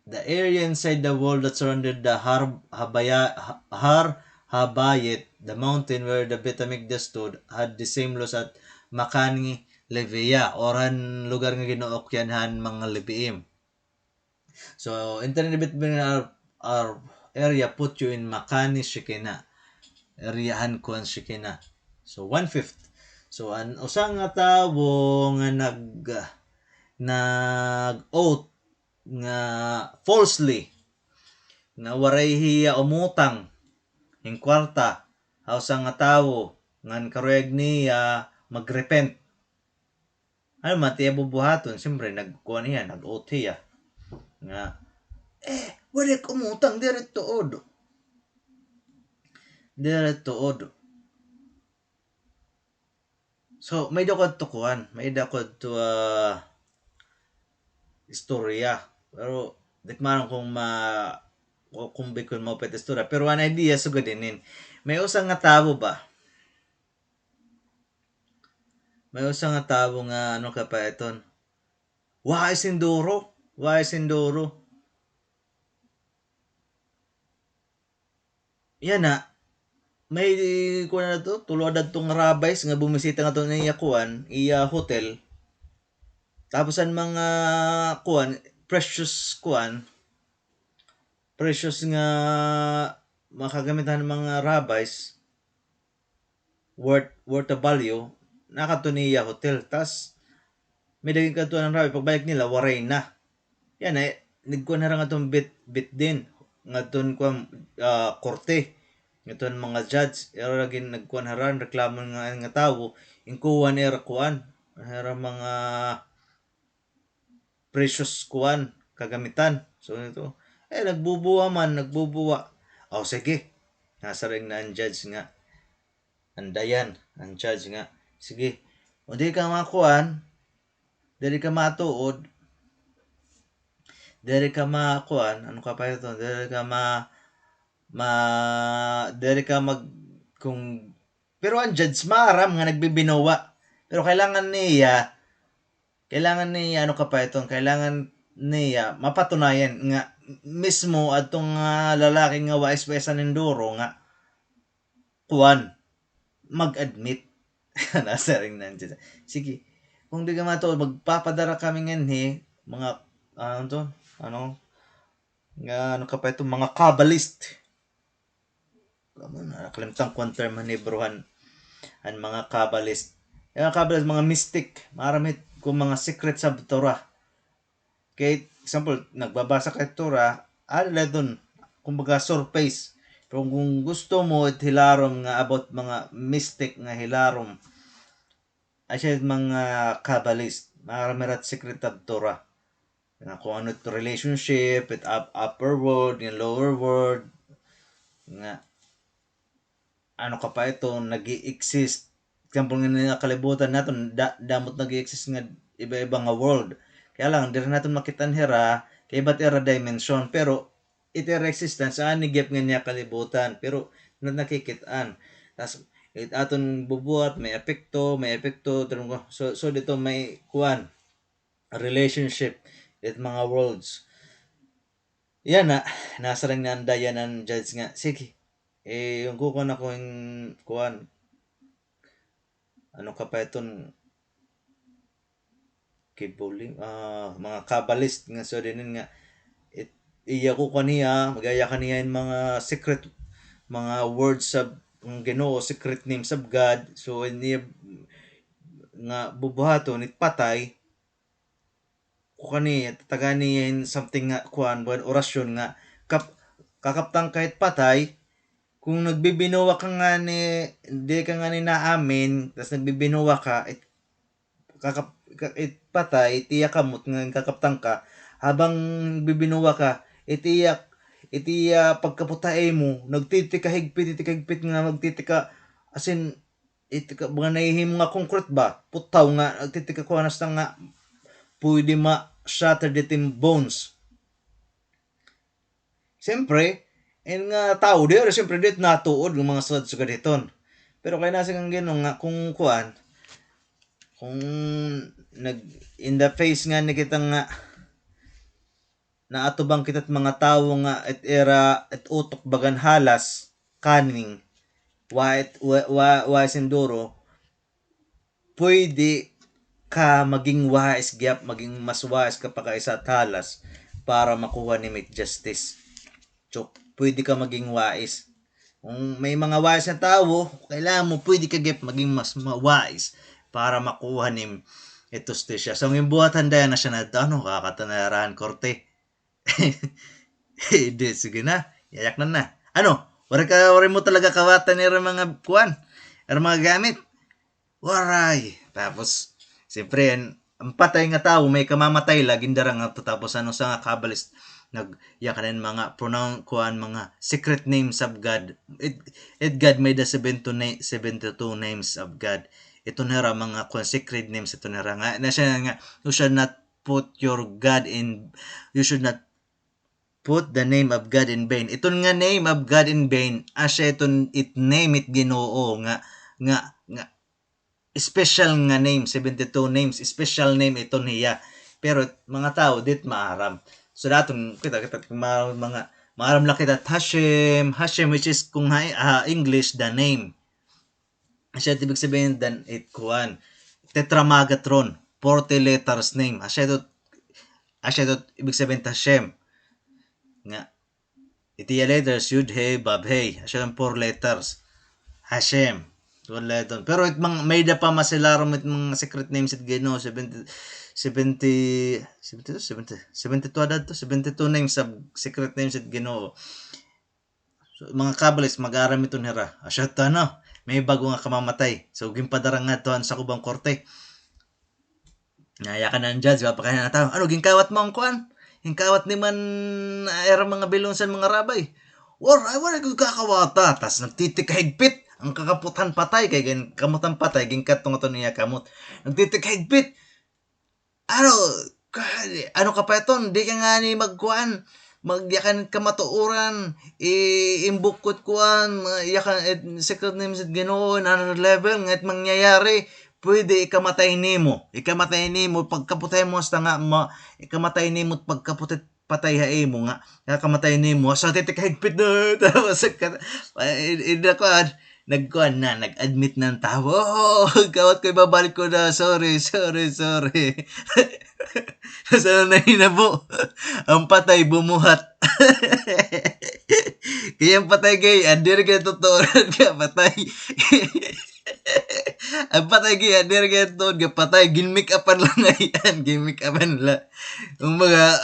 The area inside the wall that surrounded the Har Habaya-, Ha-, Har Habayit, the mountain where the Beit Hamikdash stood, had the same laws at Makani Leviya, or han lugar nga ginuukyan han mga Leviim. So, entering the Beit Hamikdash, our, our area put you in Makani Shekinah. Area han kuan Shekinah. So, one-fifth. So, an usa nga tawo nga nag-, nag-oath nga falsely, nga waray hiya umutang hin kwarta ha usa nga tawo ngan karuyag niya mag-repent. Ano man it iya bubuhaton? Siyempre, nagkuan hiya, nag-oath hiya. Nga, eh, waray ak umutang, diri tuod. Diri tuod. So, may-ada ko adto kuan, may-ada ko adto, ah, istorya. Pero, di ko maaram kung ma-, kung, kung bikon maupay it istorya. Pero an idea, sugad inin. May usa nga tawo ba? May usa nga tawo nga, ano ka pa iton? Waray sinduro. Waray sinduro. Yana, may kuan na to, tulo adto nga rabbis nga bumisita ngadto han iya kuan, iya hotel. Tapos an mga kuan, precious kuan, precious nga mga kagamit han mga rabbis, worth, worth a value, nakadto han iya hotel. Tas, may-ada gad kadto an rabbis, pagbalik nila, waray na. Yana, eh, nagkuan hira ngadto han Beit, Beit Din, ngadto han kuan, ah, korte, ngadto han mga judge, ira lagi nagkuan hira, reklamo nga, nga tawo, inkuha an ira kuan, hira mga precious kuan, kagamitan. So, ito, eh, nagbubuwa man, nagbubuwa. O, sige. Nasiring na an judge nga, an dayan, an judge nga, sige, o di ka makuan, diri ka matuod, diri ka makuan, ano ka pa ito, diri ka ma-, ma-, diri ka mag-, kung, pero an judge maaram nga nagbibinuwa. Pero kailangan niya, kailangan niya, ano ka pa iton, kailangan niya mapatunayan nga mismo adto nga lalaki nga waray pa siya ninduro nga kuan, mag-admit. Nasiring na an judge. Sige, kung di ka matuod, magpapadara kami nganhi, mga, ano to, ano, nga, ano ka pa ito, mga kabbalist. Ano na, nakalimtan ko an term han Hebrew han, an mga kabbalist. An mga kabbalist, mga mystic, maaram hit kon mga secret sa Torah. Kay, example, nagbabasa ka Torah, ada la iton, kumbaga, surface. Pero kung gusto mo it hilarom nga about mga mystic nga hilarom, asya it mga kabbalist, maaram hira it secret of Torah. Nga kung ano it relationship, it up-, upper world, nga lower world, nga ano ka pa ito, nag-i-exist. Example nga nira kalibutan naton, da-, damo it nag-i-exist nga iba-iba nga world. Kaya lang, diri naton makit-an hira, kay iba it ira dimension. Pero, it ira existence, ani gihap nga niya kalibutan. Pero, na-, nakikit-an. Tas, it aton bubuhat, may epekto, may epekto, so, so dito may kuan, relationship, it mga worlds. Yana, nasiring na an dayan han judge nga, sige, eh, kukuan ako hin kuan, ano ka pa iton, kibuli, ah, mga kabbalist nga so dinin nga, it-, iya kukuan niya, mag-iya ka niya hin mga secret, mga words sa Ginoo, secret names of God, so, niya nga bubuhaton, it patay, kukuan niya, tatagan niya hin something nga, kuan, buwan, orasyon nga, kap-, kakaptan ka it patay, kung nagbibinuwa ka ngani, di ka ngani naamin, tas nagbibinuwa ka, it, kakap-, ka-, it patay, it iya kamot nga kakaptan ka, habang nagbibinuwa ka, it iya, it iya pagkapot ha imo, nagtitikahigpit, titikahigpit nga magtitika, as in, it ka, mga nahihimo nga concrete ba? Putaw nga, nagtitikakuan hasta nga pwede ma-shatter dito yung bones. Siyempre, in nga tao, di, siyempre, di natuod ng mga sugad-sugad hiton. Pero kaya nasa kang Ginoo nga kung kuan, kung nag, in the face nga ni kita nga, naatubang kita it mga tawo nga it ira, it utok bagan halas. cunning, wais, wa-, wa-, wais hin duro, pwede ka maging wais gihap, maging mas wais ka pa kaysa halas para makuha nim it justice. So, pwede ka maging wais. Kung may mga wais nga tawo, kailangan mo, pwede ka gihap maging mas ma-, wais para makuha nim it hustisya. So, an ginbuhat han dayan, nasya na adto, ano, kakadto na hira han korte. Di, sige na. Yayak na na. Ano? Waray ka, waray mo talaga kawatan ira mga kuan? Ira mga gamit? Waray. Tapos, siyempre, an, an patay nga tawo, may kamamatay la, gindara ngadto. Tapos, an usa nga kabalist, nag-, yakan an mga pronoun-, kuan, mga secret names of God. It, it God made the seventy na-, seventy-two names of God. Iton hira mga kuan, secret names, iton hira nga, nasya nga, you shall not put your God in, you should not put the name of God in vain. Iton nga name of God in vain, asya iton it name it Ginoo nga, nga, nga special nga name, seventy-two names, special name iton hiya. Pero mga tawo, di it maaram. So, daton, kita, kita, ma-, mga, maaram la kita, Hashem, Hashem, which is kung ha, ha English, the name. Asya it ibig sabihin, dan it kuan. Tetramagatron, forty letters name. Asya ito, asya ito ibig sabihin ta Hashem. Nga, iti iya letters, Yud, He, Bab, He. Asya it four letters. Hashem. Four letters. Pero it mga, may-ada pa masilarom it mga secret names it Ginoo, seventy, seventy, seventy, seventy, seventy-two ada to, seventy-two names of secret names it Ginoo. So, mga kabalis, mag-aram iton hira. Asya ito, ano, may bag-o nga kamamatay. So, ginpadara ngadto han sakubang korte. Nayakan an judge, papakain na tawo. Ano, ginkawat mo an kuan? Ginkawat ni man, ah, ira mga bilonsan, mga rabay. Waray, waray ko kakawata. Tas nagtitikahigpit. An kakapot han patay, kay gin-, kamot han patay, ginkadto ngadto niya kamot. Nagtitikahigpit. Ano, ka-, ano ka pa iton? Di ka ngani magkuan, magyakan kamatuoran, i-, imbukot kuan, yakan it secret names it Ginoo, in another level, nga it mangyayari, pwede ikamatay nimo. Ikamatay nimo, pagkaputay mo, hasta nga ma-, ikamatay nimo, pagkaputay, patay ha imo nga, nga kamatay nimo, sa titikahigpit na, tapos ka, ay, ida kuan, nagkuan na, nag-admit na an tawo. Oh, kawat ko, ibabalik ko na, sorry, sorry, sorry. Sa nahinabo, an patay bumuhat. Kay an patay gay, an diri gay totoo nga patay. An patay gay, an diri gay totoo nga patay, gin-make-upan la ngay-an, gin-make-upan la. Kumbaga,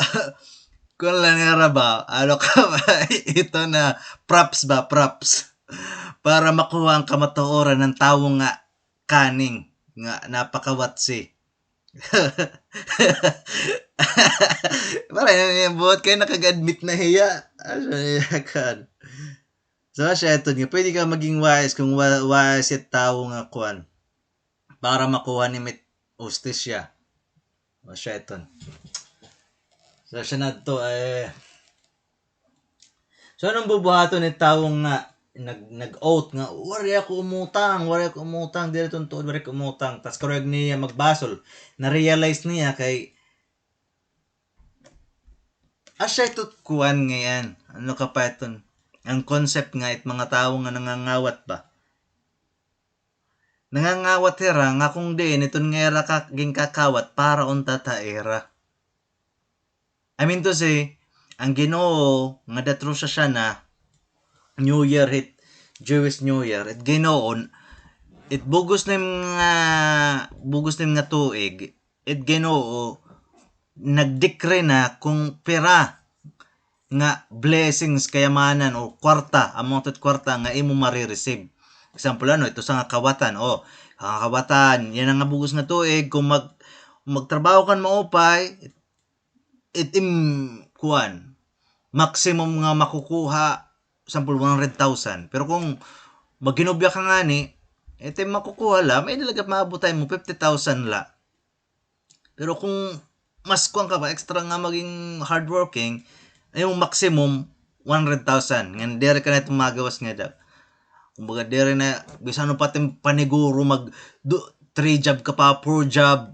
kuan la nira ba? Ano ka ba? Ito na, props ba? Props. Para makuha an kamatuoran han tawo nga cunning, nga napakawatsi. Para niya buhat kay nakag-admit na hiya. Asya niya kan. So, asya iton nga, pwede ka maging wais kung wa-, wais it tawo nga kuan. Para makuha nim it hustisya. Asya iton. So, asya na ito, eh. So, ano an bubuhaton it tawo nga nag-, nag-oath nga, "Waray ako umutang, waray ako umutang, diri iton tuod, waray ako umutang." Tas karuyag niya magbasol, na-realize niya kay, asya ito kuan ngay-an. Ano ka pa iton? An concept nga it mga tawo nga nangangawat ba? Nangangawat hira nga kung diin iton nga ira ka-, ginkakawat para untat ha ira. I mean to say, an Ginoo nga that Rosh Hashanah, New Year hit, Jewish New Year, it Ginoo, it bug-os nim nga, bug-os nim nga tuig, it Ginoo nag-decree na kung pira nga blessings, kayamanan, o kwarta, amount of kwarta nga imo mare-receive. Example, ano, ito sa nga kawatan, o, ang kawatan, yana nga bug-os nga tuig, kung mag-, magtrabaho kan maupay, it im-, kuan, maximum nga makukuha, example, one hundred thousand. Pero kung maghinubya ka ngani, it im makukuha la, may-ada la gad maabot ha imo, fifty thousand la. Pero kung mas kuan ka ba, extra nga maging hardworking, an imo maximum, one hundred thousand. Ngan diri ka na ito magawas ngada. Kumbaga, diri na, bisan ano pa it im paniguro, mag, du-, three job ka pa, four job,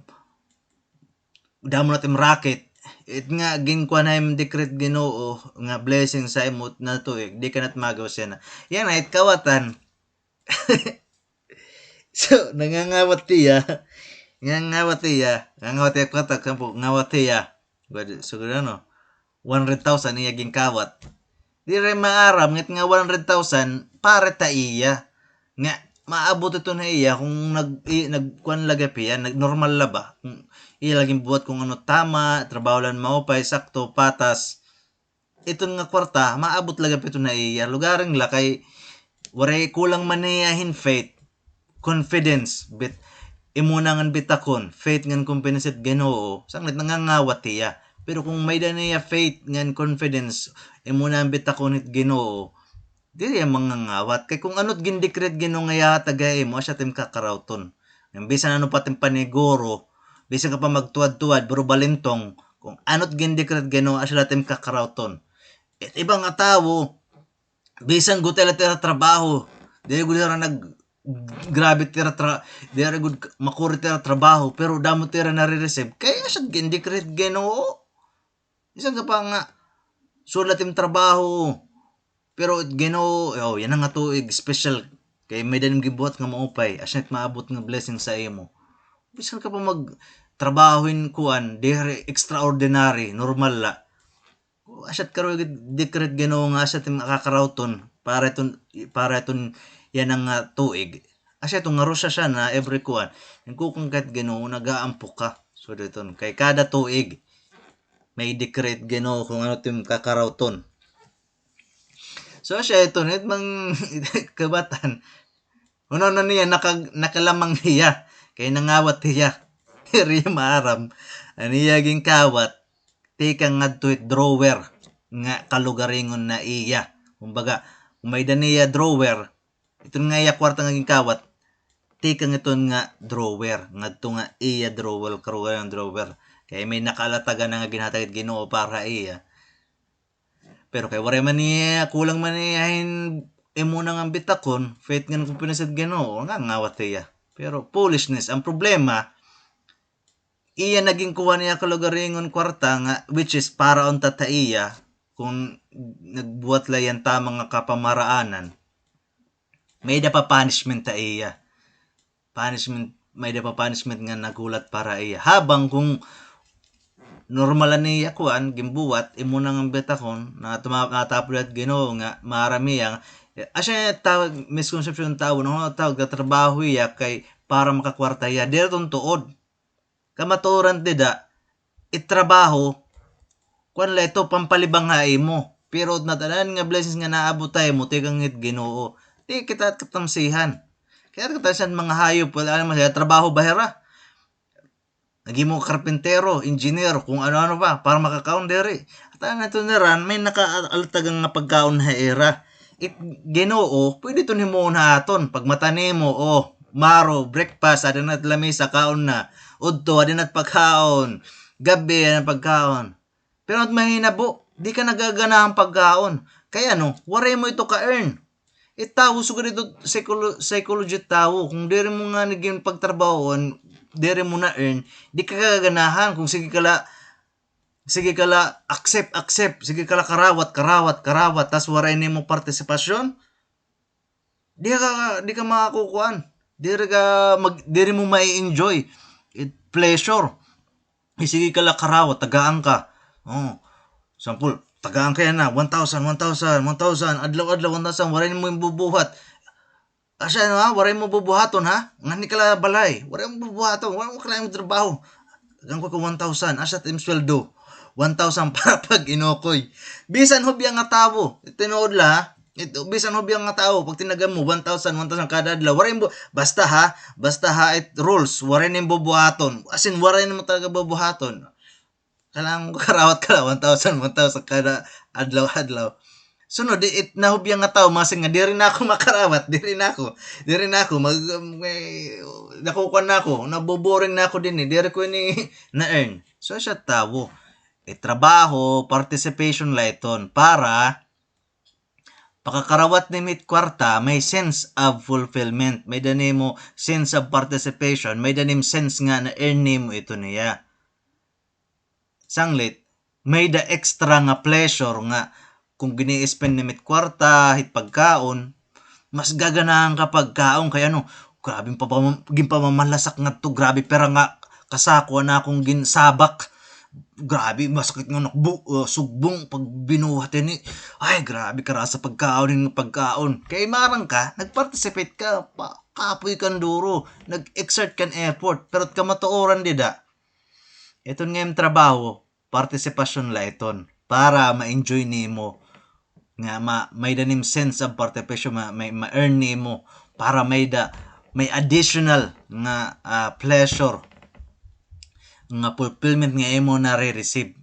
damo na it im racket, It nga ginkuan ha im decree it Ginoo nga blessing sa imo na tuig, di ka na it magawas yana. Yana it kawatan. So, nangangawat hiya. Nangangawat hiya. Nangangawat hiya, kwarta, example, ngawat hiya. Gud, so, gud, ano, one hundred thousand iya ginkawat. Diri maaram nga it nga one hundred thousand para ta iya. Nga, maabot iton ha iya kung nag-, i-, nagkuan la gihap hiya, nag-, normal la ba? Kung iya la ginbuhat kung ano tama, trabaho la maupay, sakto, patas. Iton nga kwarta, maabot la gihap iton ha iya. Lugaring la kay waray, kulang man niya hin faith, confidence, bit-, imo na ngan bitakon, faith ngan confidence it Ginoo, sanglit nangangawat hiya. Pero kung may-ada niya faith ngan confidence, imo na ngan bitakon it Ginoo, diri hiya mangangawat. Kay kung ano it gin-decree it Ginoo nga ihahatag ha imo, asya it im kakarawton. Ngan bisan ano pa it im paniguro, bisan ka pa magtuwad-tuwad, pero balintong, kung ano it gin-decree it Ginoo, asya la it im kakarawton. It iba nga tawo, bisan gutiay la it ira trabaho, diri gud hira nag-, grabe it ira tra-, diri gud k-, makuri it ira trabaho, pero damo it ira nare-receive. Kay asya it gin-decree it Ginoo. Bisan ka pa nga, sugad la it im trabaho, pero it Ginoo, oh, yana nga tuig, special. Kay may-ada nim ginbuhat nga maupay, asya it maabot nga blessing sa imo. Bisan ka pa magtrabaho hin kuan, diri extraordinary, normal la. Asya it karuy gid, decree it Ginoo nga asya it im kakarawton para iton, para iton yana nga tuig. Asya iton nga Rosh Hashanah, every kuan. Nagkukuan ka it Ginoo, nag-aampo ka. So, diton, kay kada tuig, may decree it Ginoo kung ano it im kakarawton. So, asya iton, it mang kabatan. Hunahuna niya, naka-, nakalamang hiya. Kay nangawat hiya. Diri maaram. An iya ginkawat, tikang ngadto hit drawer nga kalugaringon na iya. Kumbaga, kung may-ada niya drawer, iton nga iya kwarta nga ginkawat, tikang iton nga drawer, ngadto nga iya drawer, kalugaringon drawer. Kay may nakaalatagan na nga ginhatag it Ginoo para iya. Pero kay waray man niya, kulang man niya hin imo na nga bitakon, faith ngan confidence it Ginoo, nangangawat hiya. Pero foolishness. An problema, iya na ginkuha niya kalugaringon kwarta nga, which is para unta ta iya, kung nagbuhat la hiya hin tama nga kapamaraanan, may-ada pa punishment ta iya. Punishment, may-ada pa punishment nga naghulat para iya. Habang kung normal la niya kuan, ginbuhat, imo na nga bitakon, na tuma-, natapod la it Ginoo nga maaram hiya, asya nga tawag, misconception hin tawo, no, tawag, nagtatrabaho hiya kay para makakwarta hiya. Diri iton tuod. Kamatuoran dida, it trabaho, kuan la ito, pampalibang ha imo. Pero it natanan nga blessings nga naabot ha imo, tikang hit Ginoo. Di kita katamsihan. Kay it katamsihan mga hayop, wala naman sila trabaho ba hira. Naghimo karpintero, engineer, kung ano-ano pa, para makakaon diri. At ano ito nira, may nakaaltagan nga pagkaon ha ira. It Ginoo, pwede iton himuon ha aton. Pagmata nimo, o, maro, breakfast, adi na it lamisa, kaon na. Udto, adi na it pagkaon. Gab-i, adi na it pagkaon. Pero it mahinabo, di ka nagaganahan pagkaon. Kay ano, waray mo ito ka-earn. It tawo, sugad ito, psycholo-, psychology it tawo. Kung diri mo ngani ginpagtrabahoan, diri mo na-earn, di ka kaganahan. Kung sige ka la, sige ka la, accept, accept, sige ka la, karawat, karawat, karawat, tas waray nimo partisipasyon, di ka, di ka makakukuan. Diri ka mag-, diri mo mai-enjoy it pleasure. Eh, sige ka la, karawat, tagaan ka. O, sampol, tagaan ka yana, one thousand, one thousand, one thousand, adlaw-adlaw, one thousand, waray nimo ginbubuhat. Asya, ano, ha? Waray mo bubuhaton, ha? Ngani ka la balay. Waray mo bubuhaton. Waray mo kailangan trabaho. Tagaan ko ka one thousand. Asya it im sweldo. One thousand para pag-inukoy. Bisan hubya nga tawo. Tinuod la, ha? Ito, bisan hubya nga tawo, pag tinagan mo, one thousand, one thousand kada adlaw. Waray mo, basta, ha? Basta, ha, it rules. Waray nim bubuhaton. As in, waray nimo talaga bubuhaton. Kailangan ko karawat ka la, one thousand, one thousand kada adlaw-adlaw. Sunod, di, it, nahubya nga tawo, masing nga, diri na ako makarawat, diri na ako, diri na ako, mag-, may, nakukuan na ako, naboboring na ako dinhi, diri ko ini na-earn. So, asya tawo. It trabaho, participation la iton, para pakakarawat nimo it kwarta, may sense of fulfillment, may-ada nimo sense of participation, may-ada nim sense nga na-earn nimo ito niya. Sanglit, may-ada extra nga pleasure nga kon gini-spend nimo it kwarta hit pagkaon, mas gaganahan ka pagkaon kay ano, grabe, pamam-, ginpamamalasak ngadto, grabe, pira nga kasako an akon ginsabak. Grabe, masakit nga nakbu-, ah, sugbong pag binuhat ini. Ay, grabe, karasa pagkaon ini, pagkaon. Kay maaram ka, nag-participate ka, pa-, kapoy kan duro, nag-exert kan effort, pero kamatuoran dida, iton nga im trabaho, partisipasyon la iton para ma-enjoy nimo, nga ma-, may-ada nim sense of participation, ma-, may ma-earn nimo, para may-ada, may additional nga, ah, pleasure, nga fulfillment nga imo nare-receive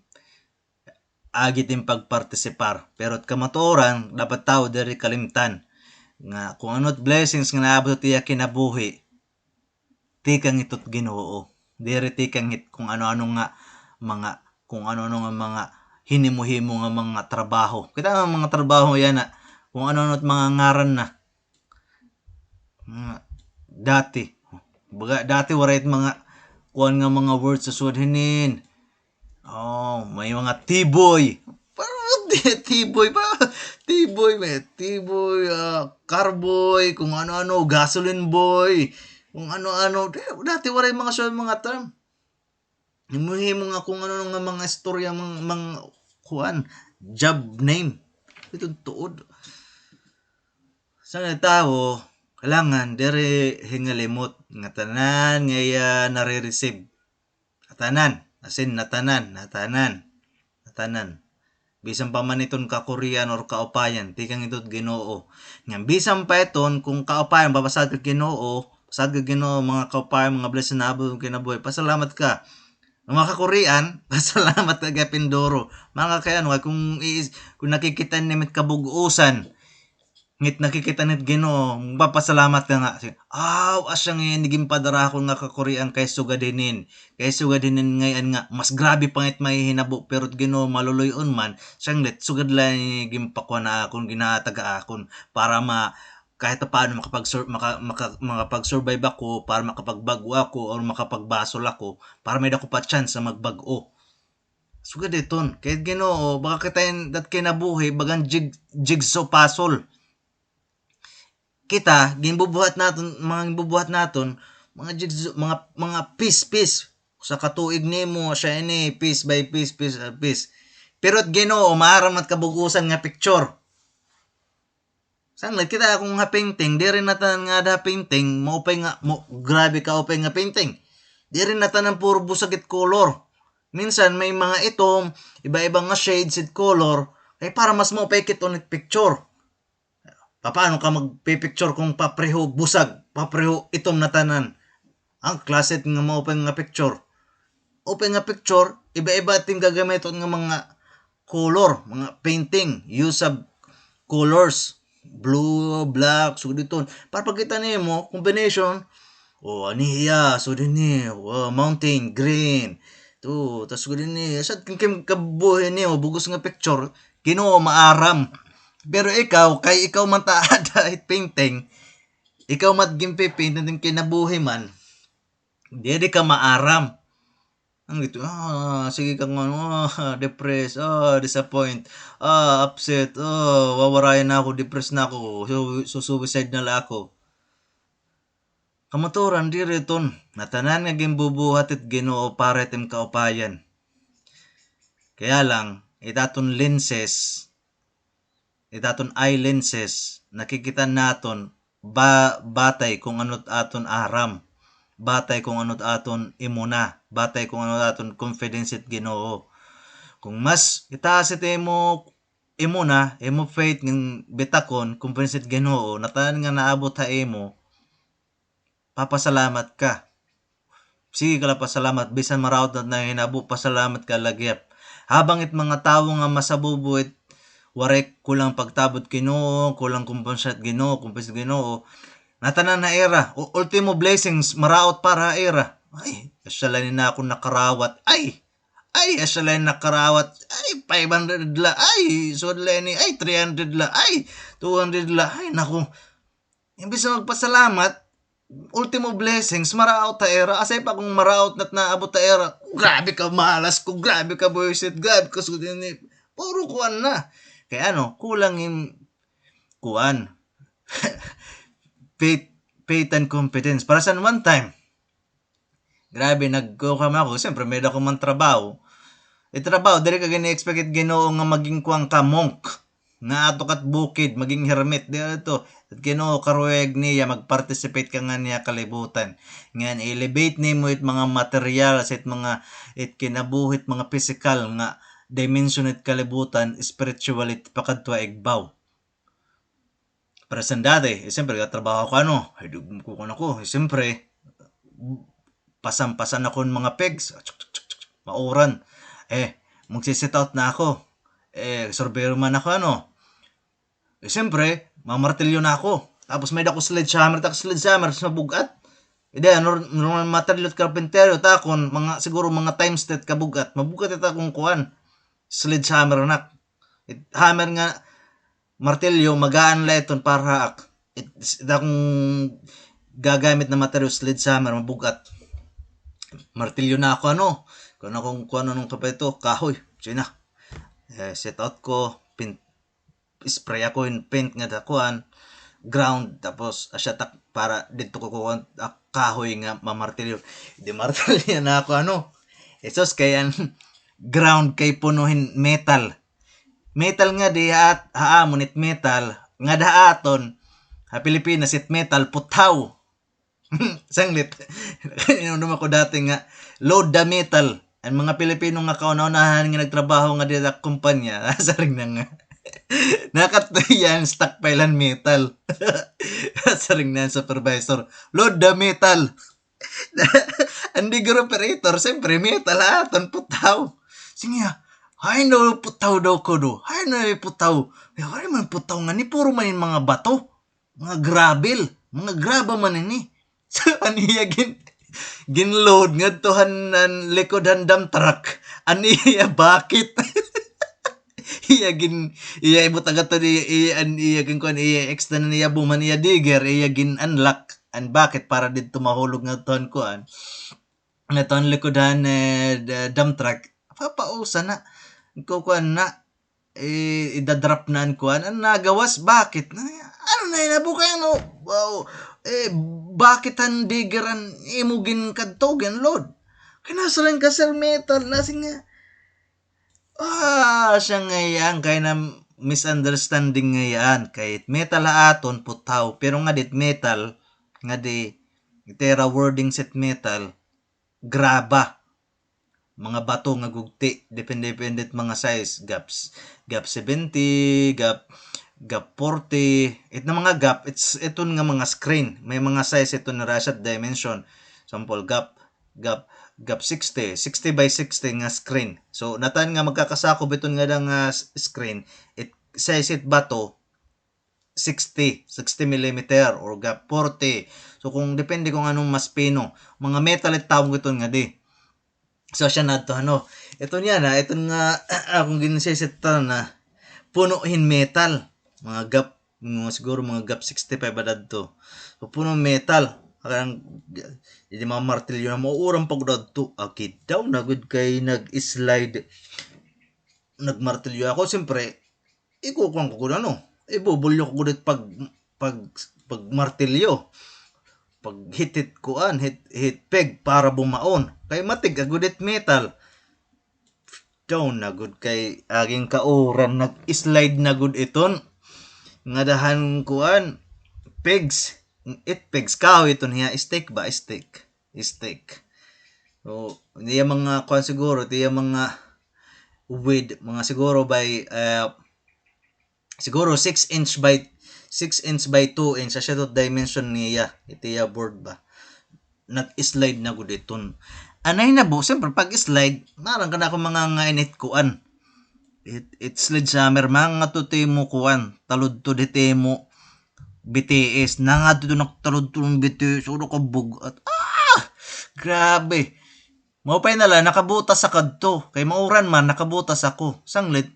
agi it im pagpartisipar. Pero it kamatuoran, dapat tawo diri kalimtan nga kon ano it blessings nga naabot ha iya kinabuhi, tikang ito hit Ginoo. Diri tikang hit kon ano-ano nga mga, kon ano-ano nga mga hinimo-himo nga mga trabaho. Kita nga mga trabaho yana, kon ano-ano it mga ngaran na. Mga dati. Baga, dati waray it mga kuan nga mga words sa sugad hinin. Oh, may mga T-boy. Parang di, T-boy pa. T-boy, may T-boy, ah, car boy, kung ano-ano, gasoline boy, kung ano-ano. Di, dati waray mga sugad mga term. Himo-himo nga kung ano nga mga istorya, mga, mga kuan, job name. Ito tuod. Sa tawo, kailangan diri hingalimot nga tanan nga iya nare-receive. Natanan, as in, natanan, natanan, natanan. Bisan pa man iton kakurian or kaupayan, tikang ito hit Ginoo. Ngan bisan pa iton, kung kaupayan, papasad ka Ginoo, pasad ka Ginoo, mga kaupayan, mga blessing na abot kinabuhi, pasalamat ka. Mga kakurian, pasalamat ka gihapon duro. Mga kay ano, kung iis-, kung nakikita nimo it kabug-osan, ngit nakikita nit Ginoo, magpapasalamat ka nga. Sige, aw, asya ngay-an ini ginpadara akon nga kakurian kay sugad hinin. Kay sugad hinin ngay-an nga, mas grabe pa ngit mahihinabo, pero it Ginoo maluluy-on man, sanglit, sugad la ini ginpakuan ha akon, ginhatag ha akon, para ma-, kahit paano makapag-sur-, maka-, maka-, makapag-survive ako, para makapagbag-o ako, or makapagbasol ako, para may-ada ko pa chance na magbag-o. Sugad iton, kay Ginoo, baka kita in, dat kinabuhi, bagan jig-, jigsaw puzzle. Kita, ginbubuhat naton, mga ginbubuhat naton, mga jigsaw, mga, mga piece, piece. Usa ka tuig nimo, asya ini, piece by piece, piece by piece. Pero it Ginoo, maaram na it kabug-osan nga picture. Sanglit kita, kung ha painting, diri na tanan nga ada ha painting, maupay nga, mo-, grabe ka upay nga painting. Diri na tanan puro busag it color. Minsan may mga itom, iba-iba nga shades it color, kay para mas maupay kit-on it picture. Papaano ka magpi-picture kung papreho busag, papreho itom na tanan? An klase nga maupay nga picture. Upay nga picture, iba-iba it im gagamiton nga mga color, mga painting, use of colors, blue, black, sugad iton. Para pagkita nimo, combination, o, ani hiya, sugad ini, o, mountain, green. To, tas sugad ini, asya it kim-, kabuhi nimo, bug-os nga picture, Ginoo maaram. Pero ikaw, kay ikaw man ta ada it painting, ikaw man it ginpi-paint, it im kinabuhi man, diri ka maaram. An ito, ah, sige ka nga, ah, depressed, ah, disappoint, ah, upset, ah, wawarayan na ako, depressed na ako, su-, su-, suicide na la ako. Kamatuoran, diri iton, natanan nga ginbubuhat it Ginoo para it im kaupayan. Kaya lang, it aton lenses, it aton eye lenses, nakikita naton ba-, batay kung ano it aton aram, batay kung ano it aton imuna, batay kung ano it aton confidence it Ginoo. Kung mas itaas it imo imuna, imo faith nga bitakon, confidence it Ginoo, natanan nga naabot ha imo, papasalamat ka. Sige ka la pasalamat, bisan maraot na it nahinabo, pasalamat ka la gihap. Habang it mga tawo nga masabubo it waray kulang pagtabod Ginoo, kulang kumpensa it Ginoo, kumpensa it Ginoo, natanan ha ira, u-, ultimo blessings, maraot para ha ira. Ay, asya la ini nakon nakarawat. Ay, ay, asya la ini nakarawat. Ay, five hundred la. Ay, sugad la ini. Ay, three hundred la. Ay, two hundred la. Ay, naku. Imbis na magpasalamat, ultimo blessings, maraot ha ira. Asay pa kung maraot na't naabot ha ira, grabe ka malas ko, grabe ka buwisit, grabe ka sudini. Puro kuan na. Kay ano, kulang in kuan. Faith, faith and confidence. Para sa one time, grabe, nagkuha man ako. Siyempre, may dako man trabaho. It trabaho, diri ka gini-expect it Ginoo nga maging kuan ka, monk. Nga ato kat bukid, maging hermit. Di ato. It Ginoo, karuyag niya, mag-participate ka nganhi ha kalibutan. Ngan, i-elevate nimo it mga material, sa it mga, it kinabuhi, it mga physical nga dimension it kalibutan, spiritual it pakadto ha igbaw. Para sa dati, eh, siyempre, gatrabaho ko, ano, ay, dug-, kukuan ako, eh, siyempre, pasan-pasan ako ng mga pegs, mauran. Eh, magsi-set out na ako. Eh, surveyor man ako, ano. Eh, siyempre, mamartilyo na ako. Tapos may dako sledgehammer, tak sledgehammer, mas mabugat. Hindi, ano, normal martilyo at karpinteryo, takon, mga, siguro mga times that kabugat. Mabugat ito akong kuan. Sledgehammer na. It, hammer nga, martilyo, magaan la iton para ak. It, it akong gagamit na martilyo, sledgehammer, mabugat. Martilyo na ako, ano, kung ano kung, kung ano nung kapay ito, kahoy, sina. Eh, set out ko, pin-, spray ako in paint nga dakuan, ground, tapos asya tak para dito ko kukuha, ah, kahoy nga mamartilyo. Di martilyo na ako, ano. Esos kay an ground kay puno hin metal. Metal nga di ha, ha amon it metal, nga da ha aton, ha Pilipinas it metal, puthaw. Sanglit. Inom ako dati nga, "Load the metal." An mga Pilipino nga kauna-unahan nga nagtrabaho nga dida kumpanya, nasaring na nga. Nakatuyan, stockpile an metal. Nasaring na an supervisor, "Load the metal." An digger operator, siyempre, metal aton, puthaw. Sige nga, "Hain daw puthaw daw ko do? Hain daw puthaw?" "Eh, waray man puthaw ngani, puro man in mga bato. Mga gravel, mga graba man ini." So, an iya gin-, ginload ngadto han, han likod han dump truck. An iya bucket. Iya gin-, iya ibutang ngadto ni, iya, an iya gin-, kuan, iya extend an iya boom, an iya digger, iya gin-unlock an bucket para didto mahulog ngadto han kuan. Ngadto han likod han, eh, d-, dump truck. Papausa na. Kukuan na. Eh, idadrop na an kuan. An nagawas, bucket na. Ano na yun? Abo kay ano? Wow. Eh, bucket han digger an imo ginkadto, ginload? Kay nasaring ka, sir, metal. Nasaring nga. Ah, siya nga iyan. Kay na misunderstanding nga iyan. Kay metal ha aton, puthaw. Pero ngadi it metal, ngadi, it ira wording sa it metal, graba. Mga bato nga gugti, depende, depende it mga size, gap s-, gap seventy, gap, gap forty, it na mga gap, it's, iton nga mga screen, may mga size iton nga siya dimension. Example, gap, gap, gap sixty, sixty by sixty nga screen. So, natan nga magkakasakop iton nga da nga s-, screen, it size it bato, sixty, sixty millimeter or gap forty. So, kung depende kung anong mas pino. Mga metal it tawag iton ngadi. So, siya na ito, ano. Ito niya na, ito nga, akong ginsisit na, puno hin metal. Mga gap, mga siguro mga gap sixty-five ba dadto. So, puno metal. Kaya, hindi mga martilyo na mauuran pa gud adto. Agid daw na gud kay nag-slide. Nagmartilyo ako, siyempre, ikukuan ko gud, ano, ibubulyo ko gud it pag, pag, pagmartilyo. Pag hit-hit kuan, hit, hit peg para bumaon. Kay matig-a gud it metal. Daw na gud kay aging kauran, nag-slide na gud iton. Ngada han kuan, pegs. It pegs, kahoy iton hiya, stick ba? Stick. Stick. So, iya mga kuan siguro, iya mga width, mga siguro by, eh, siguro six inch by, six inch by two inch, asya to dimension niya, iti iya board ba. Nag-slide na gud iton. Anay na bo, siyempre, pag-slide, narang ka na ako mga nga init kuan. It, it sledgehammer, mga ngadto it imo kuan, taludtod it imo B T S, nangadto ito nagtaludtod it B T S, ulo ka bug-at. Ah! Grabe. Maupay na la, nakabutas sa kadto. Kay mauran man, nakabutas ako. Sanglit,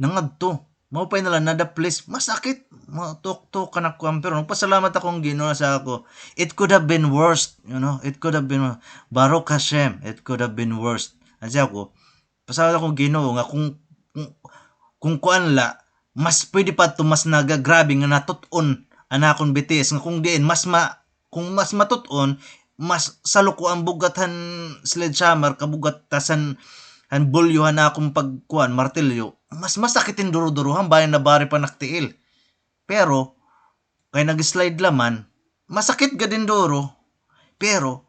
nangadto. Maupay na la, nada, please. Masakit. Matuktok ka na kuan, pero nagpasalamat ako nga Ginoo sa ako. It could have been worse, you know? It could have been, Baruch Hashem, it could have been worse. An siya ko, pasalamat ako nga Ginoo nga kung, kung, kung kuan la, mas pwede pa to, mas nagagrabe nga natut-on an akon B T S, nga kung diin, mas ma-, kung mas matut-on, mas saluko an bug-at han sledgehammer, kabug-at tas han, han bulyo han akon pagkuan, martilyo, mas masakit in duro-duro, han bali nabari pa naktiil. Pero, kay nag-slide la man, masakit gad in duro, pero,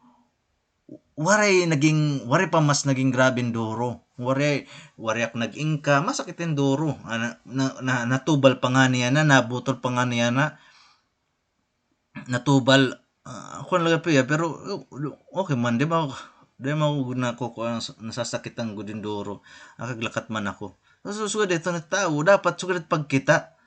waray naging, waray pa mas naging grabe in duro. Waray, waray ak nag-ingka, masakit in duro. Ah, na, na, na, natubal pa ngani yana, nabutol pa ngani yana. Natubal, ah, ako na lagi piya, pero, okay man, di ba, di man ako nakukuha, nasasakitan gud in duro. Nakaglakat man ako. So, sugad ito na tawo, dapat sugad it pagkita.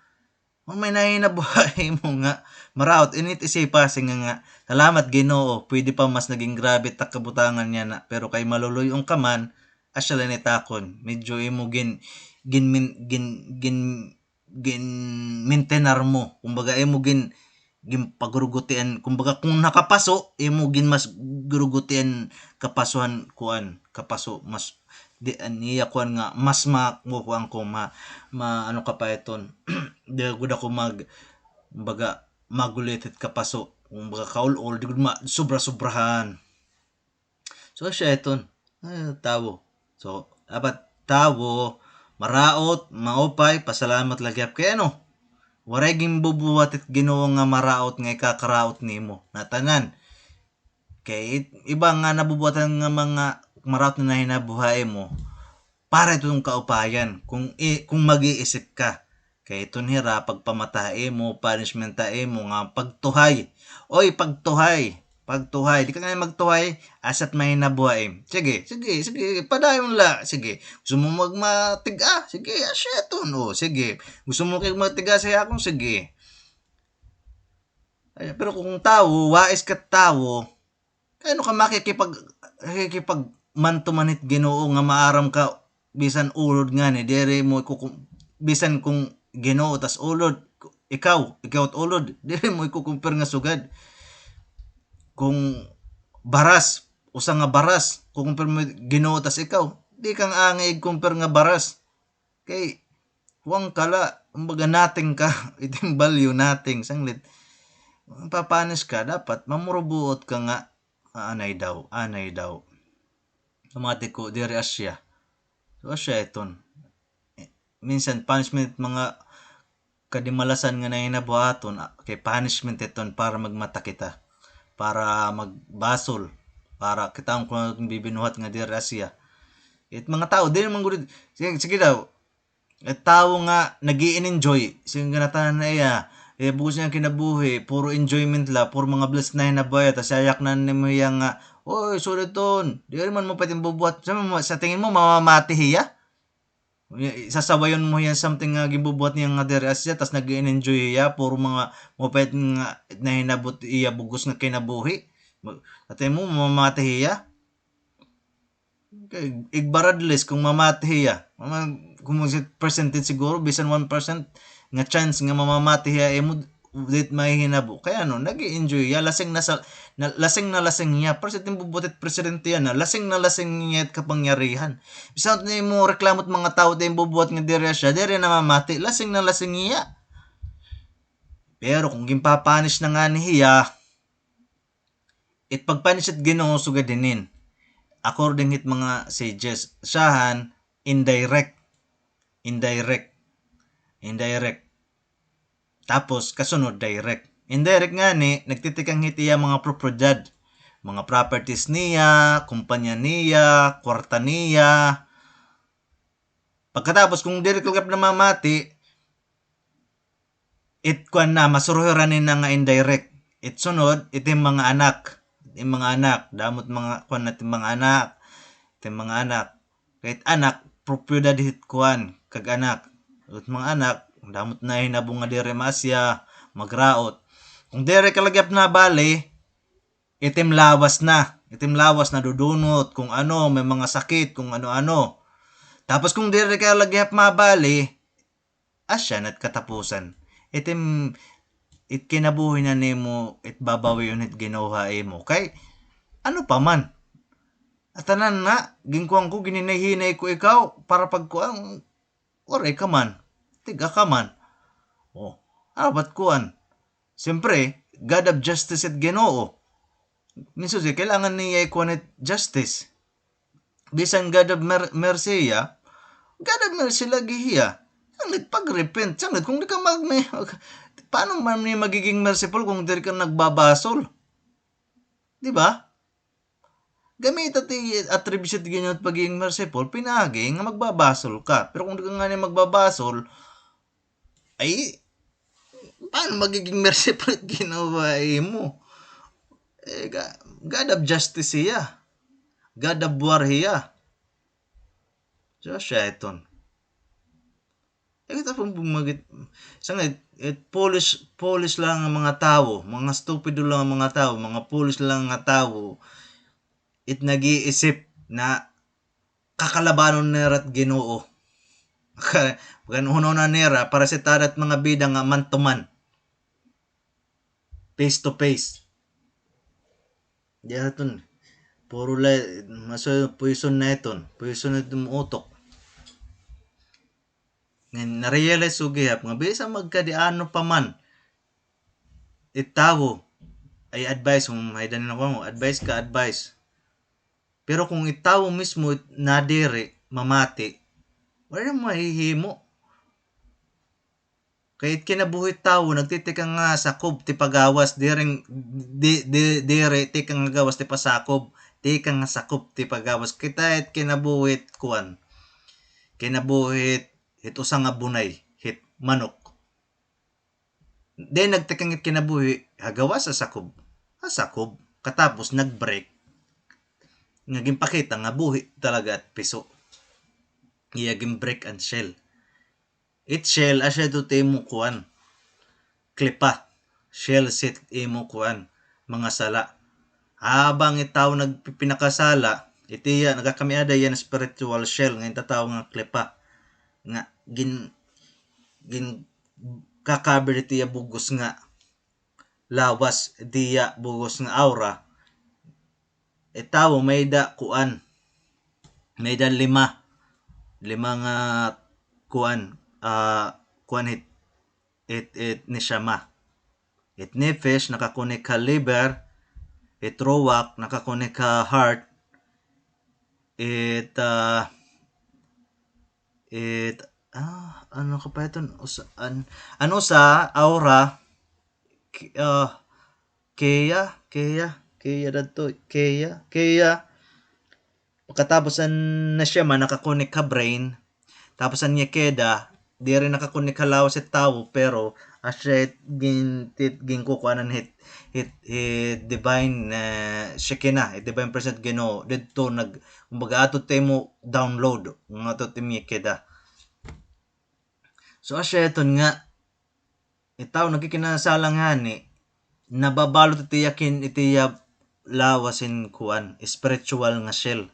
Kung may nahinabuhi mo nga maraot, init isipa, singa nga, "Salamat, Ginoo, pwede pa mas naging grabe ta kabutangan yana, pero kay maluluy-on ka man, asya la ini takon." Medyo imo gin-, gin-, gin-, gin-, ginmintenar mo. Kumbaga, imo gin-, ginpagurugutian. Kumbaga, kung nakapaso, imo ginmas gurugutian kapaso han kuan, kapaso, mas, di, an iya kuan nga, mas ma-, kuan ko, ma-, ma-, ano ka pa iton. Di gud ako mag-, kumbaga, magulit hit kapaso. Kumbaga, kaul-ol, di gud ma-, sobra-sobrahan. So, siya iton. Ah, tawo. So, dapat tawo, maraot, maupay, pasalamat la gihap kay ano, waray ginbubuhat it Ginoo nga maraot nga ikakaraot nimo. Natanan. Kay it-, iba nga nabubuhatan nga mga maraot nga nahinabuhi mo, para iton kaupayan kung i-, kung mag-iisip ka. Kay iton hira, pagpamata ha imo, punishment ha imo, nga pagtuhay. Oy, pagtuhay! Pagtuhay! Di ka nga magtuhay, asya't mahinabuhi. Sige, sige, sige, padayon la. Sige, gusto mo magmatig-a? Sige, asya iton. O, sige. Gusto mo kay magtig-a sa akon? Sige. Ay, pero kung tawo, wais ka tawo, kay ano ka makikipag-, makikipagmantuman hit Ginoo nga maaram ka bisan ulod ngani, diri mo ikukum-, bisan kung Ginoo tas ulod, ikaw, ikaw it ulod, diri mo ikukumpir nga sugad. Kung baras, usa nga baras, kukumpir mo Ginoo tas ikaw, di ka nga angay igkumpir nga baras. Kay, kuan ka la, kumbaga nothing ka, iton value, nothing, sanglit. Papanis ka, dapat mamurubuot ka nga, "Ah, anay daw, anay daw." Pamati ko, diri asya. So, asya iton. Eh, minsan, punishment, mga kadimalasan nga nahinabo aton, ah, kay punishment iton para magmata kita, para magbasol, para kitaon ko nga bibinuhat nga diri asya. It mga tawo, diri man gud, sige, sige daw, it tawo nga nag-i-enjoy, sige, nga natanan na iya, eh, bug-os niya kinabuhi, puro enjoyment la, puro mga blessed na hinabuhi, tas yayak na nimo hiya nga, "Oy, sorry ton, diri man mo pwedeng bubuhat." Sa, sa tingin mo, mamamati hiya? Sasawayon mo hiya something nga ginbubuhat niya nga diri asya, tas nag-e-enjoy hiya, puro mga mapait nga nahinabo it iya bug-os nga kinabuhi. Atay mo, mamamati hiya. Kay, igbaradlis kung mamati hiya. Mama-, kung mag-, percentage siguro, bisan one percent nga chance nga mamamati hiya, imo, diri mahihinabo. Kay ano, nag-e-enjoy hiya, lasing na sa, na, lasing na lasing hiya. Pero sa it ginbubuhat it presidente yana, lasing na lasing hiya it kapangyarihan. Bisan it imo reklamo it mga tawo it ginbubuhat nga diri asya, diri namamati, lasing na lasing hiya. Pero kung ginpa-punish na ngani hiya, it pag-punish it Ginoo sugad hinin. According hit mga sages, siyahan, indirect. Indirect. Indirect. Tapos, kasunod, direct. Indirect ngani, nagtitikang hit iya mga propiedad. Mga properties niya, kumpanya niya, kwarta niya. Pagkatapos, kung diri ka gihap namamati, it kuan na, masuruhiran nina nga indirect. It sunod, it im mga anak. It im mga anak, damo it mga kuan na it im mga anak. It im mga anak. Kay it anak, propiedad hit kuan, kag anak. It mga anak, damo it nahinabo nga diri maasya, magraot. Kung diri ka la gihap nabali, it im lawas na. It im lawas nadudunot, kung ano, may mga sakit, kung ano-ano. Tapos kung diri ka la gihap mabali, asya na it katapusan. It im-, it kinabuhi na nimo, it babawion hit Ginoo ha imo. Kay, ano pa man? At tanan na, ginkuan ko, ginhinay-hinay ko ikaw, para pagkuan, waray ka man. Tiga ka man. O, ano ba't kuan? Siyempre, God of justice it Ginoo. Minsan siya, kailangan niya ikuan it justice. Bisan God of mer-, mercy hiya, God of mercy lagi hiya. Sanglit pag-repent, sanglit kung di ka mag-, paano man niya magiging merciful kung diri ka nagbabasol? Di ba? Gamita ti attributes it Ginoo it pagiging merciful, pinaagi nga magbabasol ka. Pero kung di ka ngani magbabasol, ay, paano magiging merciful it Ginoo ha imo? Eh, ga-, God of justice hiya. God of war hiya. So, siya iton. Eh, kita pong bumagit, sanglit, it foolish, foolish lang nga mga tawo, mga stupido lang nga mga tawo, mga foolish lang nga tawo, it nag-iisip na kakalabanon nira it Ginoo. Pagkanuhunon na nira, para sa tada it mga bida nga man to man. Face to face. Di aton. Puro la, maso poison na iton. Poison na iton utok. Ngan na-realize ko gihap nga bisan magkadiano pa man it tawo, ay advice, kung may danin ako mo, advice ka, advice. Pero kung it tawo mismo nadiri, mamati, wala na mahihimo. Kay it kinabuhi tawo, nagtitikang nga sakob ti pagawas, diring, di, di, diri, tikang nga gawas ti pasakob, tikang nga sakob ti pagawas. Kita it kinabuhi it kuan. Kinabuhi it, it usa nga bunay, it manok. Then nagtikang it kinabuhi, ha gawas ha sakob. Ha sakob. Katapos nag-break. Nga ginpakita nga buhi talaga it piso. Iya gin-break an shell. It shell, asya ito it imo kuan. Klipa. Shell set imo kuan. Mga sala. Habang it tawo nagpipinakasala, it iya, nagakamiada iya nga spiritual shell nga gintatawag nga klipa. Nga gin-, gin-, ka-cover it iya bug-os nga lawas, it iya bug-os nga aura. It tawo may-ada kuan. May-ada lima. Lima nga kuan, ah, kuan hit, it, it neshama. It nefesh, naka-connect ha liver. It ruach, naka-connect ha heart. It, ah, it, ah, ano ka pa iton? Usa, an, ano sa aura? K-, ah, keha, keha, keha dadto, keha, keha. Pagkatapos an neshama naka-connect ha brain, tapos an yekeda, diri naka-connect ha lawas it tawo, pero asya it gin-, tit-, ginkukuanan hit, hit, hit divine, eh, Shekinah, hit divine presence Ginoo, didto nag-, kumbaga, ato it imo download, nga ato it imo yekeda. So, asya iton nga, it tawo nagkikinasala ngani, nababalot it iya kin-, it iya lawas hin kuan, spiritual nga shell.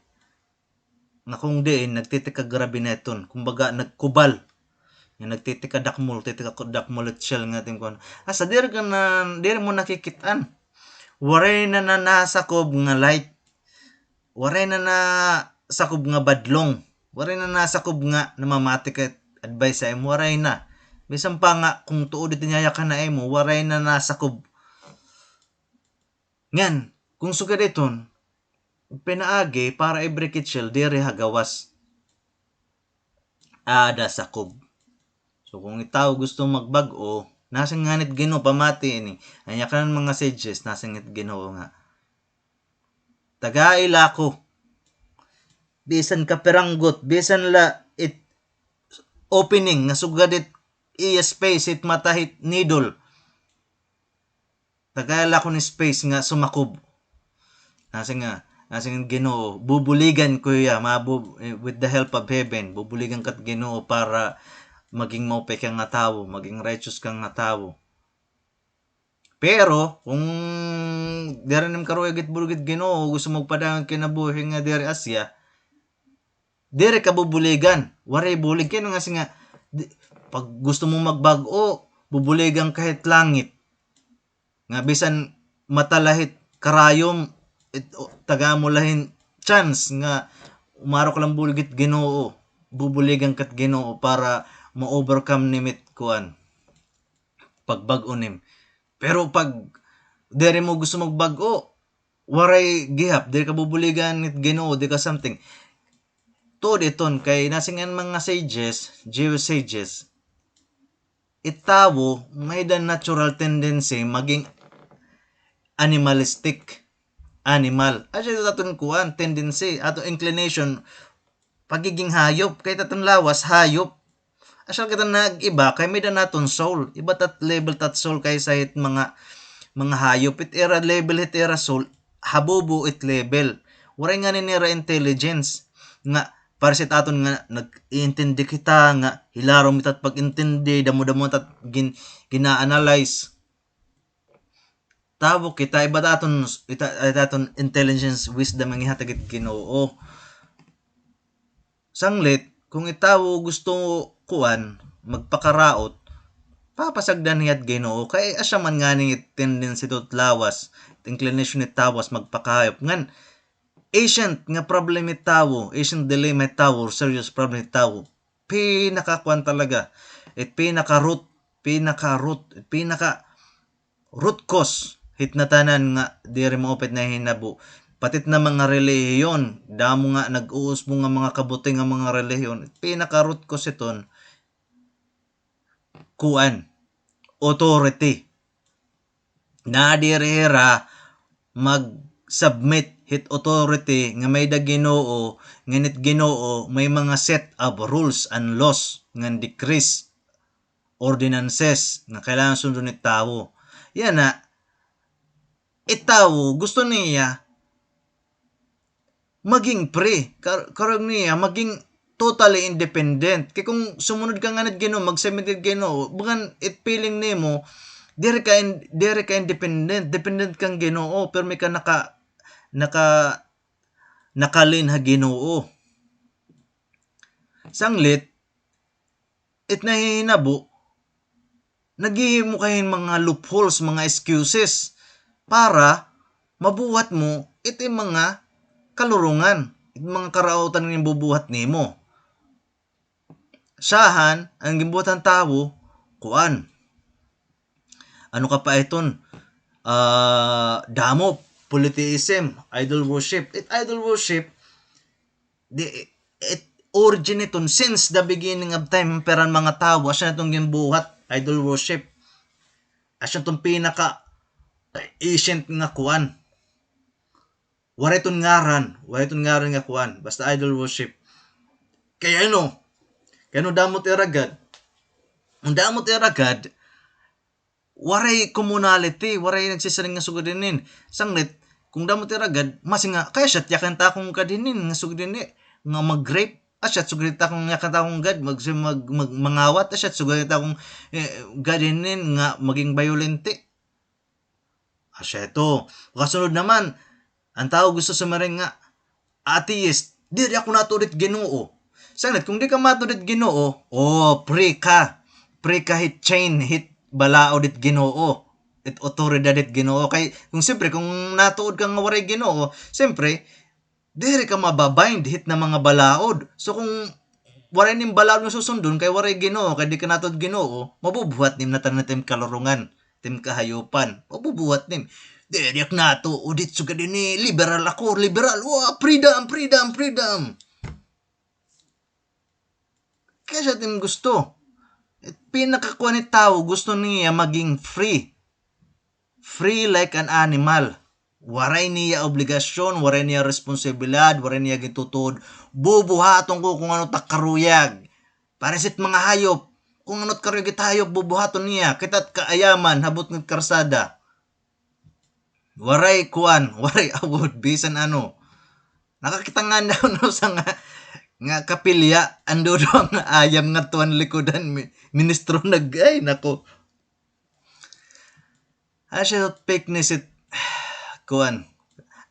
Nga kung diin, nagtitika grabe na iton. Kumbaga, nagkubal. Nga nagtitika dakmol, titika ko-, dakmol it shell nga aton kuan. Asa, diri ka na, diri mo nakikit-an. Waray na, na nasakob nga light. Waray na nasakob nga badlong. Waray na nasakob nga namamati ka advice sa imo. Waray na. Bisan pa nga kung tuod it inyaya ka na imo, waray na nasakob. Ngan, kung sugad iton, pinaagi para i-break it shell, diri ha gawas. Ada sakob. So, kung it tawo gusto magbag-o, nasiring ngani it Ginoo, pamati ini. An iya kanan mga sages, nasiring it Ginoo nga, tagai la ako. Bisan kapiranggot, bisan la it opening nga sugad it iya space, it mata hit needle. Tagai la ako hin space nga sumakob. Nasiring nga, nasiring it Ginoo, bubuligan ko hiya, mabu-, eh, with the help of heaven, bubuligan ka it Ginoo para maging maupay ka nga tawo, maging righteous ka nga tawo. Pero, kung diri nim karuyag it bulig it Ginoo, gusto mo padayon kinabuhi nga diri asya, diri ka bubuligan. Waray bulig. Kay ano nga siring nga, di-, Pag gusto mo magbag-o, bubuligan ka hit langit. Nga bisan mata la hit karayom, it, o, tagaan mo la hin chance nga umaro ka la bulig hit Ginoo, bubuligan ka hit Ginoo para ma-overcome nim it kuan, pagbag-o nim. Pero pag diri mo gusto magbag-o, waray gihap, diri ka bubuligan hit Ginoo, diri ka something. Tuod iton, kay nasiring an mga sages, Jewish sages, it tawo may-ada natural tendency maging animalistic, animal. Asya ito aton kuan, tendency, aton inclination, pagiging hayop. Kay it aton lawas, hayop. Asya kita nag-iba, kay may-ada naton soul. Iba it at level it at soul kaysa hit mga, mga hayop. It ira level, it ira soul, habubo it level. Waray ngani nira intelligence. Nga, pareho hit aton nga nag-iintindi kita, nga hilarom it at pag-intindi, damo-damo it at gin-, gina-analyze. Tawo kita, iba it aton, ita-, it aton intelligence, wisdom nga ihatag hit Ginoo. Sanglit, kung it tawo gusto kuan, magpakaraot, papasagdan hiya hit Ginoo, kay asya man ngani it tendency hit lawas, it inclination hit tawo magpakahayop. Ngan, ancient nga problem hit tawo, ancient dilemma hit tawo, or serious problem hit tawo, pinakakuan talaga, it pinaka-root, pinaka-root, it pinaka-root cause hit natanan nga diri maupay it nahihinabo. Pati it na mga relihiyon, damo nga nag-uusbong nga mga kabuti nga mga relihiyon, it pinaka-root cause hiton, kuan, authority. Nadiri hira mag-submit hit authority nga may-ada Ginoo, ngan it Ginoo may mga set of rules and laws ngan decrees, ordinances nga kailangan sundon it tawo. Yana, it tawo gusto niya maging free, kar-, karuyag niya maging totally independent. Kay kung sumunod ka ngani hit Ginoo, mag-submit ka hit Ginoo, bagan it feeling nimo, diri ka in-, diri ka independent, dependent ka han Ginoo, pirmi ka naka-, naka-, nakalin ha Ginoo. Sanglit, it nahihinabo, naghihimo ka hin mga loopholes, mga excuses, para mabuhat mo it im mga kalurongan, it mga karaotan nga ginbubuhat nimo. Syahan, an ginbuhat han tawo, kuan. Ano ka pa iton? Ah, damo, polytheism, idol worship. It idol worship, di, it origin hiton, since the beginning of time, pero an mga tawo, asya na iton ginbuhat, idol worship. Asya iton pinaka, eh, ancient nga kuan. Waray iton ngaran, waray iton ngaran nga kuan. Basta idol worship. Kay ano? Kay ano damo it ira god? An damo it ira god, waray commonality, waray nagsisiring nga sugad hinin. Sanglit, kung damo it ira god, masiring nga, kay asya it yakan it akon god hinin nga sugad hini, nga mag-rape, asya it sugad it akon, yakan it akon god, mag-, mag-, mag-, mangawat, asya it sugad it akon, eh, god hinin nga maging bayolente. Asya ito. Kasunod naman, an tawo gusto sumiring nga, atheist, diri ako natuod hit Ginoo. Sanglit, kung di ka matuod hit Ginoo, oh, free ka. Free ka hit chain, hit balaod hit Ginoo. Hit awtoridad hit Ginoo. Kay, kung siyempre, kung natuod ka nga waray Ginoo, siyempre, diri ka mababind hit na mga balaod. So, kung waray nim balaod nga susundon, kay waray Ginoo, kay di ka natuod Ginoo, mabubuhat nim na tanan it im kalurongan. Tim kahayupan. Mabubuhat nim. Diri ak natuod hit sugad hini, liberal ako, liberal. Wa, freedom, freedom, freedom. Kay asya tim gusto. It pinakakuan hit tawo, gusto niya maging free. Free like an animal. Waray niya obligasyon, waray niya responsibilidad, waray niya gintutuod. Bubuhaton ko kung ano it ak karuyag. Pareho hit mga hayop, kung ano it karuyag hit hayop, bubuhaton niya. Kita it kaayaman, ha butnga hit karsada. Waray kuan, waray awod, bisan ano. Nakakita nga daw, no, sa nga, nga kapilya, an duduha nga ayam ngadto han likudan, mi-, ministro nag-, ay, nako. Asya it fakeness it, kuan.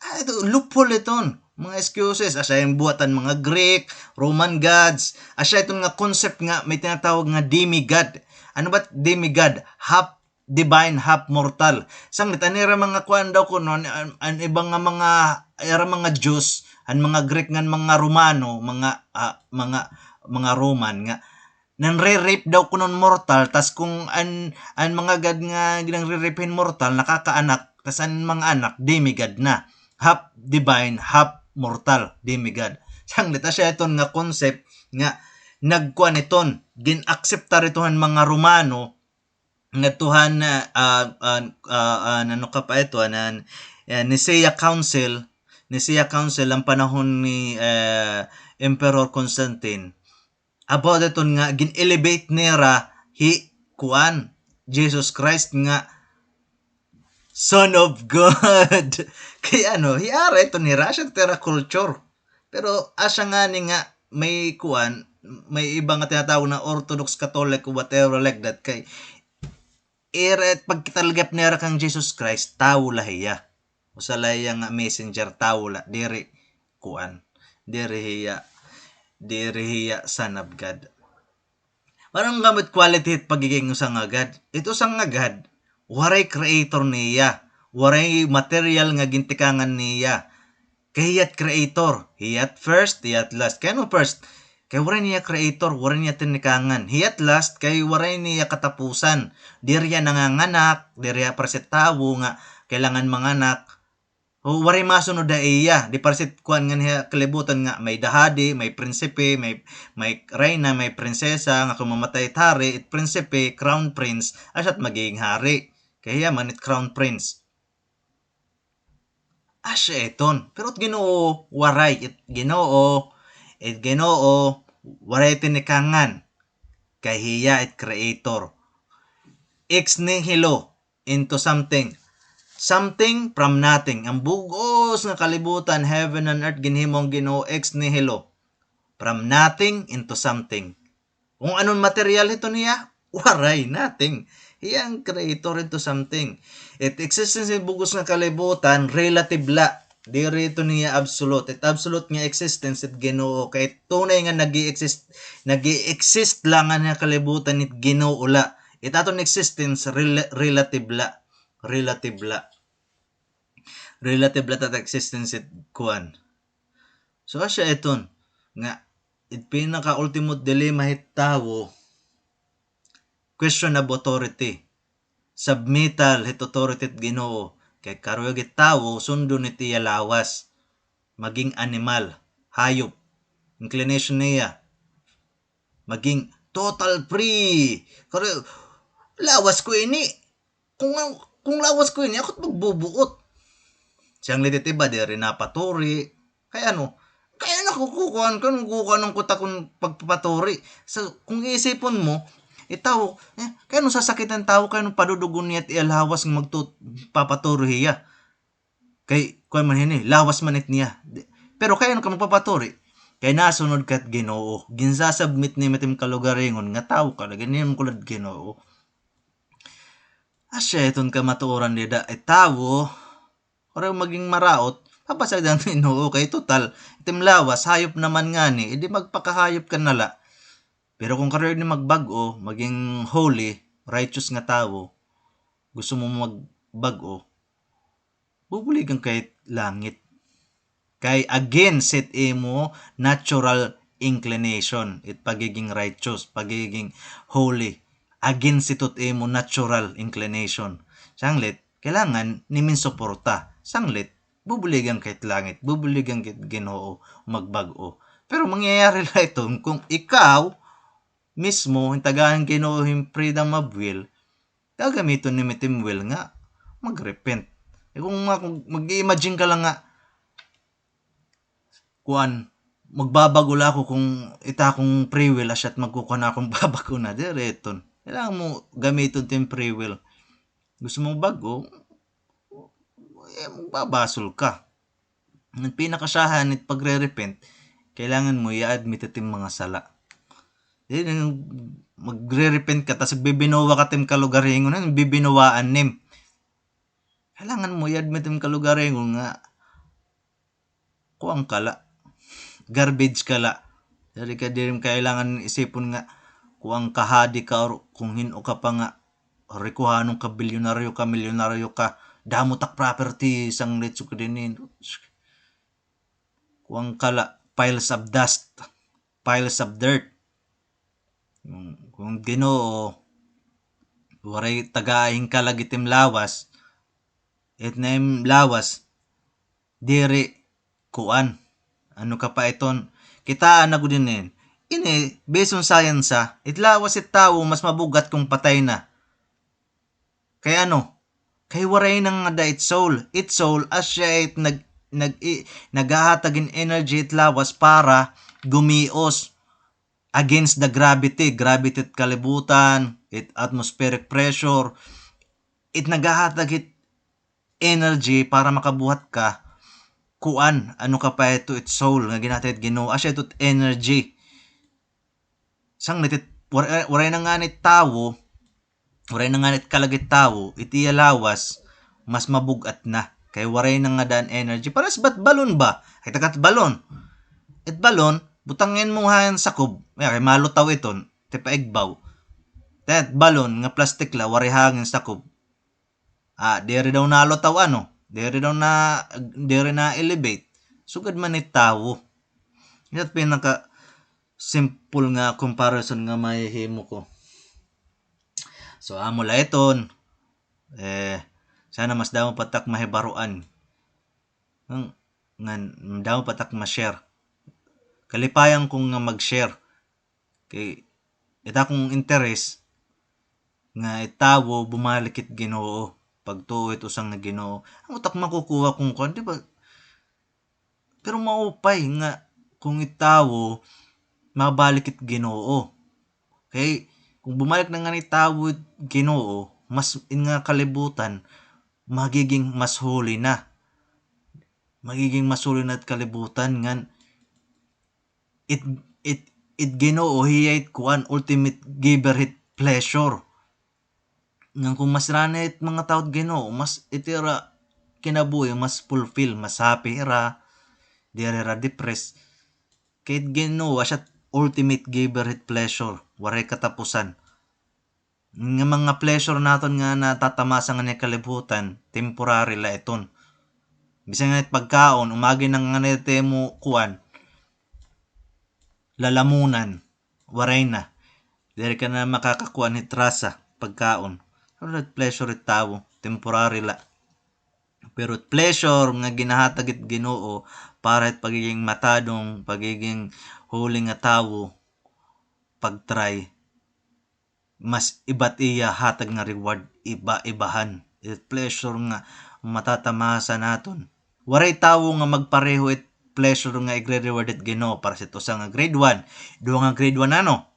Ah, ito, loophole iton. Mga excuses, asya iton buhat han mga Greek, Roman gods, asya iton nga concept nga may tinatawag nga demigod. Ano ba demigod? Half divine, half mortal. Sanglit, an ira mga kuan daw kuno, an, an, an iba nga mga, ira mga Diyos, an mga Greek ngan mga Romano, mga, ah, mga, mga Roman nga, nanre-rape daw kuno hin mortal, tas kung an, an mga god nga nanre-rape hin mortal, nakakaanak, tas an mga anak, demigod na. Half divine, half mortal, demigod. Sanglit, asya iton nga concept nga nagkuan iton, gin-akseptar iton han mga Romano, ngadto han, ah, ah, ah, ah, ah, ano ka pa ito, ah, nan, eh, Nicaea Council, Nicaea Council, an panahon ni, eh, Emperor Constantine. About iton nga gin-elevate nira hi kuan, Jesus Christ nga Son of God. Kay ano, hiara iton nira, asya it ira culture. Pero asya ngani nga may kuan, may iba nga tinatawag na Orthodox, Catholic, whatever like that, kay ira, pagkitalagap nira kan Jesus Christ, tawo la hiya. Usa la hiya nga messenger, tawo la, diri kuan. Diri hiya, diri hiya Son of God. Parang gamit quality it pagiging usa nga God. It usa nga God, waray creator niya. Waray material nga gintikangan niya. Kay hiya it creator. Hiya it first, hiya it last. Kay ano first? Kay waray niya creator, waray niya tinikangan. Hiya it last, kay waray niya katapusan. Diri hiya nanganganak, diri hiya parsi tawo nga kailangan manganak. O, waray masunod ha iya. Di parsi kuan ngan ha kalibutan nga may dahadi, may prinsipe, may, may reyna, may prinsesa, nga kon mamatay it hari, it prinsipe, crown prince, asya it magiging hari. Kay hiya man it crown prince. Asya iton. Pero it Ginoo, waray. It Ginoo, it Ginoo, waray tinikangan. Kay hiya it creator. Ex nihilo into something. Something from nothing. An bug-os nga kalibutan, heaven and earth, ginhimo han Ginoo ex nihilo. From nothing into something. Kung ano an material hito niya, waray, nothing. Hiya an creator into something. It existence hin bug-os nga kalibutan, relative la. Diri ito niya absolute. It absolute nga existence, it Ginoo. Kay tunay nga nag-i-exist, nag-i-exist la ngan ha kalibutan, it Ginoo la. It aton existence, rela-, relative la. Relative la. Relative la it existence it kuan. So, asya iton, nga, it pinaka-ultimo dilemma hit tawo, question of authority. Submittal hit authority hit Ginoo. Kay karuyag it tawo, sundon it iya lawas. Maging animal, hayop. Inclination niya. Maging total free. Karuyag, lawas ko ini. Kung, kung lawas ko ini, ako it magbubuot. Sanglit it iba, diri napaturi. Kay ano, kay ano kukuan, kay ano kukuan an kuta kon pagpapaturi. So, kung iisipon mo, it tawo, eh, kay ano sasakit an tawo, kay ano padudugon niya it iya lawas nga magtu-, papaturi hiya. Kay, kuan man hini, lawas man it niya. Di-, pero kay ano ka magpapaturi? Kay nasunod ka it Ginoo. Ginsasubmit nimo it im kalugaringon nga tawo ka, lagi nimo kulad Ginoo. Asya iton kamatuoran dida, it tawo, para maging maraot, papasagdan it Ginoo kay total, it im lawas, hayop naman ngani, edi magpakahayop ka na la. Pero kung karuyag nimo magbag-o, maging holy, righteous nga tawo, gusto mo magbag-o, bubuligan ka hit langit. Kay against it imo natural inclination, it pagiging righteous, pagiging holy. Against ito it imo natural inclination. Sanglit, kailangan nimin suporta. Sanglit, bubuligan ka hit langit, bubuligan ka hit Ginoo, magbag-o. Pero mangyayari la ito kung ikaw mismo, hin tagaan hin Ginoo hin freedom of will, gagamiton nimo it im will nga mag-repent. Eh, kung ma-, kung mag-i-imagine ka lang nga, kuan, magbabag-o la ako kung it akon free will, asya it magkukuan akon babag-o na, diri iton. Kailangan mo gamiton it im free will. Gusto mo bag-o, eh, magbabasol ka. An pinakasyahan it pagre-repent, kailangan mo i-admit it im mga sala. Di, magre-repent ka, tas bibinuwa ka it im kalugaringon, ano, bibinuwaan nim. Kailangan mo i-admit it im kalugaringon nga kuan ka la. Garbage ka la. Diri ka, diri mo kailangan isipon nga kuan ka, hadi ka, or kung hin-o ka pa nga rikuhanon ka, bilyonaryo ka, milyonaryo ka, damo tak property, sanglit, sugad hini. Kuan ka la, piles of dust, piles of dirt. Kung, kung Ginoo, waray taga hin kalag it im lawas, it na im lawas, diri kuan. Ano ka pa iton? Kitaa na gud ini. Ini, based on science, ha, it lawas it tawo mas mabug-at kung patay na. Kay ano? Kay waray na ngada it soul. It soul, asya it nag-, nag-, i-, naghahatag hin energy it lawas para gumios against the gravity. Gravity it kalibutan, it atmospheric pressure. It naghahatag it energy para makabuhat ka. Kuan, ano ka pa ito, it soul nga ginhatag it Ginoo. Asya ito it energy. Sanglit it, war-, waray na ngani it tawo, waray na ngani it kalag it tawo, it iya lawas, mas mabug-at na. Kay waray na ngada an energy. Parehas ba it balon ba? Ay, taga it balon. It balon, butangin mo ha hin sakob. Ay, kay malutaw iton, tipaigbaw. It balon nga plastic la, waray hangin sakob. Ah, diri daw nalutaw, ano? Diri daw na, diri na-elevate. Sugad man it tawo. It pinaka simple nga comparison nga mahihimo ko. So, amo la iton. Eh, sana mas damo pa tak mahibaroan. Ngan, ngan damo pa tak ma-share. Kalipayan ko nga mag-share. Kay it akon interes nga it tawo bumalik it Ginoo, pagtuo it usa nga Ginoo. Amo tak makukuha kon kuan, di ba? Pero maupay nga kon it tawo mabalik it Ginoo. Kay kon bumalik na ngani it tawo it Ginoo, mas in nga kalibutan magiging mas holy na. Magiging mas holy na it kalibutan ngan it, it, it Ginoo, hiya it kuan, ultimate giver hit pleasure. Ngan kon mas rani it mga tawo it Ginoo, mas it ira kinabuhi mas fulfill, mas happy hira, diri hira depressed. Kay it Ginoo, asya it ultimate giver hit pleasure, waray katapusan. Nga mga pleasure naton nga natatamasa ngani ha kalibutan, temporary la iton. Bisan ngani it pagkaon, umagi na ngani it imo kuan, lalamunan, waray na. Diri ka na makakakuan hit rasa, pagkaon. Pero it pleasure it tawo, temporary la. Pero it pleasure nga ginahatag it Ginoo para it pagiging matadong, pagiging holy nga tawo, pag-try, mas iba it iya hatag nga reward, iba-ibahan. It pleasure nga matatamasa naton. Waray tawo nga magpareho it pleasure nga igre-reward it Ginoo para sa it usa nga grade one, duha nga grade one, ano?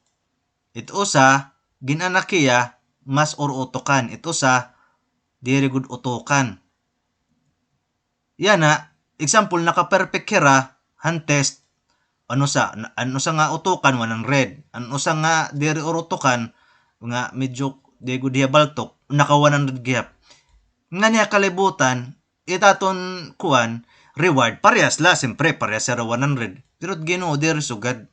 It usa, gin-anak hiya, mas urutokan. It usa, diri gud utokan. Yana, example, naka-perfect hira han test. An usa, na-, an usa nga utukan, one hundred. An usa nga diri urutukan, nga medyo di gud hiya baltok, naka one hundred gihap. Ngani ha kalibutan, it aton kuan, reward, parehas la, siyempre, parehas hira one hundred. Pero it Ginoo, diri sugad.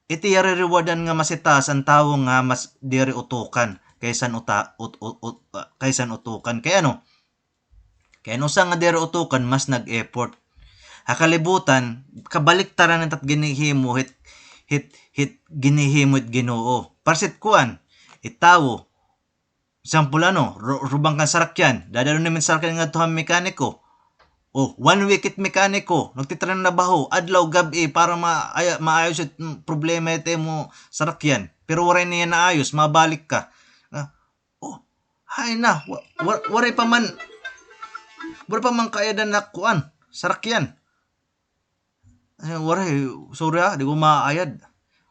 It iya re-rewardan nga mas itaas an tawo nga mas diri utukan kaysa an uta-, ut-, ut-, ut-, ah, kaysa an utukan. Kay ano? Kay an usa nga diri utukan, mas nag-effort. Ha kalibutan, kabaliktaran it ginhihimo hit, hit, hit ginhihimo hit Ginoo. Parsit kuan, it tawo, example, ano, ru-, rubang kan sarakyan. Dadalon nimo it sarakyan ngadto ha mekaniko. O, one week it mekaniko, nagtitrinabaho, adlaw, gab-i, para ma-, ay-, maayos it, mm, problema it imo sarakyan. Pero waray niya naayos, mabalik ka. Ah, o, hay na, wa-, wa-, waray pa man, waray pa man kaayad an ak kuan, sarakyan. Ay, waray, sorry, ah, di ko maayad.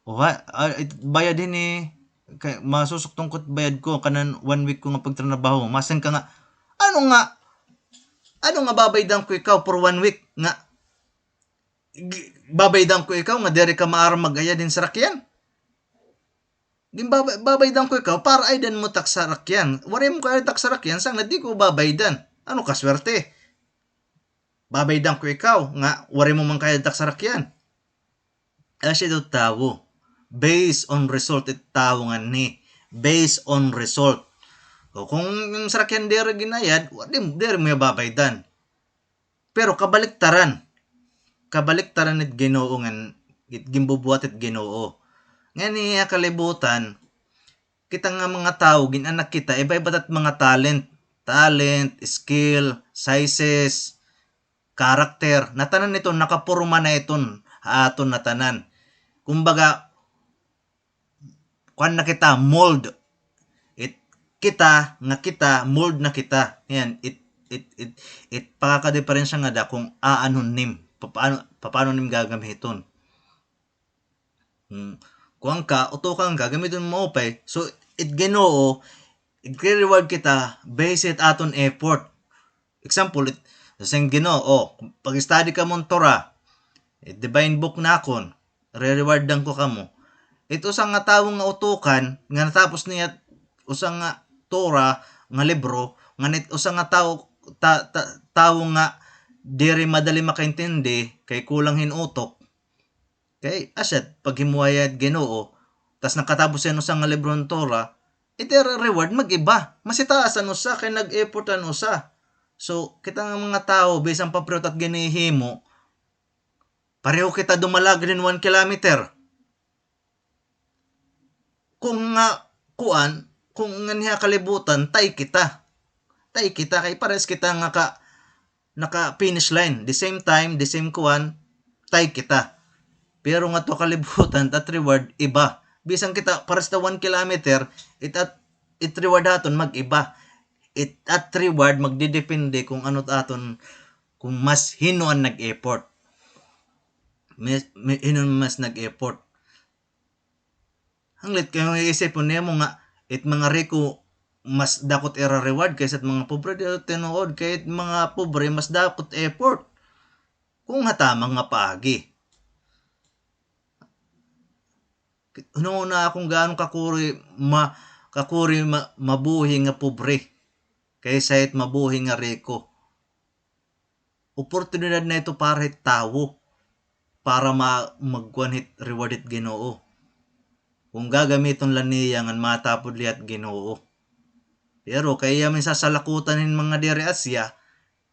O, ha, ah, it bayad hini, kay masusukton ko it bayad ko, kanan one week ko nga pagtrinabaho. Masan ka nga, ano nga, ano nga babaydan ko ikaw for one week nga, gi-, babaydan ko ikaw nga diri ka maaram mag-ayad hin sarakyan? Ginbaba-, babaydan ko ikaw para aydan mo tak sarakyan. Waray mo kaayad tak sarakyan, sanglit di ko babaydan. Ano ka swerte? babaydan ko ikaw, nga waray mo man kayad it ak sarakyan. Asya daw tawo. Based on result it tawo nganhi. Based on result. O, kung it sarakyan diri ginayad, wa-, di, diri mo iya babaydan. Pero kabaliktaran. Kabaliktaran it Ginoo ngan, it ginbubuhat it Ginoo. Ngan ha kalibutan, kita nga mga tawo, gin-anak kita, iba-iba it at mga talent. Talent, skill, sizes, character. Natanan iton, nakaporma na iton ha aton natanan. Kumbaga, kuan na kita, mold. It, kita, nga kita, mold na kita. Yan, it, it, it, it, pakakadiperensya ngada kung aanhon nim, papaano, papaano nim gagamiton. Hmm. Kuan ka, utukan ka, gamiton mo maupay. So, it Ginoo, igre-reward kita based it aton effort. Example, it, sa Ginoo, o, pag-study kamo hin Torah, it divine book nakon, re-rewardan ko kamo. It usa nga tawo nga utukan, nga natapos niya usa nga Torah nga libro, ngan it usa nga tawo, ta-, ta-, tawo nga diri madali makaintindi, kay kulang hin utok. Kay, asya, paghimuway it Ginoo, tas nakatapos hiya hin usa nga libro hin Torah, it ira reward mag-iba. Mas itaas an usa kay nag-effort an usa. So, kita nga mga tawo, bisan pa pareho ta it ginhihimo, pareho kita dumalagad hin one kilometer. Kung nga, kuan, kung nganhi ha kalibutan, tie kita. Tie kita, kay parehas kita nga ka-, naka-finish line. The same time, the same kuan, tie kita. Pero ngadto ha kalibutan, it at reward, iba. Bisan kita, parehas ta one kilometer, it at, it reward aton mag-iba. It at reward, magdidepende kung ano it aton, kung mas hin-o an nag-effort. Mas, mi-, hin-o mas nag-effort. Hanglit kay iisipon nimo nga, it mga riko, mas dako it ira reward kaysa it mga pobre, di tinuod, kay it mga pobre, mas dako it effort. Kung ha tama nga paagi. Hunahunaa kon gaano kakuri ma-, kakuri ma-, mabuhi nga pobre kaysa it mabuhi nga riko. Oportunidad na ito para hit tawo, para ma-, magkuan hit reward hit Ginoo. Kon gagamiton la niya ngan matapod la hiya hit Ginoo. Pero kay iya man sasalakutan hin mga diri asya,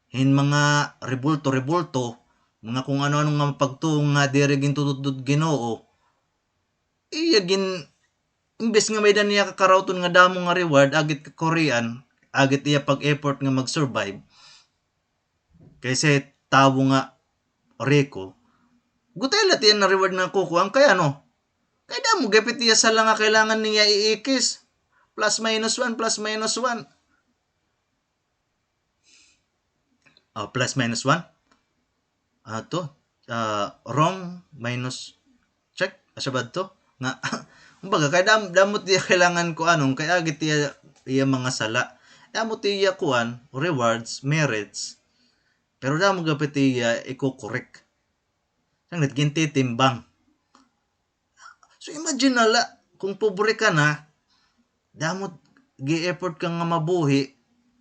hin mga rebulto-rebulto, mga kung ano-ano nga pagtuo nga diri gintututdo hit Ginoo, iya gin-, imbes nga may-ada niya kakarawton nga damo nga reward, agi it kakurian, agi it iya pag-effort nga mag-survive, kaysa tawo nga riko, gutiay la it iya na reward nga kukuan kay ano, kay damo gihap it iya sala nga kailangan niya iikis. Plus minus one, plus minus one. Ah, plus minus one. Ato, ah, wrong minus check. Asa ba to? Nga, kumbaga, kay dam-, damo it iya kailangan kuanon, kay agi it iya, iya mga sala. Damo it iya kuan, rewards, merits. Pero damo gihap it iya iko-correct. Sanglit gintitimbang. So, imagine na la, kung pobre ka na, damo it gi-effort ka nga mabuhi,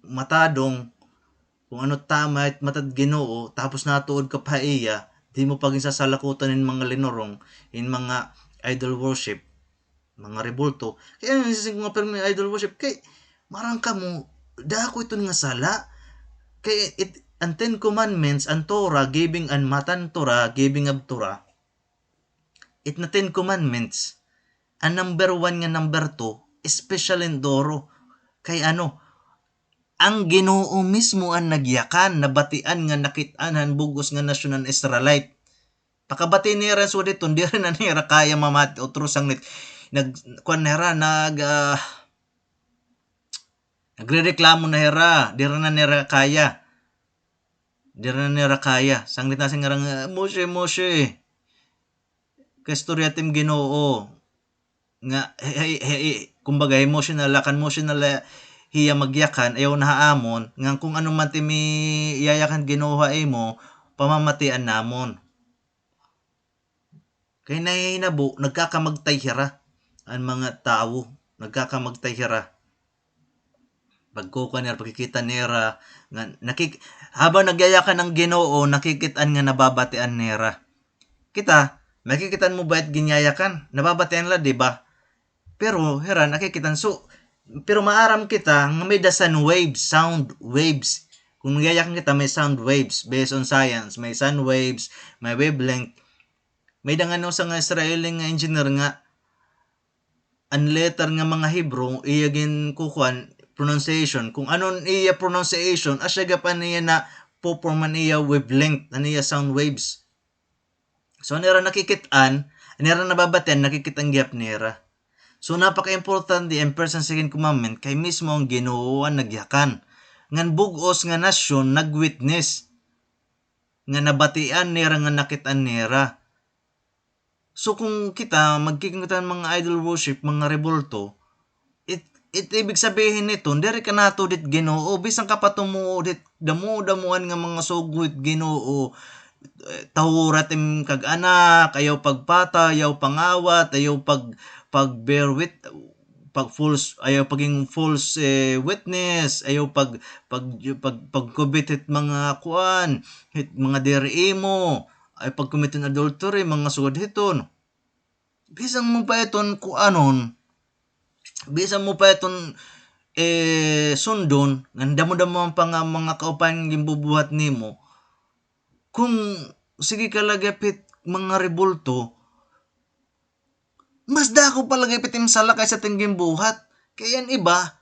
matadong, kung ano tama it mata hit Ginoo, tapos natuod ka pa ha iya, di mo pa ginsasalakutan hin mga linurong, hin mga idol worship, mga rebulto. Kay ano, siring ko nga pirmi idol worship, kay maaram kamo, dako iton nga sala. Kay it, an Ten Commandments, an Torah, giving an Matan Torah, giving of Torah, it na Ten Commandments, an number one ngan number two, special hin duro. Kay ano, an Ginoo mismo an nagyakan, nabatian ngan nakit-an han bug-os nga nasyon an Israelite. Pakabati nira sugad hiton, diri na nira kaya mamati utro sanglit. Nag-, kuan na hira, nag-, ah, nagrereklamo na hira, diri na nira kaya. Diri na nira kaya. Sanglit nasiring hira nga, "Moshe, Moshe, kaistorya it im Ginoo." Nga, he, he, he, kumbaga, emotional la, kan emotional la hiya magyakan, ayaw na ha amon, ngan kon ano man it im iyayakan Ginoo ha imo, pamamatian namon. Kay nahihinabo, nagkakamagtay hira. An mga tawo, nagkakamagtay hira. pagkukuan nira, pagkikita nira, nga nakik-, habang nagyayakan an Ginoo, nakikit-an nga nababatian nira. Kita, makikit-an mo ba it ginyayakan? Nababatian la, di ba? Pero, hira, nakikit-an. So, pero maaram kita nga may-ada sound waves, sound waves. Kung nagyayakan kita, may sound waves. Based on science, may sound waves, may wavelength. May-ada ngani usa nga Israeli nga engineer nga an letter nga mga Hebrew, iya ginkukuan, pronunciation. Kung ano an iya pronunciation, asya gihap an iya na-perform an iya wavelength, an iya sound waves. So, an ira nakikit-an, an ira nababatian, nakikit-an gihap nira. So, napaka-importante an first and second commandment, kay mismo an Ginoo an nagyakan. Ngan bug-os nga nasyon nag-witness nga nabatian nira, nga nakit-an nira. So, kung kita, magkikita hin mga idol worship, mga rebulto, it, it ibig sabihin nito, diri ka natuod hit Ginoo, bisan ka pa tumuod hit damo-damoan nga mga sugo hit Ginoo, eh, tahura it im kag-anak, ayaw pagpatay, ayaw pangawat, ayaw pag, pag-bear wit-, pag-false, ayaw pagin false, eh, witness, ayaw pag, pag, pag, pag-commit hit mga kuan, hit mga diri imo, ay pag-commit hin adultery, mga sugad hiton. Bisan mo pa iton kuanon, bisan mo pa iton, eh, sundon, ngan damo-damo pa nga mga kaupayan nga ginbubuhat nimo, kung sige ka la gihap hit mga rebulto, mas dako pa la gihap it im sala kaysa it im ginbuhat. Kay an iba,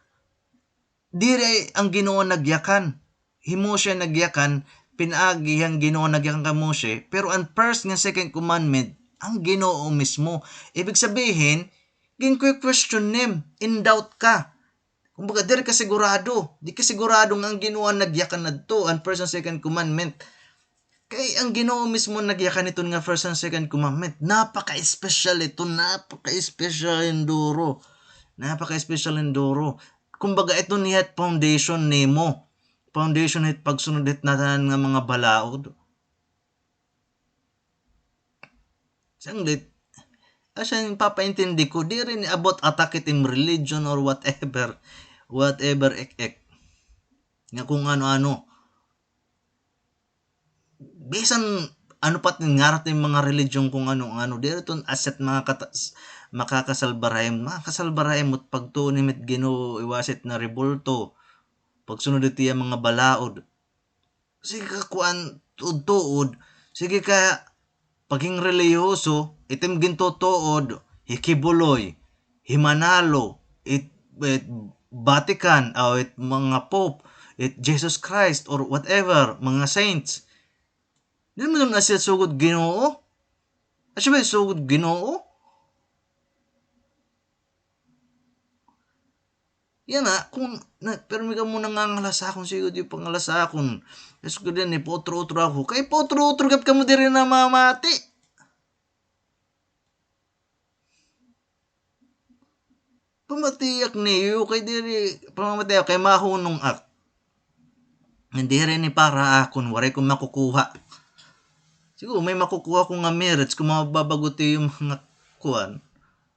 diri an Ginoo nagyakan. Hi Moshe nagyakan, pinaagi han Ginoo nagyakan kan Moshe, pero an first ngan second commandment, an Ginoo mismo. Ibig sabihin, ginkwe-question nim, in doubt ka. Kumbaga, diri ka sigurado. Di ka sigurado nga an Ginoo an nagyakan adto, an first and second commandment. Kay an Ginoo mismo nagyakan hiton nga first and second commandment. Napaka-espesyal ito, napaka-espesyal hin duro. Napaka-espesyal hin duro. Kumbaga, ito niya it foundation nimo. Foundation hit pagsunod hit natanan nga mga balaod. Sanglit, asya an papaintindi ko, diri ini about attack hit im religion or whatever, whatever, ek-ek. Nga kung ano-ano. Bisan ano pa it ngaran hit mga religion kung ano-ano, diri iton asya it mga kata-, makakasalbar ha imo, makakasalbar ha imo it pagtuo nimo hit Ginoo, iwasa it nga rebulto, pagsunod hit iya mga balaod. Sige ka kuan, tuod-tuod. Sige ka paghingrelihiyoso, it im gintutuod, hikibuloy, himanalo, it, it Vatican, o it mga pope, it Jesus Christ, or whatever, mga saints. Diri man asya sugod Ginoo. Asya ba sugod Ginoo? Yana, kung na, pirmi kamo nangangala sa akon, sige, di pangala sa akon. Yes, ko din, ipautro-utro ako. Kay pautro-utro gihap kamo diri namamati. Pamatiak niyo, kay diri, pamatiak, kay mahunong ak. Diri ini para akon, waray ko makukuha. Siguro may makukuha ko nga merits kung mababagot iyo mga kuan,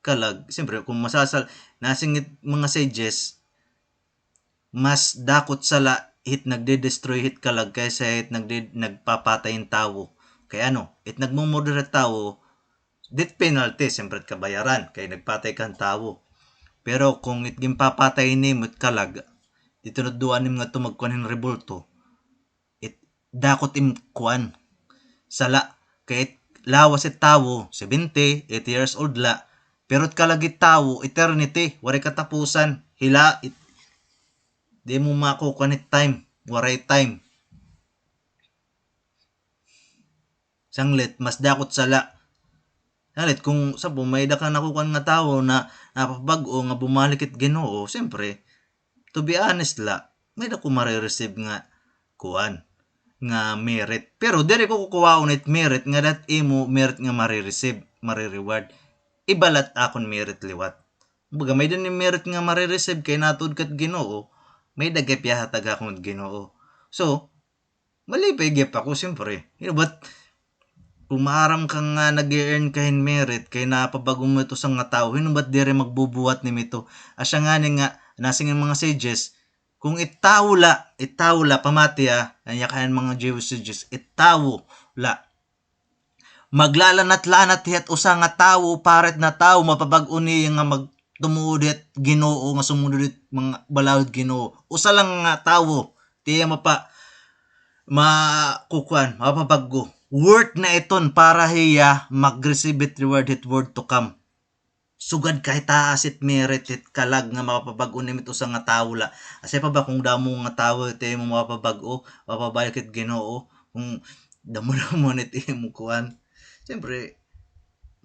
kalag. Siyempre, kung masasal-, nasingit mga sages, mas dakot sala hit nagde-destroy hit kalag kaysa hit nagde-, nagpapatay hin tawo. Kay ano, it nagmumurder hit tawo, death penalty, siyempre, it kabayaran, kay nagpatay ka hin tawo. Pero kung it ginpapatay nimo it kalag, it tinudloan nimo ngadto magkuan hin rebulto, it dakot im kuan, sala, kay it lawas it tawo, seventy, eighty years old la, pero it kalag it tawo, eternity, waray katapusan, hila, it, di mo makukuan it time, waray time. Sanglit, mas dakot sala. Sanglit, kung sampo, may-ada ka nakukuan nga tawo na napapabag-o nga bumalik it Ginoo, siyempre, to be honest la, may-ada ko mare-receive nga kuan, nga merit. Pero diri ko kukuhaon it merit nga dat imo merit nga mare-receive, mare-reward. Iba la it akon merit liwat. Kumbaga, may-ada ni merit nga mare-receive kay natuod ka hit Ginoo, may-ada gihap ihahatag ha akon hit Ginoo. So, malipay gihap ako, siyempre. Hinubat, kung maaram ka nga nag-e-earn ka hin merit, kay napabag-o mo ito sa nga tawo, hinubat diri magbubuhat nim ito. Asya ngani nga, nasiring mga sages, Kung it tawo la, it tawo la, pamati ha, an yakan mga Jews, Jews, it tawo la. Maglalanat-lanat hiya hit usa nga tawo, parit na tawo, mapabag-o niya nga magtumuod hit Ginoo, nga sumunod hit mga balaod Ginoo. Usa lang nga tawo, tiya mapa-, ma-, kukuan, mapabag-o. Worth na iton para hiya mag-receive it reward hit world to come. Sugad ka hit taas it merit hit kalag nga mapabag-o nimo it usa nga tawo la. Asya pa ba kung damo nga tawo it imo mapabag-o, mapabalik hit Ginoo, kung damo-damo na it imo kuan. Siyempre,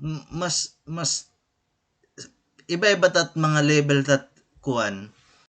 m-, mas, mas, iba-iba tat mga level tat kuan,